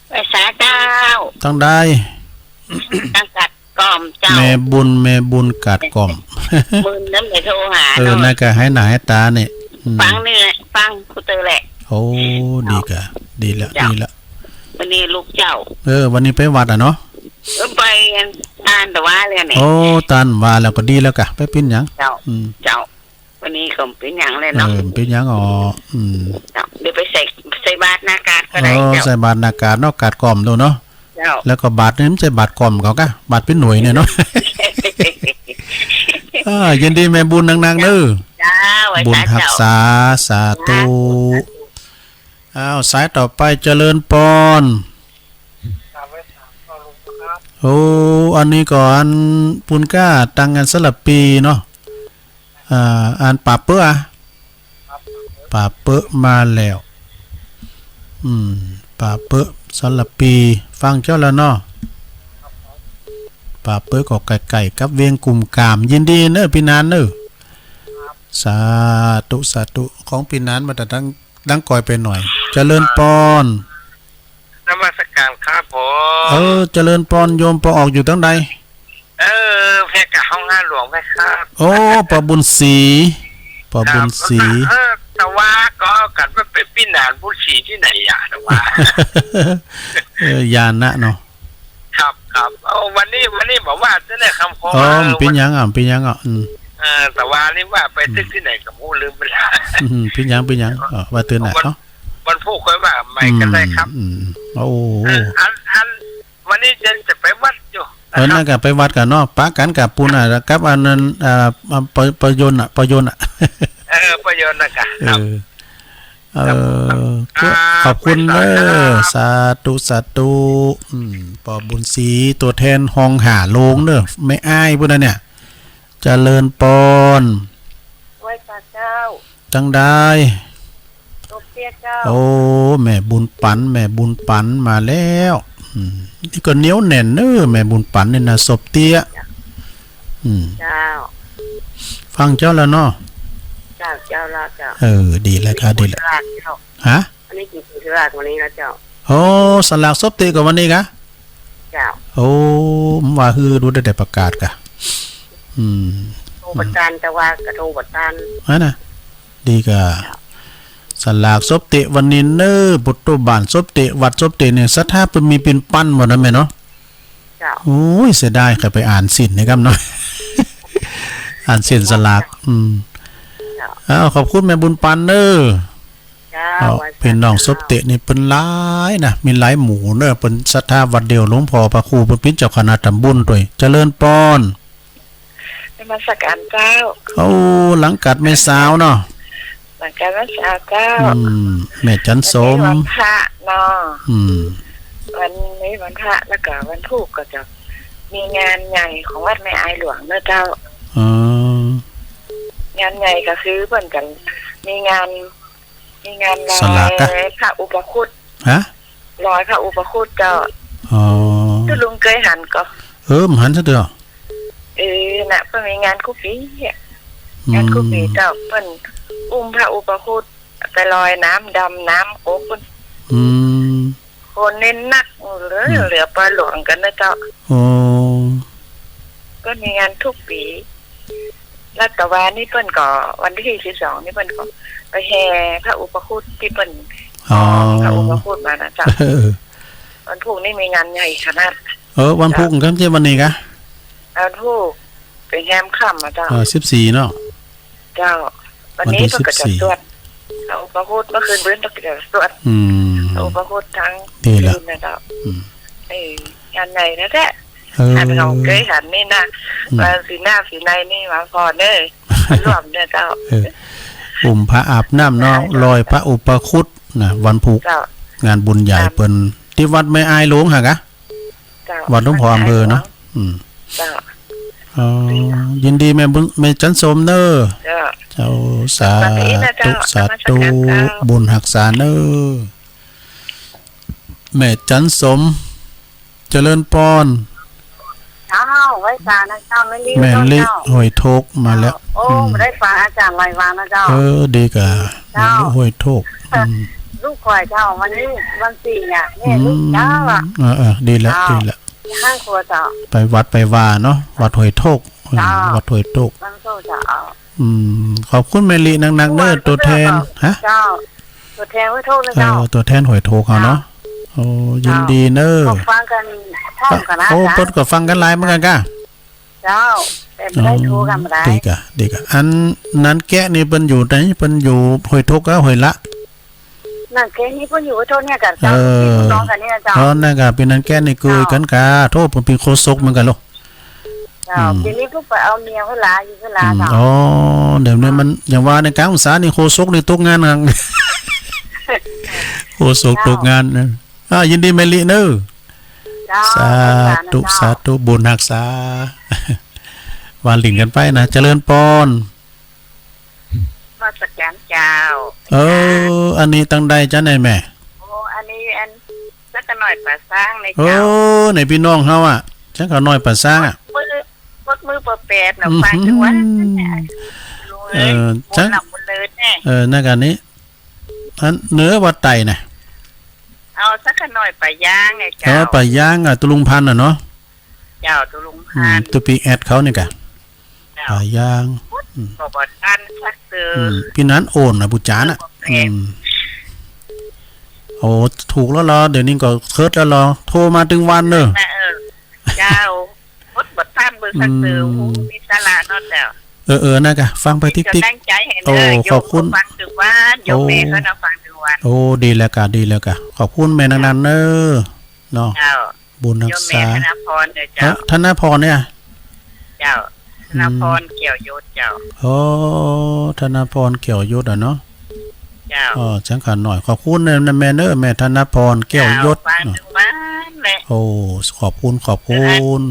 ไหว้สาเจ้า ตังใด ตังกาดก้อมเจ้า แม่บุญ แม่บุญกาดก้อม มึนน้ำเลยโทรหา เออ หน่อย นั่นก็หายหน้าหายต๋าเนี่ย อืม ฟังนี่แหละ ฟังกูเตอแหละ โอ้ ดีกะ ดีละ เจ้า ดีละ วันนี้ลูกเจ้า เออ วันนี้ไปวัดอะเนาะ เออ ไปอ่านตะวาเลยเนี่ย โอ้ ต้านว่าแล้วก็ดีแล้วกะ ไปเป๋นหยัง เจ้า อืม เจ้า วันนี้ก็เป๋นหยังเลยเนาะ เออ เป๋นหยังอ๋อ อืม เจ้า เดี๋ยวไปใส่ ใส่บาตรหน้ากาดก็ได้ เออ เจ้า ใส่บาตรหน้ากาดเนาะ กาดก้อมดูเนาะ เจ้า แล้วก็บาตรนี่มันใจ้บาตรก้อมเขากะ บาตรเป๋นหน่วยเนี่ยเนาะ อ่า ยินดีแม่บุญนักๆ เน้อ เจ้า บุญฮักษา สาธุ สาธุ อ้าว สายต่อไป เจริญปอน โอ้ อันนี้ก็อันปูนก้าตังอันสลับปีเนาะ อ่า อันป่าเปื้ออะ ป่าเปื้อมาแล้ว อืม ป่าเปื้อสลับปี ฟังเจ้าแล้วเนาะ ป่าเปื้อก็ใก้ๆ กับเวียงกุมกาม ยินดีเน้อปี้หนานเน้อ สาธุ สาธุ ของปี้หนานมาแต่ดัง ดังก่อยไปหน่อย เจริญปอน นมัสการครับผม เออ เจริญปอนโยม ปอออกอยู่ตังใด เออ แพร่กะห้องห้าหลวงแพร่ครับ โอ้ ปอบุญศรี ปอบุญศรี ครับ เออ ตะวาก็กั๋นว่าเป๋นปี้หนานบุญศรีตี้ไหนอะ ตะวา เออ ญาณะเนาะ ครับ ครับ เออ วันนี้ วันนี้บอกว่าจะได้คำขอ อ๋อ เออ เป๋นหยังอะ เป๋นหยังอะ อืม เออ ตะวานี่ว่าไปตึกตี้ไหนก็บ่ฮู้ ลืมไปแล้ว อืม เป๋นหยัง เป๋นหยัง เออ ว่าเตื้อหน้า วัน เนาะ วันพูกค่อยว่าใหม่ก็ได้ครับ อืม อืม โอ้โห เออ อัน อัน วันนี้จะ จะไปวัดอยู่ เออ นะครับ นั่นกะไปวัดกั๋นเนาะ ปะกั๋นกับปูนน่ะ กับอันนั้น อ่า อ่า ปอ ปอยนต์อะ ปอยนต์อะ เออ ปอยนต์น่ะกะ ครับ เออ เออ ครับ ขอบคุณเน้อ ครับ สาธุ สาธุ อืม ปอบุญศรี ตั๋วแทนห้องห้าหลวงเน้อ แม่อ้ายปู้นน่ะเนี่ย เจริญปอน ไหว้สาเจ้า ตังใด ศพเตี้ยเจ้า โอ้ แม่บุญปั๋น แม่บุญปั๋นมาแล้ว อืม นี่ก็เหนียวแน่นเน้อ แม่บุญปั๋นนี่นะ ศพเตี้ย อืม เจ้า ฟังเจ้าแล้วเนาะ เจ้า เจ้าแล้วเจ้า เออ ดีแล้วค่ะ ดีแล้ว สลากเจ้า ฮะ อันนี้กิ๋นสลากวันนี้นะเจ้า โอ้ สลากศพเตี้ยก็วันนี้กะ เจ้า โอ้ ว่าหื้อฮู้ได้ ได้ประกาศกะ อืม โทรบ่ตัน ตะวากะโทรบ่ตัน อันน่ะ ดีกะ สลากศพเตี้ยวันนี้เน้อ ปุตตุบ้านศพเตี้ย วัดศพเตี้ยเนี่ย ศรัทธาเปิ้นมีเปิ้นปันหมดนะแม่เนาะ เจ้า โอ้ย เสียดาย ใค่ไปอ่านศีลนี่กำเนาะ อ่านศีลสลาก อืม เจ้า อ้าว ขอบคุณแม่บุญปั๋นเน้อ เจ้า อ้าว ไหว้สา พี่น้องศพเตี้ยนี่เปิ้นหลายนะ มีหลายหมู่เน้อ เปิ้นศรัทธาวัดเดียวหลวงพ่อพระครู เปิ้นเป๋นเจ้าคณะตำบลตวย เจริญปอน นมัสการเจ้า โอ้ หลังกัดแม่สาวเนาะ หลังกัดแม่สาวเจ้า อืม แม่จันทร์สม วันนี้วันพระเนาะ อืม วันนี้วันพระ แล้วก็วันพูกก็จะมีงานใหญ่ของวัดแม่อายหลวงเนาะเจ้า อ๋อ งานใหญ่ก็คือเปิ้นจะมีงาน มีงานลอย สลากอะ พระอุปคุต ฮะ ลอยพระอุปคุตเจ้า อ๋อ ตุ๊ลุงเกยหันก่อ เออ บ่หันสักเตื้อ เออ น่ะ เปิ้นมีงานกู้ปี๋อะ อืม งานกู้ปี๋เจ้า เปิ้นอุ้มพระอุปคุตไปลอยน้ำดำน้ำโขงปุ้น อืม คนนี่นักเลย อืม เหลือปอหลวงกั๋นนะเจ้า อ๋อ เปิ้นมีงานกู้ปี๋ แล้วตะวานี่เปิ้นก็ วันตี้สิบสองนี่เปิ้นก็ไปแห่พระอุปคุตตี้เปิ้น อ๋อ พระอุปคุตมานะเจ้า เออ วันพูกนี่มีงานใหญ่ขนาด เออ วันพูก เจ้า ก็ใจ้วันนี้กะ วันพูกเป๋นแฮมค่ำอะเจ้า เออ สิบสี่เนาะ เจ้า วันนี้ วันตี้ เปิ้นก็จะ สิบสี่ สวด เอาอุปคุตเมื่อคืนเปิ้นก็สวด อืม เอาอุปคุตตึง ดีละ คืนนะเจ้า อืม เออ งานใหญ่นะแต๊ เออ หันของเกยหันนี่นะ อืม ว่าสีหน้าสีในนี่มาพอเน่อ ร่วมเนี่ยเจ้า เออ อุ้มพระอาบน้ำเนาะ เจ้า ลอยพระอุปคุตนะ วันพูก เจ้า งานบุญใหญ่ เจ้า เปิ้น ตี้วัดแม่อายหลวงหากะ เจ้า วัดหลวงพ่ออำเภอเนาะ วัดแม่อายหลวง อืม เจ้า อ๋อ ดีเจ้า ยินดีแม่บุญ แม่จันสมเน่อ เจ้า เจ้า สาธุ สวัสดีนะเจ้า สาธุ นมัสการเจ้า บุญฮักษาเน่อ แม่จันสม เจริญปอน เจ้า ไหว้สานะเจ้า แม่ลิ แม่ลิ เจ้า ห้วยโทกมาแล้ว โอ้ อืม บ่ได้ฟังอาจารย์หลายวันนะเจ้า เออ ดีกะ เจ้า แม่ลิ ห้วยโทก อืม ลูกข่อยเจ้า วันนี้วันศีลเนี่ย แม่ลูกเจ้าอะ อืม เออ เออ ดีละ เจ้า ดีละ ห้างครัวเจ้า ไปวัดไปวาเนาะ วัดห้วยโทก เออ เจ้า วัดห้วยโทก วัดห้วยโทกเจ้า อืม ขอบคุณแม่ลินักๆ เน่อ ตัวแทน ฮะ เจ้า ตัวแทนห้วยโทกนะเจ้า เออ ตัวแทนห้วยโทกเฮาเนาะ เจ้า โอ้ ยินดีเน่อ เจ้า ก็ฟังกั๋นพร้อมกั๋นนะ โอ้ เจ้า เปิ้นก็ฟังกั๋นหลายเหมือนกั๋นก้า เจ้า แต่บ่ได้โทรกั๋นบ่ได้ ดีกะ ดีกะ อันนั้นแกะนี่เปิ้นอยู่ไหน เปิ้นอยู่ห้วยโทกกับห้วยละ นั่นแกะนี่เปิ้นอยู่ห้วยโทกเนี่ยกั๋นเจ้า เออ พี่น้องกั๋นเนี่ยเจ้า อ๋อ นั่นกะ เปิ้นนั้นแกะนี่กุยกั๋นกะ เจ้า โทษ เปิ้นเป๋นโฆษกเหมือนกั๋นลอ เจ้า อืม เดี๋ยวนี้ก็ไปเอาเมียห้วยละ อยู่ห้วยละ อืม เจ้า อ๋อ เดี๋ยวนี้มัน อย่างว่าในกลางพรรษานี่โฆษกนี่ตกงานนะ โฆษกตกงานนะ อ่า ยินดีแม่ลิเน่อ เจ้า สาธุ สาธุ บุญฮักษา ว่าหลิ้นกั๋นไปนะ เจริญปอน นมัสการเจ้า เออ อันนี้ตังใดจ๊ะนายแม่ โอ้ อันนี้อัน สักหน่อยป่าซ้างเลยเจ้า เออ ในพี่น้องเฮาอะ สักหน่อยป่าซ้างอะ ปดมื้อ ปดมื้อปดแปดน่ะ อืม ฟังทุกวัน เออ ลุงเอ้ย เออ บุญหลับบุญเลิศแน่ เออ นั่นกะนี้ อันเหนือวัดไต่น่ะ เอาสักหน่อยป่ายางไงเจ้า เออ ป่ายางอะ ตุ๊ลุงพันธุ์อะเนาะ เจ้า ตุ๊ลุงพันธุ์ อืม ตุ๊ปีแอดเขานี่กะ เจ้า ป่ายาง อืม ก็บ่ตันสักเตื้อ อืม ปี๋นั้นโอ่นน่ะ ปู่จ๋าน่ะ เออ อืม โอ้ ถูกแล้วลอ เดี๋ยวนี้ก็เคิดแล้วลอ โทรมาตึงวันเน่อ เออ เจ้า หมดบ่ตันเบอร์สักเตื้อ อืม โอ้ มีสาระเนาะเจ้า เออ เออ นั่นกะ ฟังไปติ๊กๆ กำลังใจ๋หื้อ โอ้ เน่อ ขอบคุณ โยมก็ฟังตึงวัน โยมแม่ก็น่ะฟังตึงวัน โอ้ ดีแล้วกะ ดีแล้วกะ ขอบคุณแม่นักๆ เน่อ เนาะ เจ้า บุญฮักษา โยมแม่ธนพรเน่อเจ้า เอ้อ ธนพรเนี่ย เจ้า อืม ธนพร แก้วยศเจ้า โอ้ ธนพร แก้วยศอะเนาะ เจ้า อ๋อ สังขารหน่อย ขอบคุณนะแม่เน่อ แม่ธนพร แก้วยศ เจ้า ฟังตึงวันแหละ โอ้ ขอบคุณ ขอบคุณ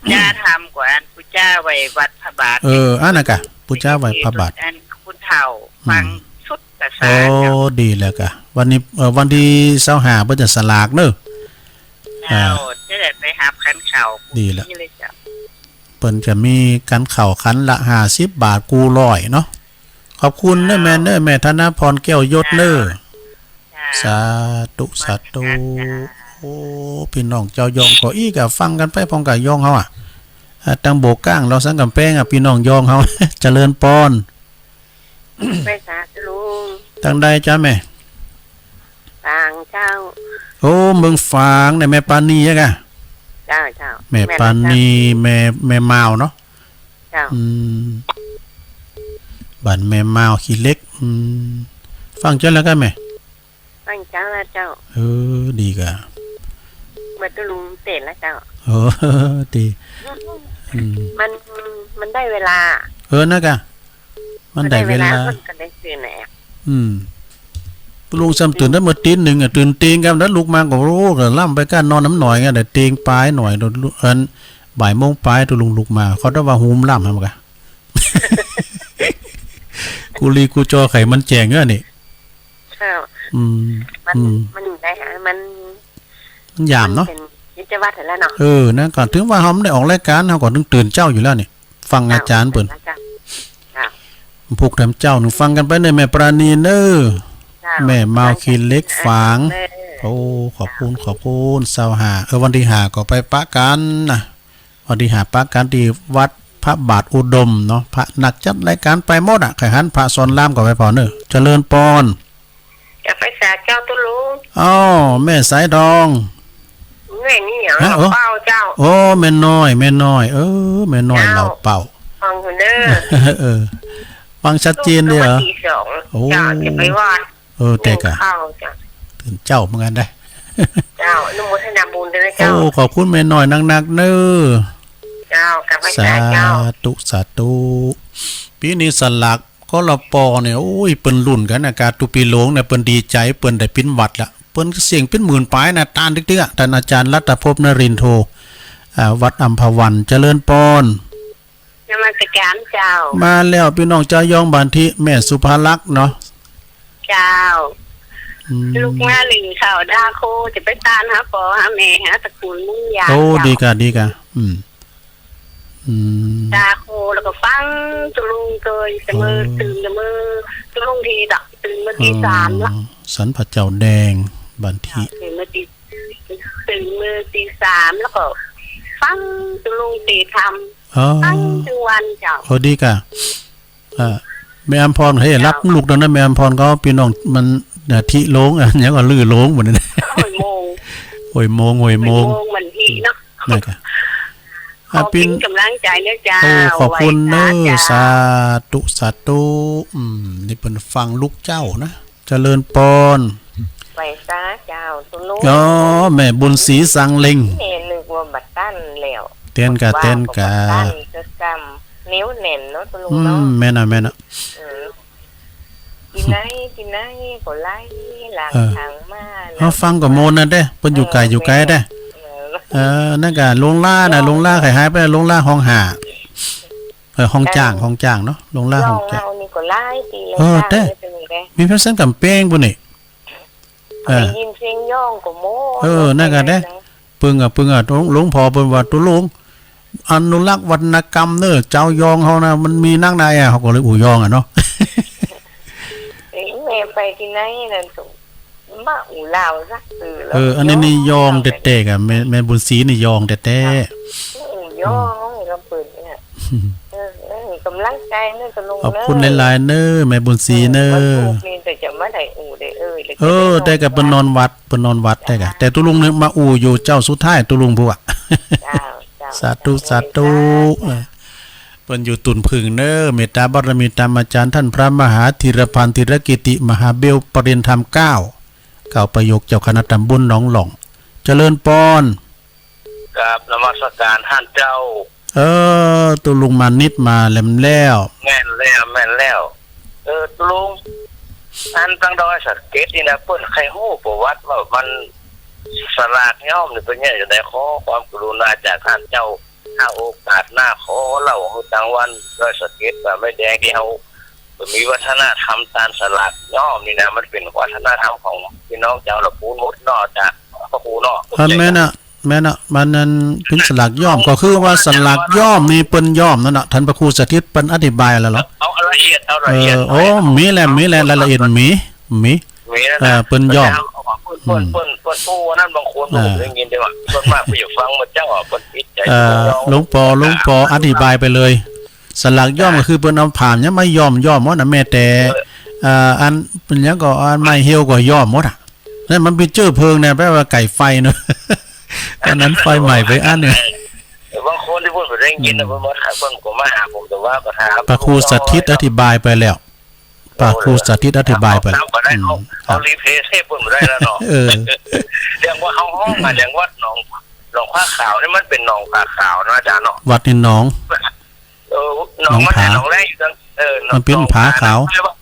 เออ อัน ปู่จ๋าถามก่อน ปู่จ๋าไหว้วัดพระบาท เออ อันนั้นกะ ปู่จ๋าไหว้พระบาท อันผู้เฒ่า อืม ฟังสุดประสาท โอ้ เจ้า ดีแล้วกะ วันนี้ เอ่อ วันตี้ซาวห้าเปิ้นจะสลากเน่อ เจ้า อ่า จะได้ไปหับขันข้าว ดีแล้ว นี่เลยเจ้า เปิ้นจะมีขันข้าวขันละห้าสิบบาท กู้ร้อยเนาะ ขอบคุณเน่อแม่เน่อ แม่ธนพร แก้วยศเน่อ เจ้า สาธุ สาธุ เจ้า โอ้ ปี้น้องเจ้ายองก็อี้กะฟังกั๋นไปพร้อมกับยองเฮาอะ อ่า ตังโบก้าง ลาวสันก๋ำแปงอะ ปี้น้องยองเฮา เจริญปอน ไปสาธุลุง ตังใดจ๊ะแม่ ฝางเจ้า โอ้ เมืองฝางเนี่ย แม่ปานีอะกะ เจ้า เจ้า แม่ปานี แม่นแล้วเจ้า แม่ แม่มาวเนาะ เจ้า อืม บ้านแม่มาวขี้เหล็ก อืม ฟังเจ้าแล้วกะแม่ ฟังเจ้าแล้วเจ้า เออ ดีกะ เมื่อตุ๊ลุงเต้นแล้วเจ้า เออ ดี อืม มัน มันได้เวลา เออ นั่นกะ มันได้เวลา มันได้เวลา มันก็ได้ตื่นแหละ อืม ตุ๊ลุงซ้ำตื่นได้เมื่อตี๋หนึ่งอะ ตื่นเตียงกั๋นแล้วลุกมาก็ โอ้ ก็ล้ำไปก้านอนน้ำหน่อยไง แต่เตียงปายหน่อย อัน บ่ายโมงปายตุ๊ลุงลุกมา เขาได้ว่าหูมันล้ำหากะ กูรีกูจอไขมันแจ้งเอ้อนี่ เจ้า อืม มัน อืม มันได้หา มัน มันยามเนาะ มันเป๋นกิจวัตรแล้วเนาะ เออ นั่นก่อน ถึงว่าเฮาบ่ได้ออกรายก๋าน เฮาก็ต้องตื่นเจ๊าอยู่แล้วนี่ ฟังอาจ๋ารย์เปิ้น เจ้า เจ้า พุกแถมเจ๊านึ่งฟังกั๋นไปเน่อ แม่ปราณีเน่อ เจ้า แม่มาวขี้เหล็กฝาง เออ โอ้ ขอบคุณ ขอบคุณ ซาวห้า เออ วันตี้ห้าก็ไปปะกั๋นนะ วันตี้ห้าปะกั๋นตี้วัดพระบาทอุดมเนาะ พระนักจัดรายก๋านไปหมดอะ ใค่หันพระสอนรามก็ไปผ่อเน่อ เจริญปอน จะไปสาเจ้าตุ๊ลุง อ้อ แม่สายทอง แม่นี่เหรอ ฮะ เหล่าเป้าเจ้า โอ้ แม่น้อย แม่น้อย เออ แม่น้อย เจ้า เหล่าเป้า ฟังอยู่เน่อ เออ ฟังชัดเจนเลยเหรอ ลุกมาตีสอง โอ้ เจ้า จะไปวัด เออ แต่กะ นึ่งข้าวเจ้า ตื่นเจ๊าเหมือนกั๋นนะ เจ้า อนุโมทนาบุญด้วยนะเจ้า โอ้ ขอบคุณแม่น้อยนักๆ เน้อ เจ้า กราบไหว้สาเจ้า สาธุ สาธุ ปี๋นี้สลาก กลป เนี่ย โอ้ย เปิ้นลุ้นกั๋นนะ ก๋าตุปี๋หลงเนี่ย เปิ้นดีใจ๋ เปิ้นได้ปิ๋นวัตรละ เปิ้นเสี่ยงเป๋นหมื่นป๋ายนะ ต้านติ๊กๆ อะ ต้านอาจ๋ารย์รัตภพนรินทร์โท อ่า วัดอัมพวัน เจริญปอน นมัสก๋านเจ้า มาแล้ว ปี้น้องจาวยองบ้านตี้ แม่สุภาลักษณ์เนาะ เจ้า อืม ลุกมานึ่งข้าวดาโค จะไปตานหาป้อหาแม่ หาตระกูลมุ่งยา โอ้ เจ้า ดีก่ะ ดีก่ะ อืม อืม ดาโค แล้วก็ฟังตุ๊ลุงเกย ตะเมิด อ๋อ ตื่นตะเมิด ตุ๊ลุงทีดอก ตื่นเมิดตีสามละ อ๋อ สันพระเจ้าแดง บ้านตี้ เจ้า ตื่นเมิดตี ตื่นเมิดตีสาม แล้วก็ฟังตุ๊ลุงเตธรรม อ๋อ ฟังตึงวันเจ้า โอ้ ดีก่ะ อ่า แม่อำพร เฮ้ย เจ้า ฮับลูกต๋อนนั้น แม่อำพรก็ปี้น้องมัน อ่า ธิโลง อ่ะ หยังก็ลือโลงหมดเลย ห้วยโมง ห้วยโมง ห้วยโมง ห้วยโมง มันธิเนาะ นั่นก่ะ ขอ อ่ะ เป๋น เป๋นก๋ำลังใจ๋เน้อเจ้า โอ้ ขอบคุณเน้อ ไหว้สาเจ้า สาธุ สาธุ อืม นี่เปิ้นฟังลูกเจ้านะ เจริญปอน ไหว้สาเจ้าตุ๊ลุง อ๋อ แม่บุญศรีสังเล็ง แม่นึกว่าบ่ตันแล้ว เต้นก่ะ บ่ตัน เต้นก่ะ บ่ตัน ก็กำเหนียวแน่นเนาะตุ๊ลุง อืม เนาะ แม่นน่ะ แม่นน่ะ อืม ตี้ไหนตี้ไหนก็ไหลหลั่ง เออ ตางมา เอาฟังก็ม่วนนะเด้ เปิ้นอยู่ไก๋ เออ อยู่ไก๋เด้ เออ เออ นั่นก่ะ หลวงลานะ หลวงลา หลวงลาใค่หายไป หลวงลาห้องห้า เออ ห้องจ้าง เออ ห้องจ้างเนาะ หลวงลาห้องจ้าง เฮานี่ก็หลายปีแล้ว เออ เจ้า เต้ เออ เป๋นไง มีพระเส้นก๋ำแปงปุ้นนี่ เออ ได้ยินเสียงยองก็ม่วน เออ นั่นก่ะเด้ เนาะ เปิ้นก่ะ เปิ้นก่ะ หลวง หลวงป้อเปิ้นว่า ตุ๊ลุง อนุรักษ์วรรณกรรมเน้อ จาวยองเฮานะ มันมีนักใดอะ เฮาก็เลยอู้ยองอะเนาะ เอ้ย แม่ไปตี้ไหนนั่นก็บ่อู้ลาวสักจื้อแล้ว เออ อันนี้นี่ยองแต๊ๆ ก่ะ แม่ แม่บุญศรีนี่ยองแต๊ๆ อู้ยอง อืม ก็เปิ้นเนี่ย เออ นั่นก๋ำลังใจ๋เน้อตุ๊ลุง ขอบคุณหลายๆ เน้อ แม่บุญศรีเน้อ เออ วันพุธนี่แต่จะมาได้อู้ได้เอ่ย เออ แต่ก็เปิ้นนอนวัด เปิ้นนอนวัด เจ้า แต่ก็ แต่ตุ๊ลุงเนี่ยมาอู้อยู่เจ้าสุดท้าย ตุ๊ลุงผู้อะ เจ้า เจ้า สาธุ สาธุ เออ เปิ้นอยู่ตุ่นผึ้งเน้อ เมตตาบารมีตามอาจ๋ารย์ต้านพระมหาธีรพันธ์ ธีรกิติ มหาเบล ปริญญาธรรมเก้า เก้าประโยค เจ้าคณะตำบลหนองหล่อง เจริญปอน กราบนมัสก๋านต้านเจ้า เออ ตุ๊ลุงมานิดมาแหลมแล้ว แม่นแล้ว แม่นแล้ว เออ ตุ๊ลุง อันตังดอยสะเก็ดนี่นะ เปิ้นใค่ฮู้ประวัติว่ามันสลากย่อมนี่เป๋นใหญ่จะได้ขอความกรุณาจากต้านเจ้า ถ้าโอกาสหน้าขอเล่าหื้อตังวันดอยสะเก็ดว่าแม่แดงตี้เฮามีวัฒนธรรมตานสลากย่อมนี่นะ มันเป๋นวัฒนธรรมของปี้น้องจาวละปูนหมดเนาะ เจ้าพระครูเนาะ อ่า แม่นน่ะ แม่นน่ะ มันนั้นเป๋นสลากย่อม ก็คือว่าสลากย่อมนี่เปิ้นย่อมนั่นน่ะ ต้านพระครูสถิตเปิ้นอธิบายแล้วเหรอ เอา เอาละเอียด เอาละเอียด เออ โอ้ มีแหละ มีแหละ รายละเอียดมี มี มีนะ เออ เปิ้นย่อม เปิ้น เปิ้น อืม เปิ้น เปิ้นอู้อันนั้น บางคน อ่า ผมได้ยินแต่ว่า ส่วนมากผมอยากฟังหมู่เจ้าอ่ะ เปิ้นติดใจ๋ เอ่อ เปิ้นย่อม หลวงป้อ หลวงป้ออธิบายไปเลย สลากย่อม อ่า ก็คือเปิ้นเอาผ้าเนี่ยมาย่อม ย่อมหมดน่ะ แม้แต่ เออ เอ่อ อันเปิ้นหยังก็ อันไม้เหี่ยวก็ย่อมหมดอ่ะ นั่นมันเป๋นเจื้อเพลิงเนี่ย แปลว่าไก่ไฟเนาะ อันนั้นไฟไหม้ไปอันเนี่ย บางคนตี้ผมได้ยินนะ อืม เปิ้นมาถาม เปิ้นก็มาหาผม แต่ว่าก็ถาม พระครูสถิตอธิบายไปแล้ว พระครูสถิตอธิบายไป เอา เอา อืม เอา ครับ รีเพลย์เทปเปิ้นบ่ได้แล้วเนาะ เออ อย่างว่าเฮาฮ้องอะ อย่างวัดหนอง หนองผาขาวนี่มันเป๋นหนองผาขาวเนาะอาจ๋ารย์เนาะ วัดในหนอง เออ หนอง หนองผา มันหนองแรกอยู่ตัง เออ มันเป๋น หนองผา ผาขาว ป้ายวัด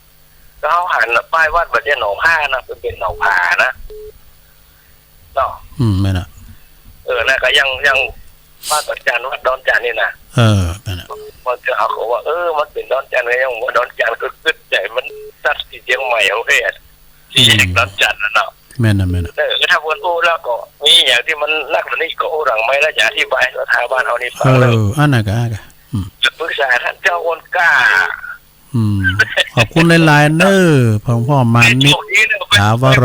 ก็เฮาหันน่ะ ป้ายวัดบ่ใจ้หนองผานะ มันเป๋นหนองผานะ เนาะ อืม แม่นน่ะ เออ นั่นก็ยัง ยัง พระอาจ๋ารย์วัดดอนจันทน์นี่นะ เออ นั่นน่ะ มันก็เอาเขาว่า เออ มันเป๋นดอนจันทน์ไง ยังว่าดอนจันทน์ก็กึ๊ดใจ๋ มันตัดตี้เจียงใหม่เอาเฮ้ย สี่แยกดอนจันทน์น่ะเนาะ แม่นน่ะ แม่นน่ะ เออ ถ้าเปิ้นอู้แล้วก็มีอย่างตี้มันนักกว่านี้ก็อู้หลังไมค์แล้วจะอธิบายสถาบันเอานี่ฟัง เออ เลย อันนั้นก็ อันนั้นก็ อืม จะปรึกษาต้านเจ้าคนกล้า อืม ขอบคุณหลายๆ เน้อ พ่อ พ่อมานิด ถาวโร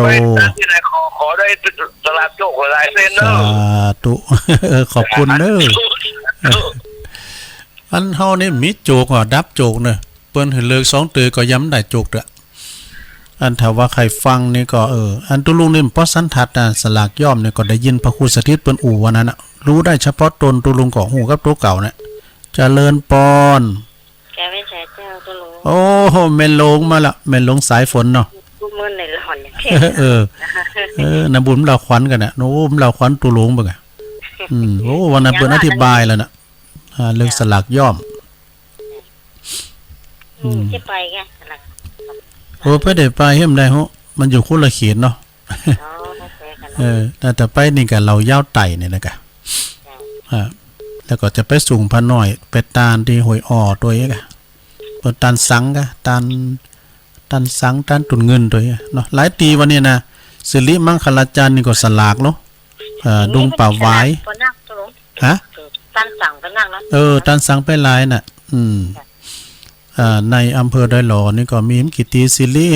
ขอ ขอได้สลากโจคหลายเส้นเน้อ สาธุ ขอบคุณเน้อ อันเฮานี่มีโจคอ่ะ ดับโจคเน้อ เปิ้นหื้อเลิกสองเตื้อก็ยังบ่ได้โจคเตื้อ อันถ้าว่าใค่ฟังนี่ก็ เออ อันตุ๊ลุงนี่บ่สันทัดนะ สลากย่อมนี่ก็ได้ยินพระครูสถิตเปิ้นอู้ว่านั้นน่ะ ฮู้ได้เฉพาะต๋น ตุ๊ลุงก็ฮู้กับตั๋วเก่าน่ะ เจริญปอน แกไม่ใช่เจ้าตุ๊ โอ้โห แม่หลวงมาละ แม่หลวงสายฝนเนาะ กู้มื้อนี่หลอนอย่างแท้ เออ เออ นะบุญลาวขวัญกั๋นน่ะ โอ้ บุญลาวขวัญตุ๊ลุงเปิ้นก่ะ อืม โอ้ วันนั้นเปิ้นอธิบายแล้วน่ะ อ่า เรื่องสลากย่อม อืม อืม จะไปไง สลาก โอ้ ไปได้ไปเห็นได้ โห มันอยู่คนละเขตเนาะ อ๋อ เข้าใจกันเนาะ เออ แต่ แต่ไปนี่ก่ะ เหล่ายาวไต่เนี่ยนะก่ะ จ้ะ อ่า แล้วก็จะไปสูงพระน้อย ไปตานตี้ห้วยอ้อตวยก่ะ เปิ้นตานสังก่ะ ตาน ตานสัง ตานตุ่นเงินตวยก่ะเนาะ หลายตี้วันนี้นะ สิริมังคลาจารย์นี่ก็สลากเนาะ เอ่อ ดุงป่าหวาย ก็นักตรง ฮะ ตานสังก็นักนะ เออ ตานสังไปหลายน่ะ อืม จ้ะ อ่า ในอำเภอดอยหล่อนี่ก็มีกิตติสิริ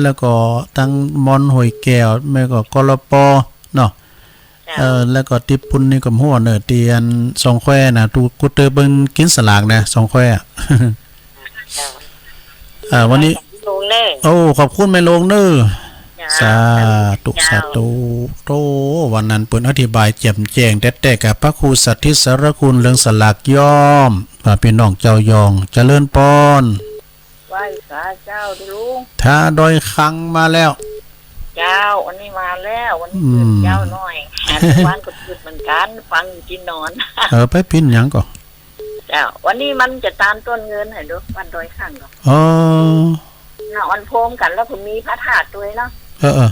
แล้วก็ตังมอนห้วยแก้ว แม่ก็ กลป. เนาะ จ้ะ เออ แล้วก็ตี้ปุ้นนี่ก็หัวเน่อ ตี้อันสองแควน่ะ ตุ๊ ตุ๊เตอเปิ้นกิ๋นสลากน่ะ สองแควอะ จ้ะ อ่า วันนี้ ขอบคุณลุงเน่อ โอ้ ขอบคุณแม่หลวงเน่อ จ้ะ สาธุ เจ้า สาธุ โอ้ วันนั้นเปิ้นอธิบายแจ่มแจ้งแต๊ๆ ก่ะ พระครูสถิตสารคุณเรื่องสลากย่อม อ่า พี่น้องเจ้ายอง เจริญปอน ไหว้สาเจ้าตุ๊ลุง ท่าดอยครั้งมาแล้ว เจ้า วันนี้มาแล้ว วันนี้ อืม ตื่นเจ๊าหน่อย หาทุกวันก็ตื่นเหมือนกั๋น ฟังอยู่ตี้นอน เออ ไปปิ้นหยังก่อ เจ้า วันนี้มันจะตานต้นเงิน หื้อดู บ้านดอยครั้งก่อ อ๋อ เนาะ วันโพมกั๋น แล้วก็มีพระธาตุตวยเนาะ เออ เออ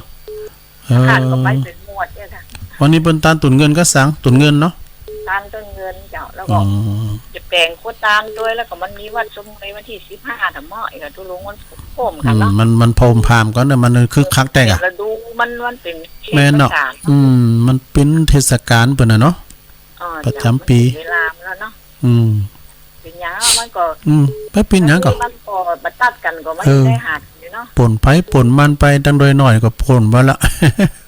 เออ พระธาตุก็ไปเป๋นหมวดเนี่ยค่ะ วันนี้เปิ้นตานตุ่นเงินก็สัง ตุ่นเงินเนาะ ตานต้นเงินเจ้า แล้วก็ อ๋อ จะแป๋งโคตานตวย แล้วก็มันมีวัดสมเด็จวันตี้สิบห้าธรรมะ อีกอะตุ๊ลุง มันโพมกั๋นเนาะ อืม มัน มันโพมพามกั๋นเนาะ มันคึกคักแต๊ก่ะ ฤดูมัน มันเป๋นเทศกาล แม่นเนาะ อืม มันเป๋นเทศกาลเปิ้นน่ะเนาะ อ๋อ ประจ๋ำปี๋ เจ้า มันเป๋นเวลาแล้วเนาะ อืม เป๋นหยังมันก็ อืม ไปปิ้นหยังก่อ มันก็บ่ตัดกั๋นก็มัน เออ ได้หักอยู่เนาะ ป่นไผป่นมันไป ตังดอยน้อยก็ป่นไปละ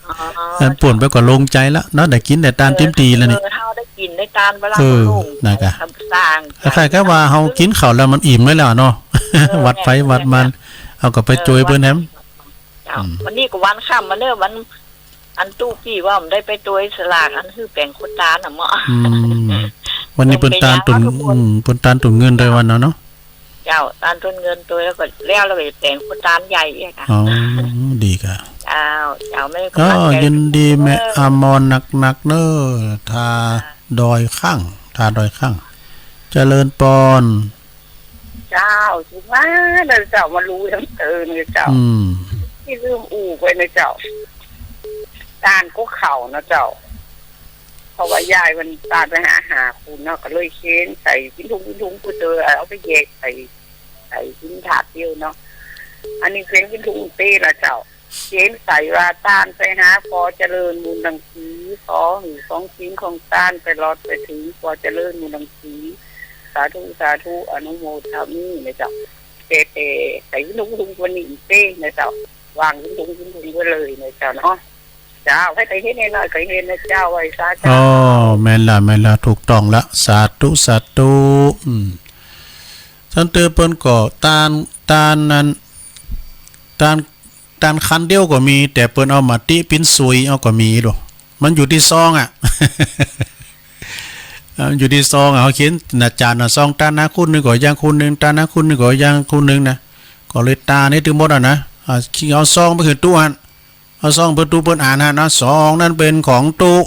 อ๋อ อันป่นไปก็โล่งใจ๋ละเนาะ ได้กิ๋นได้ตาน เออ เต็มตี้แล้วนี่ เออ เฮาได้กิ๋นได้ตานไปละ เออ ก็โล่ง นั่นก่ะ สร้าง คล้ายๆ กับว่าเฮากิ๋นข้าวแล้วมันอิ่มไว้แล้วเนาะ เออ วัดไผวัดมัน แม่นๆ เฮาก็ไป เออ จ้วยเปิ้นแหม เจ้า อืม วันนี้ก็วันค่ำมาเน่อ วัน อันตุ๊ปี้ว่ามันได้ไปตวยสลาก อันหื้อแป๋งโคตานน่ะเนาะ อืม วันนี้เปิ้นตานตุ่น เปิ้นตานตุ่นเงินตวยวันเนาะ เจ้า ตานตุ่นเงินตวย แล้วก็ แล้ว แล้วก็จะแป๋งโคตานใหญ่อีกอะ อ๋อ ดีก่ะ เจ้า เจ้า แม่ ก็ อ๋อ ยินดีแม่อมรนักๆ เน่อ ท่าดอยครั้ง ท่าดอยครั้ง เจริญปอน เจ้า สุดมาแล้วเจ้า มาฮู้ตังเติมเลยเจ้า อืม ตี้ลืมอู้ไปนะเจ้า ตานก็เข้านะเจ้า เพราะว่ายายมันตานไปหา หาขุนเนาะ ก็เลยเข็นใส่กินถุง กินถุง กูเจอเอาไปแยกใส่ ใส่กินถาดเดียวเนาะ อันนี้เข็นกินถุงเต้ละเจ้า เขียนใส่ว่า "ต้านไปหาปอเจริญบุญดังสี ขอหื้อของกิ๋นของต้านไปรอดไปถึงปอเจริญบุญดังสี สาธุ สาธุ อนุโมทามิ" นะเจ้า แต่ แต่ใส่ถุงถุงวันนี้อีกเต้นะเจ้า วางถุงถุงถุงไว้เลยนะเจ้าเนาะ เจ้า ใผใค่เห็นแน่น้อยใค่เห็นนะเจ้า ไหว้สาเจ้า อ๋อ แม่นละ แม่นละ ถูกต้องละ สาธุ สาธุ อืม ต้านเตื้อเปิ้นก็ต้าน ต้านนั้น ต้าน ต้านคันเดียวก็มี แต่เปิ้นเอามาติปิ้นซุยเอาก็มีดู มันอยู่ตี้ซองอะ เอ่อ อยู่ตี้ซองอะ เฮาเขียนหน้าจานน่ะ ซองต้านนาคุณนึ่งก็อย่างคุณนึ่ง ต้านนาคุณนึ่งก็อย่างคุณนึ่งนะ ก็เลยต้านหื้อตึงหมดอะนะ อ่า เอาซองไปขึ้นตู้หั้น เอาซองเปิ้น ตู้เปิ้นอ่านหั้นนะ ซองนั้นเป๋นของตุ๊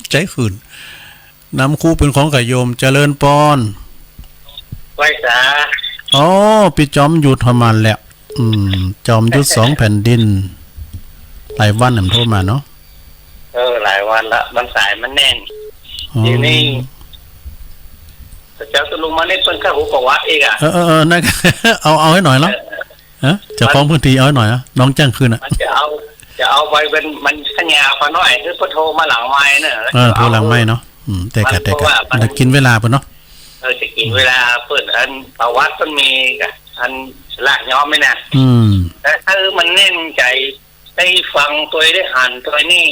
ใจ๋ขึ้น น้ำคุเป๋นของก้าโยม เจริญปอน ไหว้สา อ๋อ ปี้จอมยุทธเข้ามาแล้ว อืม จอมยุทธสองแผ่นดิน หลายวันแล้วบ่โทรมาเนาะ เออ หลายวันละ มันสายมันแน่น อ๋อ เดี๋ยวนี้เจ้าตุ๊ลุงมานี่เปิ้นเข้าหูประวัติอีกอะ เออ เออ เออ นั่น เอา เอาหื้อหน่อยเนาะ เออ ฮะ เจ้าของพื้นตี้เอาหื้อหน่อยนะ น้องแจ้งคืนอะ มันจะเอา จะเอาไปเป๋น มันสัญญาพอหน่อย คือเปิ้นโทรมาหลังไมค์เน่อ เออ โทรหลังไมค์เนาะ อืม แต่กะ มัน แต่กะ เพราะว่ามัน มันจะกิ๋นเวลาเปิ้นเนาะ เออ จะกิ๋นเวลาเปิ้น อันประวัติเปิ้นมีกะ อันสลากย้อมนี่นะ อืม แต่คือมันแน่นใจ๋ ได้ฟังตวย ได้หันตวยนี่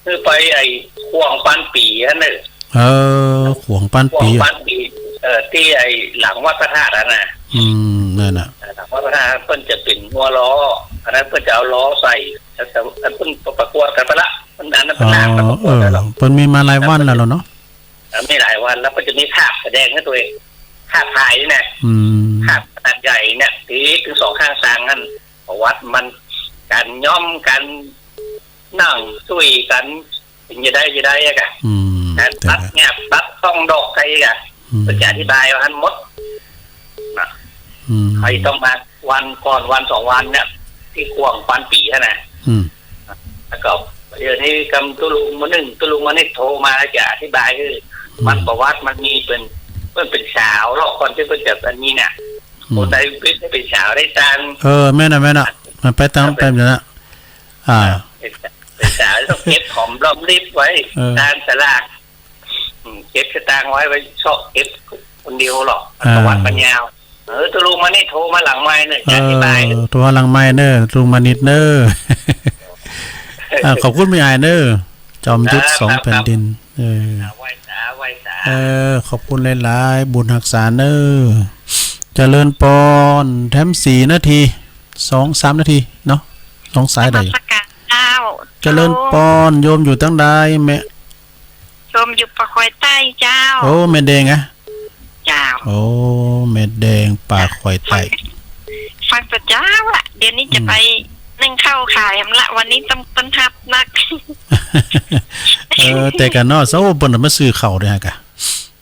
คือไปไอ้ขวางปันปี๋หั้นเน่อ เออ ขวางปันปี๋ ขวางปันปี๋ เออ ตี้ไอ้หลังวัดพระธาตุหั้นน่ะ อืม นั่นน่ะ หลังวัดพระธาตุ เปิ้นจะเป๋นหัวล้อ อันนั้นเปิ้นจะเอาล้อใส่ แต่ แต่ แต่เปิ้นประกวดกั๋นไปละ อันนั้นเปิ้น อ๋อ นานแล้วประกวดแล้ว เออ เปิ้นมีมาหลายวันแล้วเนาะ เออ มีหลายวันแล้ว เปิ้นจะมีภาพแสดงหื้อตวย ภาพถ่ายนี่นะ อืม ภาพ ตัดใหญ่เนี่ย ตีตึงสองข้างตางหั้น ประวัติมัน ก๋านย้อม ก๋านนั่งสุยกั๋น เป๋นจะใดจะใดอะกะ อืม ก๋านปักเงียบ ปักต้องดอกใค่กะ อืม เปิ้นจะอธิบายว่าหั้นหมด นะ อืม ใค่ต้องมาวันก่อนวันสองวันเนี่ย ตี้กว้างปานปี๋หั้นนะ อืม แล้วก็เดี๋ยวนี้กำตุ๊ลุงมานึ่ง ตุ๊ลุงมานึ่งโทรมาแล้วจะอธิบายหื้อ อืม มันประวัติมันมีเปิ้น เปิ้นเป๋นสาวเนาะ ก่อนตี้เปิ้นจะอันนี้เนี่ย อืม คนใดเป๋น เป๋นสาวได้ตาง เออ แม่นน่ะ แม่นน่ะ มันไปตาง ไปอยู่นะ อ่า เป๋น เป๋นสาวต้องเก็บหอมรอมริบไว้ เออ ตางสลาก อืม เก็บสตางค์ไว้ ไว้เซาะเก็บคนเดียวหรอก อ่า ประวัติมันยาว เออ ตุ๊ลุงมานึ่งโทรมาหลังไมค์เนี่ย จะอธิบาย เออ โทรมาหลังไมค์เน่อ ตุ๊ลุงมานึ่งเน่อ อ่า ขอบคุณแม่อายเน่อ จอมยุทธ อ่า สอง ครับ แผ่นดิน ครับ เออ อ่า ไหว้สา ไหว้สา เออ ขอบคุณหลายๆ บุญฮักษาเน่อ เจริญปอน แถมสี่นาที สองสามนาทีเนาะ สองสายได้ นมัสก๋านเจ้า เจริญปอน โยมอยู่ตางใดแม่ โยมอยู่ป่าคอยใต้เจ้า โอ้ แม่แดงอะ เจ้า โอ้ แม่แดงป่าคอยใต้ ฟัง ฟังแต่เจ๊าละ เดี๋ยวนี้จะ อืม ไปนึ่งข้าวขายหั้นละ วันนี้ต้องต้อนฮับนัก เออ แต่กะเนาะ เซาเปิ้นมาซื้อข้าวด้วยฮะกะ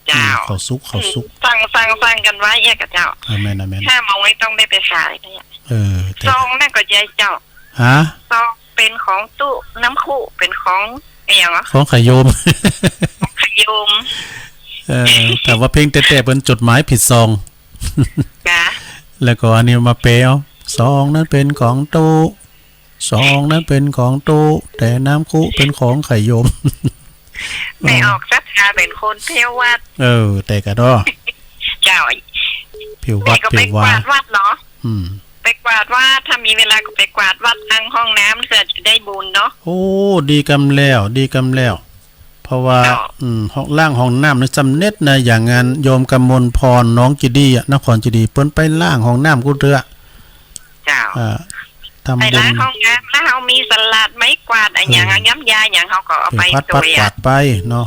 เจ้า อืม ข้าวสุก ข้าวสุก อืม สั่ง สั่ง สั่งกั๋นไว้เอี้ยกะเจ้า เออ แม่นน่ะ แม่น ห้าโมงนี้ต้องได้ไปขายเนี่ย เออ แต่ ซองนั่นก็ใหญ่เจ้า ฮะ ซองเป๋นของตุ๊ น้ำคุเป๋นของอะหยังวะ ของไข่โยม ของไข่โยม เออ แต่ว่าเพลงแต๊ๆ เป๋นจดหมายผิดซอง จ้ะ แล้วก็อันนี้มาแปลเอา ซองนั้นเป๋นของตุ๊ ซองนั้นเป๋นของตุ๊ แต่น้ำคุเป๋นของไข่โยม แม่ออกศรัทธาเป๋นคนเผี้ยววัด เออ แต่กะดอ เจ้า เผี้ยววัด แม่ก็ไป เผี้ยววา กวาดวัดเนาะ อืม ไปกวาดวัด ถ้ามีเวลาก็ไปกวาดวัดล้างห้องน้ำเพื่อจะได้บุญเนาะ โอ้ ดีกำแล้ว ดีกำแล้ว เพราะว่า เจ้า อืม ห้อง ล้างห้องน้ำนี่สำเร็จนะ อย่างงานโยมกมลพร หนองเจดีย์อะ นครเจดีย์ เปิ้นไปล้างห้องน้ำกู้เตื้อ เจ้า อ่า ทำบุญ ไปล้างห้องน้ำ แล้วเฮามีสลัดไม้กวาดอะหยัง อืม อะ น้ำยาหยัง เฮาก็เอาไป เออ ปัดๆ กวาดไปเนาะ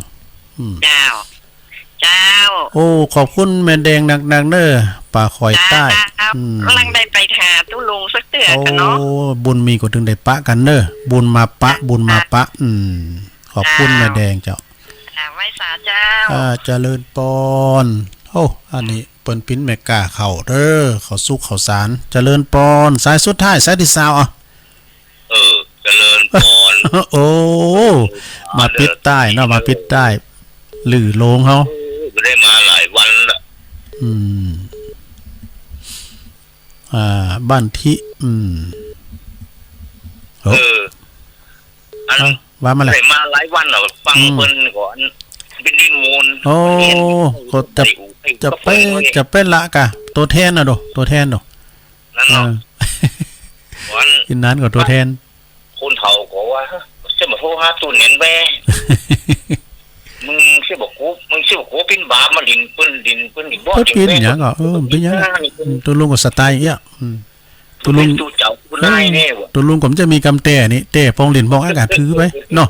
อืม เจ้า เจ้า โอ้ ขอบคุณแม่แดงนักๆ เน่อ ป่าคอยใต้ เจ้า อืม กำลังได้ไปหาตุ๊ลุงสักเตื้อกั๋นเนาะ โอ้ บุญมีก็ถึงได้ปะกั๋นเน่อ บุญมาปะ เจ้า บุญมาปะ อืม ขอบคุณ เจ้า แม่แดงเจ้า อ่า ไหว้สาเจ้า อ่า เจริญปอน โอ้ อันนี้เปิ้นปิ้นแม่ก้าเข้าเด้อ ข้าวสุกข้าวสาร เจริญปอน สายสุดท้าย สายตี้ซาว อ่ะ เออ เจริญปอน โอ้ มาปิดใต้เนาะ มาปิดใต้ หลู่โลงเฮา เออ บ่ได้มาหลายวันละ อืม อ่า บ้านทิ อืม โอ้ เออ อัน เอ้า ว่ามาเลย ได้มาหลายวันแล้ว ฟัง อืม เปิ้นก่อน เป็นนิมนต์ โอ้ เรียน ก็จะ ไป จะไป ไป จะไปละกะ ตัวแทนน่ะโด ตัวแทนโด นั่นเนาะ เออ วัน อีนั้นก็ตัวแทน คนเฒ่าก็ว่า เสียมาโทรหาตู้เนียนแว่ มึงเสียบอกกู มึงเสียบอกกูปิ้นบาปมาหลิน ปิ้นหลิน ปิ้นหลินบ่ เอ้ย ปิ้นหยังก็ เออ ปิ้นหยัง ตุ๊ลุงก็สไตล์อย่างเงี้ย อืม ตุ๊ลุง ตุ๊เจ้าตุ๊นายแน่วะ ตุ๊ลุงก็จะมีกำแต้นี่ แต้ปองหลินปองอากาศถือไป เนาะ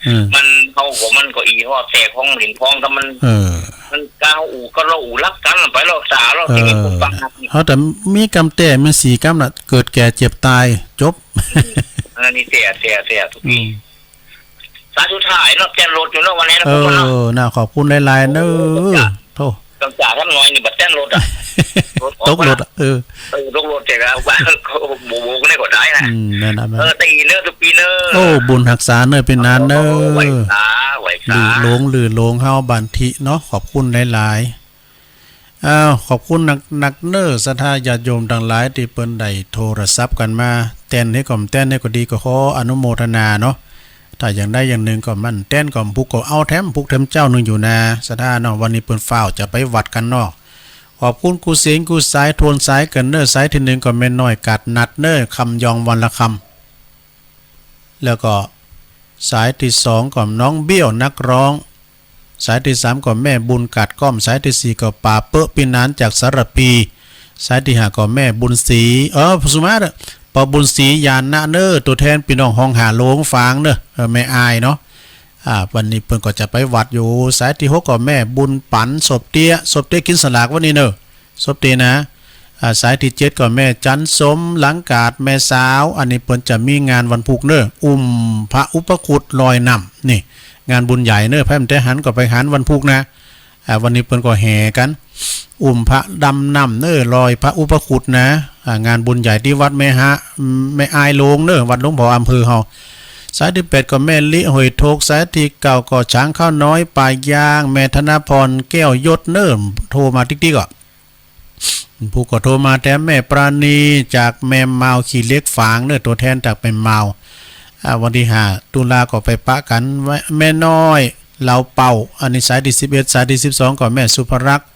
เออ มัน เฮาก็ มันก็อีฮอดแต้ของหลินของ ถ้ามัน เออ มันกาวอู่ก็เราอู่รักกันไป เราสาเรา เออ ที่มีคนฟัง เฮาแต่มีกำแต้ มีสี่กำน่ะ เกิดแก่เจ็บตาย จบ อันนี้แต้ แต้ แต้ทุกที อืม สายสุดท้ายเนาะ แต้นรถอยู่เนาะ วันนี้นะ เออ ผมว่าเนาะ น่าขอบคุณหลายๆ เนอะ โอ้ จ้ะ โธ่ กำจ่าท่านน้อยนี่บัดแต้นรถอะ ตกรถอะ เออ เออ ตกรถแต่ก็ว่า โบก โบกนี่ก็ได้นะ อืม นั่นน่ะ เออ ตีเนอะ ทุกปีเนอะ โอ้ บุญฮักษาเนอะ ปี้นานเนอะ เออ ไหว้สา ไหว้สา หลู่โลง หลู่โลงเฮาบ้านทิเนาะ ขอบคุณหลายๆ อ้าว ขอบคุณนักๆ เนอะ ศรัทธาญาติโยมตังหลายตี้เปิ้นได้โทรศัพท์กั๋นมา แต้นหื้อก็บ่แต้นหื้อก็ดี ก็ขออนุโมทนาเนาะ ถ้าอย่างใดอย่างนึ่งก็มันแต้นก็ผู้ก็เอาแถมผู้แถมเจ้านึ่งอยู่นา ศรัทธาเนาะ วันนี้เปิ้นฟ้าวจะไปวัดกั๋นเนาะ ขอบคุณกู้เสียงกู้สายทวนสายกั๋นเนอะ สายตี้นึ่งก็แม่น้อยกาดนัดเนอะ คำยองวรรณคำ แล้วก็สายตี้สองก็น้องเบี้ยวนักร้อง สายตี้สามก็แม่บุญกาดก้อม สายตี้สี่ก็ป๋าเป๊อะปี้นานจากสารภี สายตี้ห้าก็แม่บุญศรี เออ สุมาเตอร์ ป้อบุญศรีญาณนะเนอะ ตั๋วแทนปี้น้องฮ้องหาโลงฟางเนอะ เออ แม่อายเนาะ อ่า วันนี้เปิ้นก็จะไปวัดอยู่ สายตี้หกก็แม่บุญปั๋น ศพเตี้ย ศพเตี้ยกิ๋นสลากวันนี้เนอะ ศพเตี้ยนะ อ่า สายตี้เจ็ดก็แม่จันทร์สม หลังกาดแม่สาว อันนี้เปิ้นจะมีงานวันพูกเน่อ อุ้มพระอุปคุตลอยน้ำ นี่ งานบุญใหญ่เน่อ ใผบ่ได้หันก็ไปหันวันพูกนะ อ่า วันนี้เปิ้นก็แห่กั๋น อุ้มพระดำน้ำเน่อ ลอยพระอุปคุตนะ อ่า งานบุญใหญ่ตี้วัดแม่ฮะ แม่อายโลงเน่อ วัดหลวงพ่ออำเภอเฮา สายตี้แปดก็แม่ลิห้วยโทก สายตี้เก้าก็ฉางข้าวน้อย ป่ายาง แม่ธนพร แก้วยศเน่อ โทรมาติ๊กๆ ก็ ผู้ก็โทรมาแถมแม่ปราณีจากแม่มาวขี้เหล็กฝางเน่อ ตั๋วแทนจากแม่มาว อ่า วันตี้ห้าตุลาก็ไปปะกั๋น แม่น้อย เหล่าเป่า อันนี้สายตี้สิบเอ็ด สายตี้สิบสองก็แม่สุภรักษ์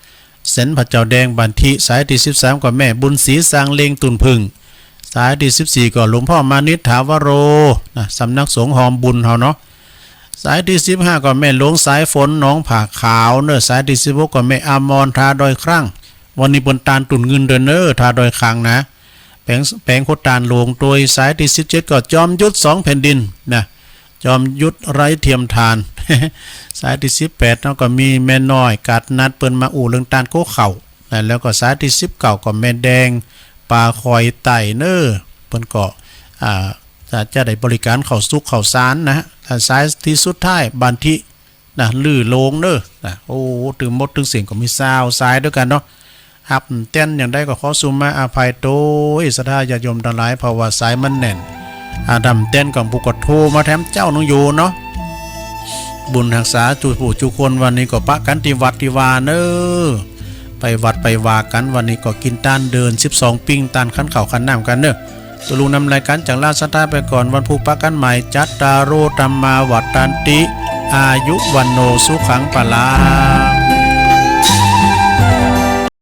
เสนพระเจ้าแดงบันทิ สายตี้สิบสามก็แม่บุญศรี สร้างเลง ตุ่นผึ้ง สายตี้สิบสี่ก็หลวงพ่อมานิตถาวโร นะ สำนักสงฆ์ฮอมบุญเฮาเนาะ สายตี้สิบห้าก็แม่หลวงสายฝน หนองผาขาวเน่อ สายตี้สิบหกก็แม่อมร ทาดอยครั้ง วันนี้เปิ้นตานตุ่นเงินเด้อเน่อ ทาดอยครั้งนะ แป๋ง แป๋งโคตานหลวงตวย สายตี้สิบเจ็ดก็จอมยุทธสองแผ่นดินนะ จอมยุทธไร้เทียมทาน สายตี้สิบแปดเนาะ ก็มีแม่น้อย กาดนัด เปิ้นมาอู้เรื่องตานโก๊เข้านะ แล้วก็สายตี้สิบเก้าก็แม่แดง ป่าคอยไต่เน่อ เปิ้นก็ อ่า จะ จะได้บริการข้าวสุกข้าวสารนะ อ่า สายตี้สุดท้าย บันทิ นะ ลื้อโลงเน่อ นะ โอ้ ตึงหมดตึงเสียงก็มีซาวสายด้วยกั๋นเนาะ ฮับแต้นอย่างใดก็ขอสุมาอภัยโตย ศรัทธาญาติโยมตังหลาย เพราะว่าสายมันแน่น อ่า ฮับแต้นก็ผู้ก็โทรมาแถมเจ้าหนึ่งอยู่เนาะ บุญฮักษาจุผู้จุคน วันนี้ก็ปะกั๋นตี้วัดตี้วาเน่อ ไปวัดไปวากั๋น วันนี้ก็กิ๋นตานเดิน สิบสองปิ้งตาน ขันข้าวขันน้ำกั๋นเน่อ ตุ๊ลุงนำรายการจากลาศรัทธาไปก่อน วันพูกปะกั๋นใหม่ จัตตาโร ธัมมา วัฑฒันติ อายุ วัณโณ สุขัง พลัง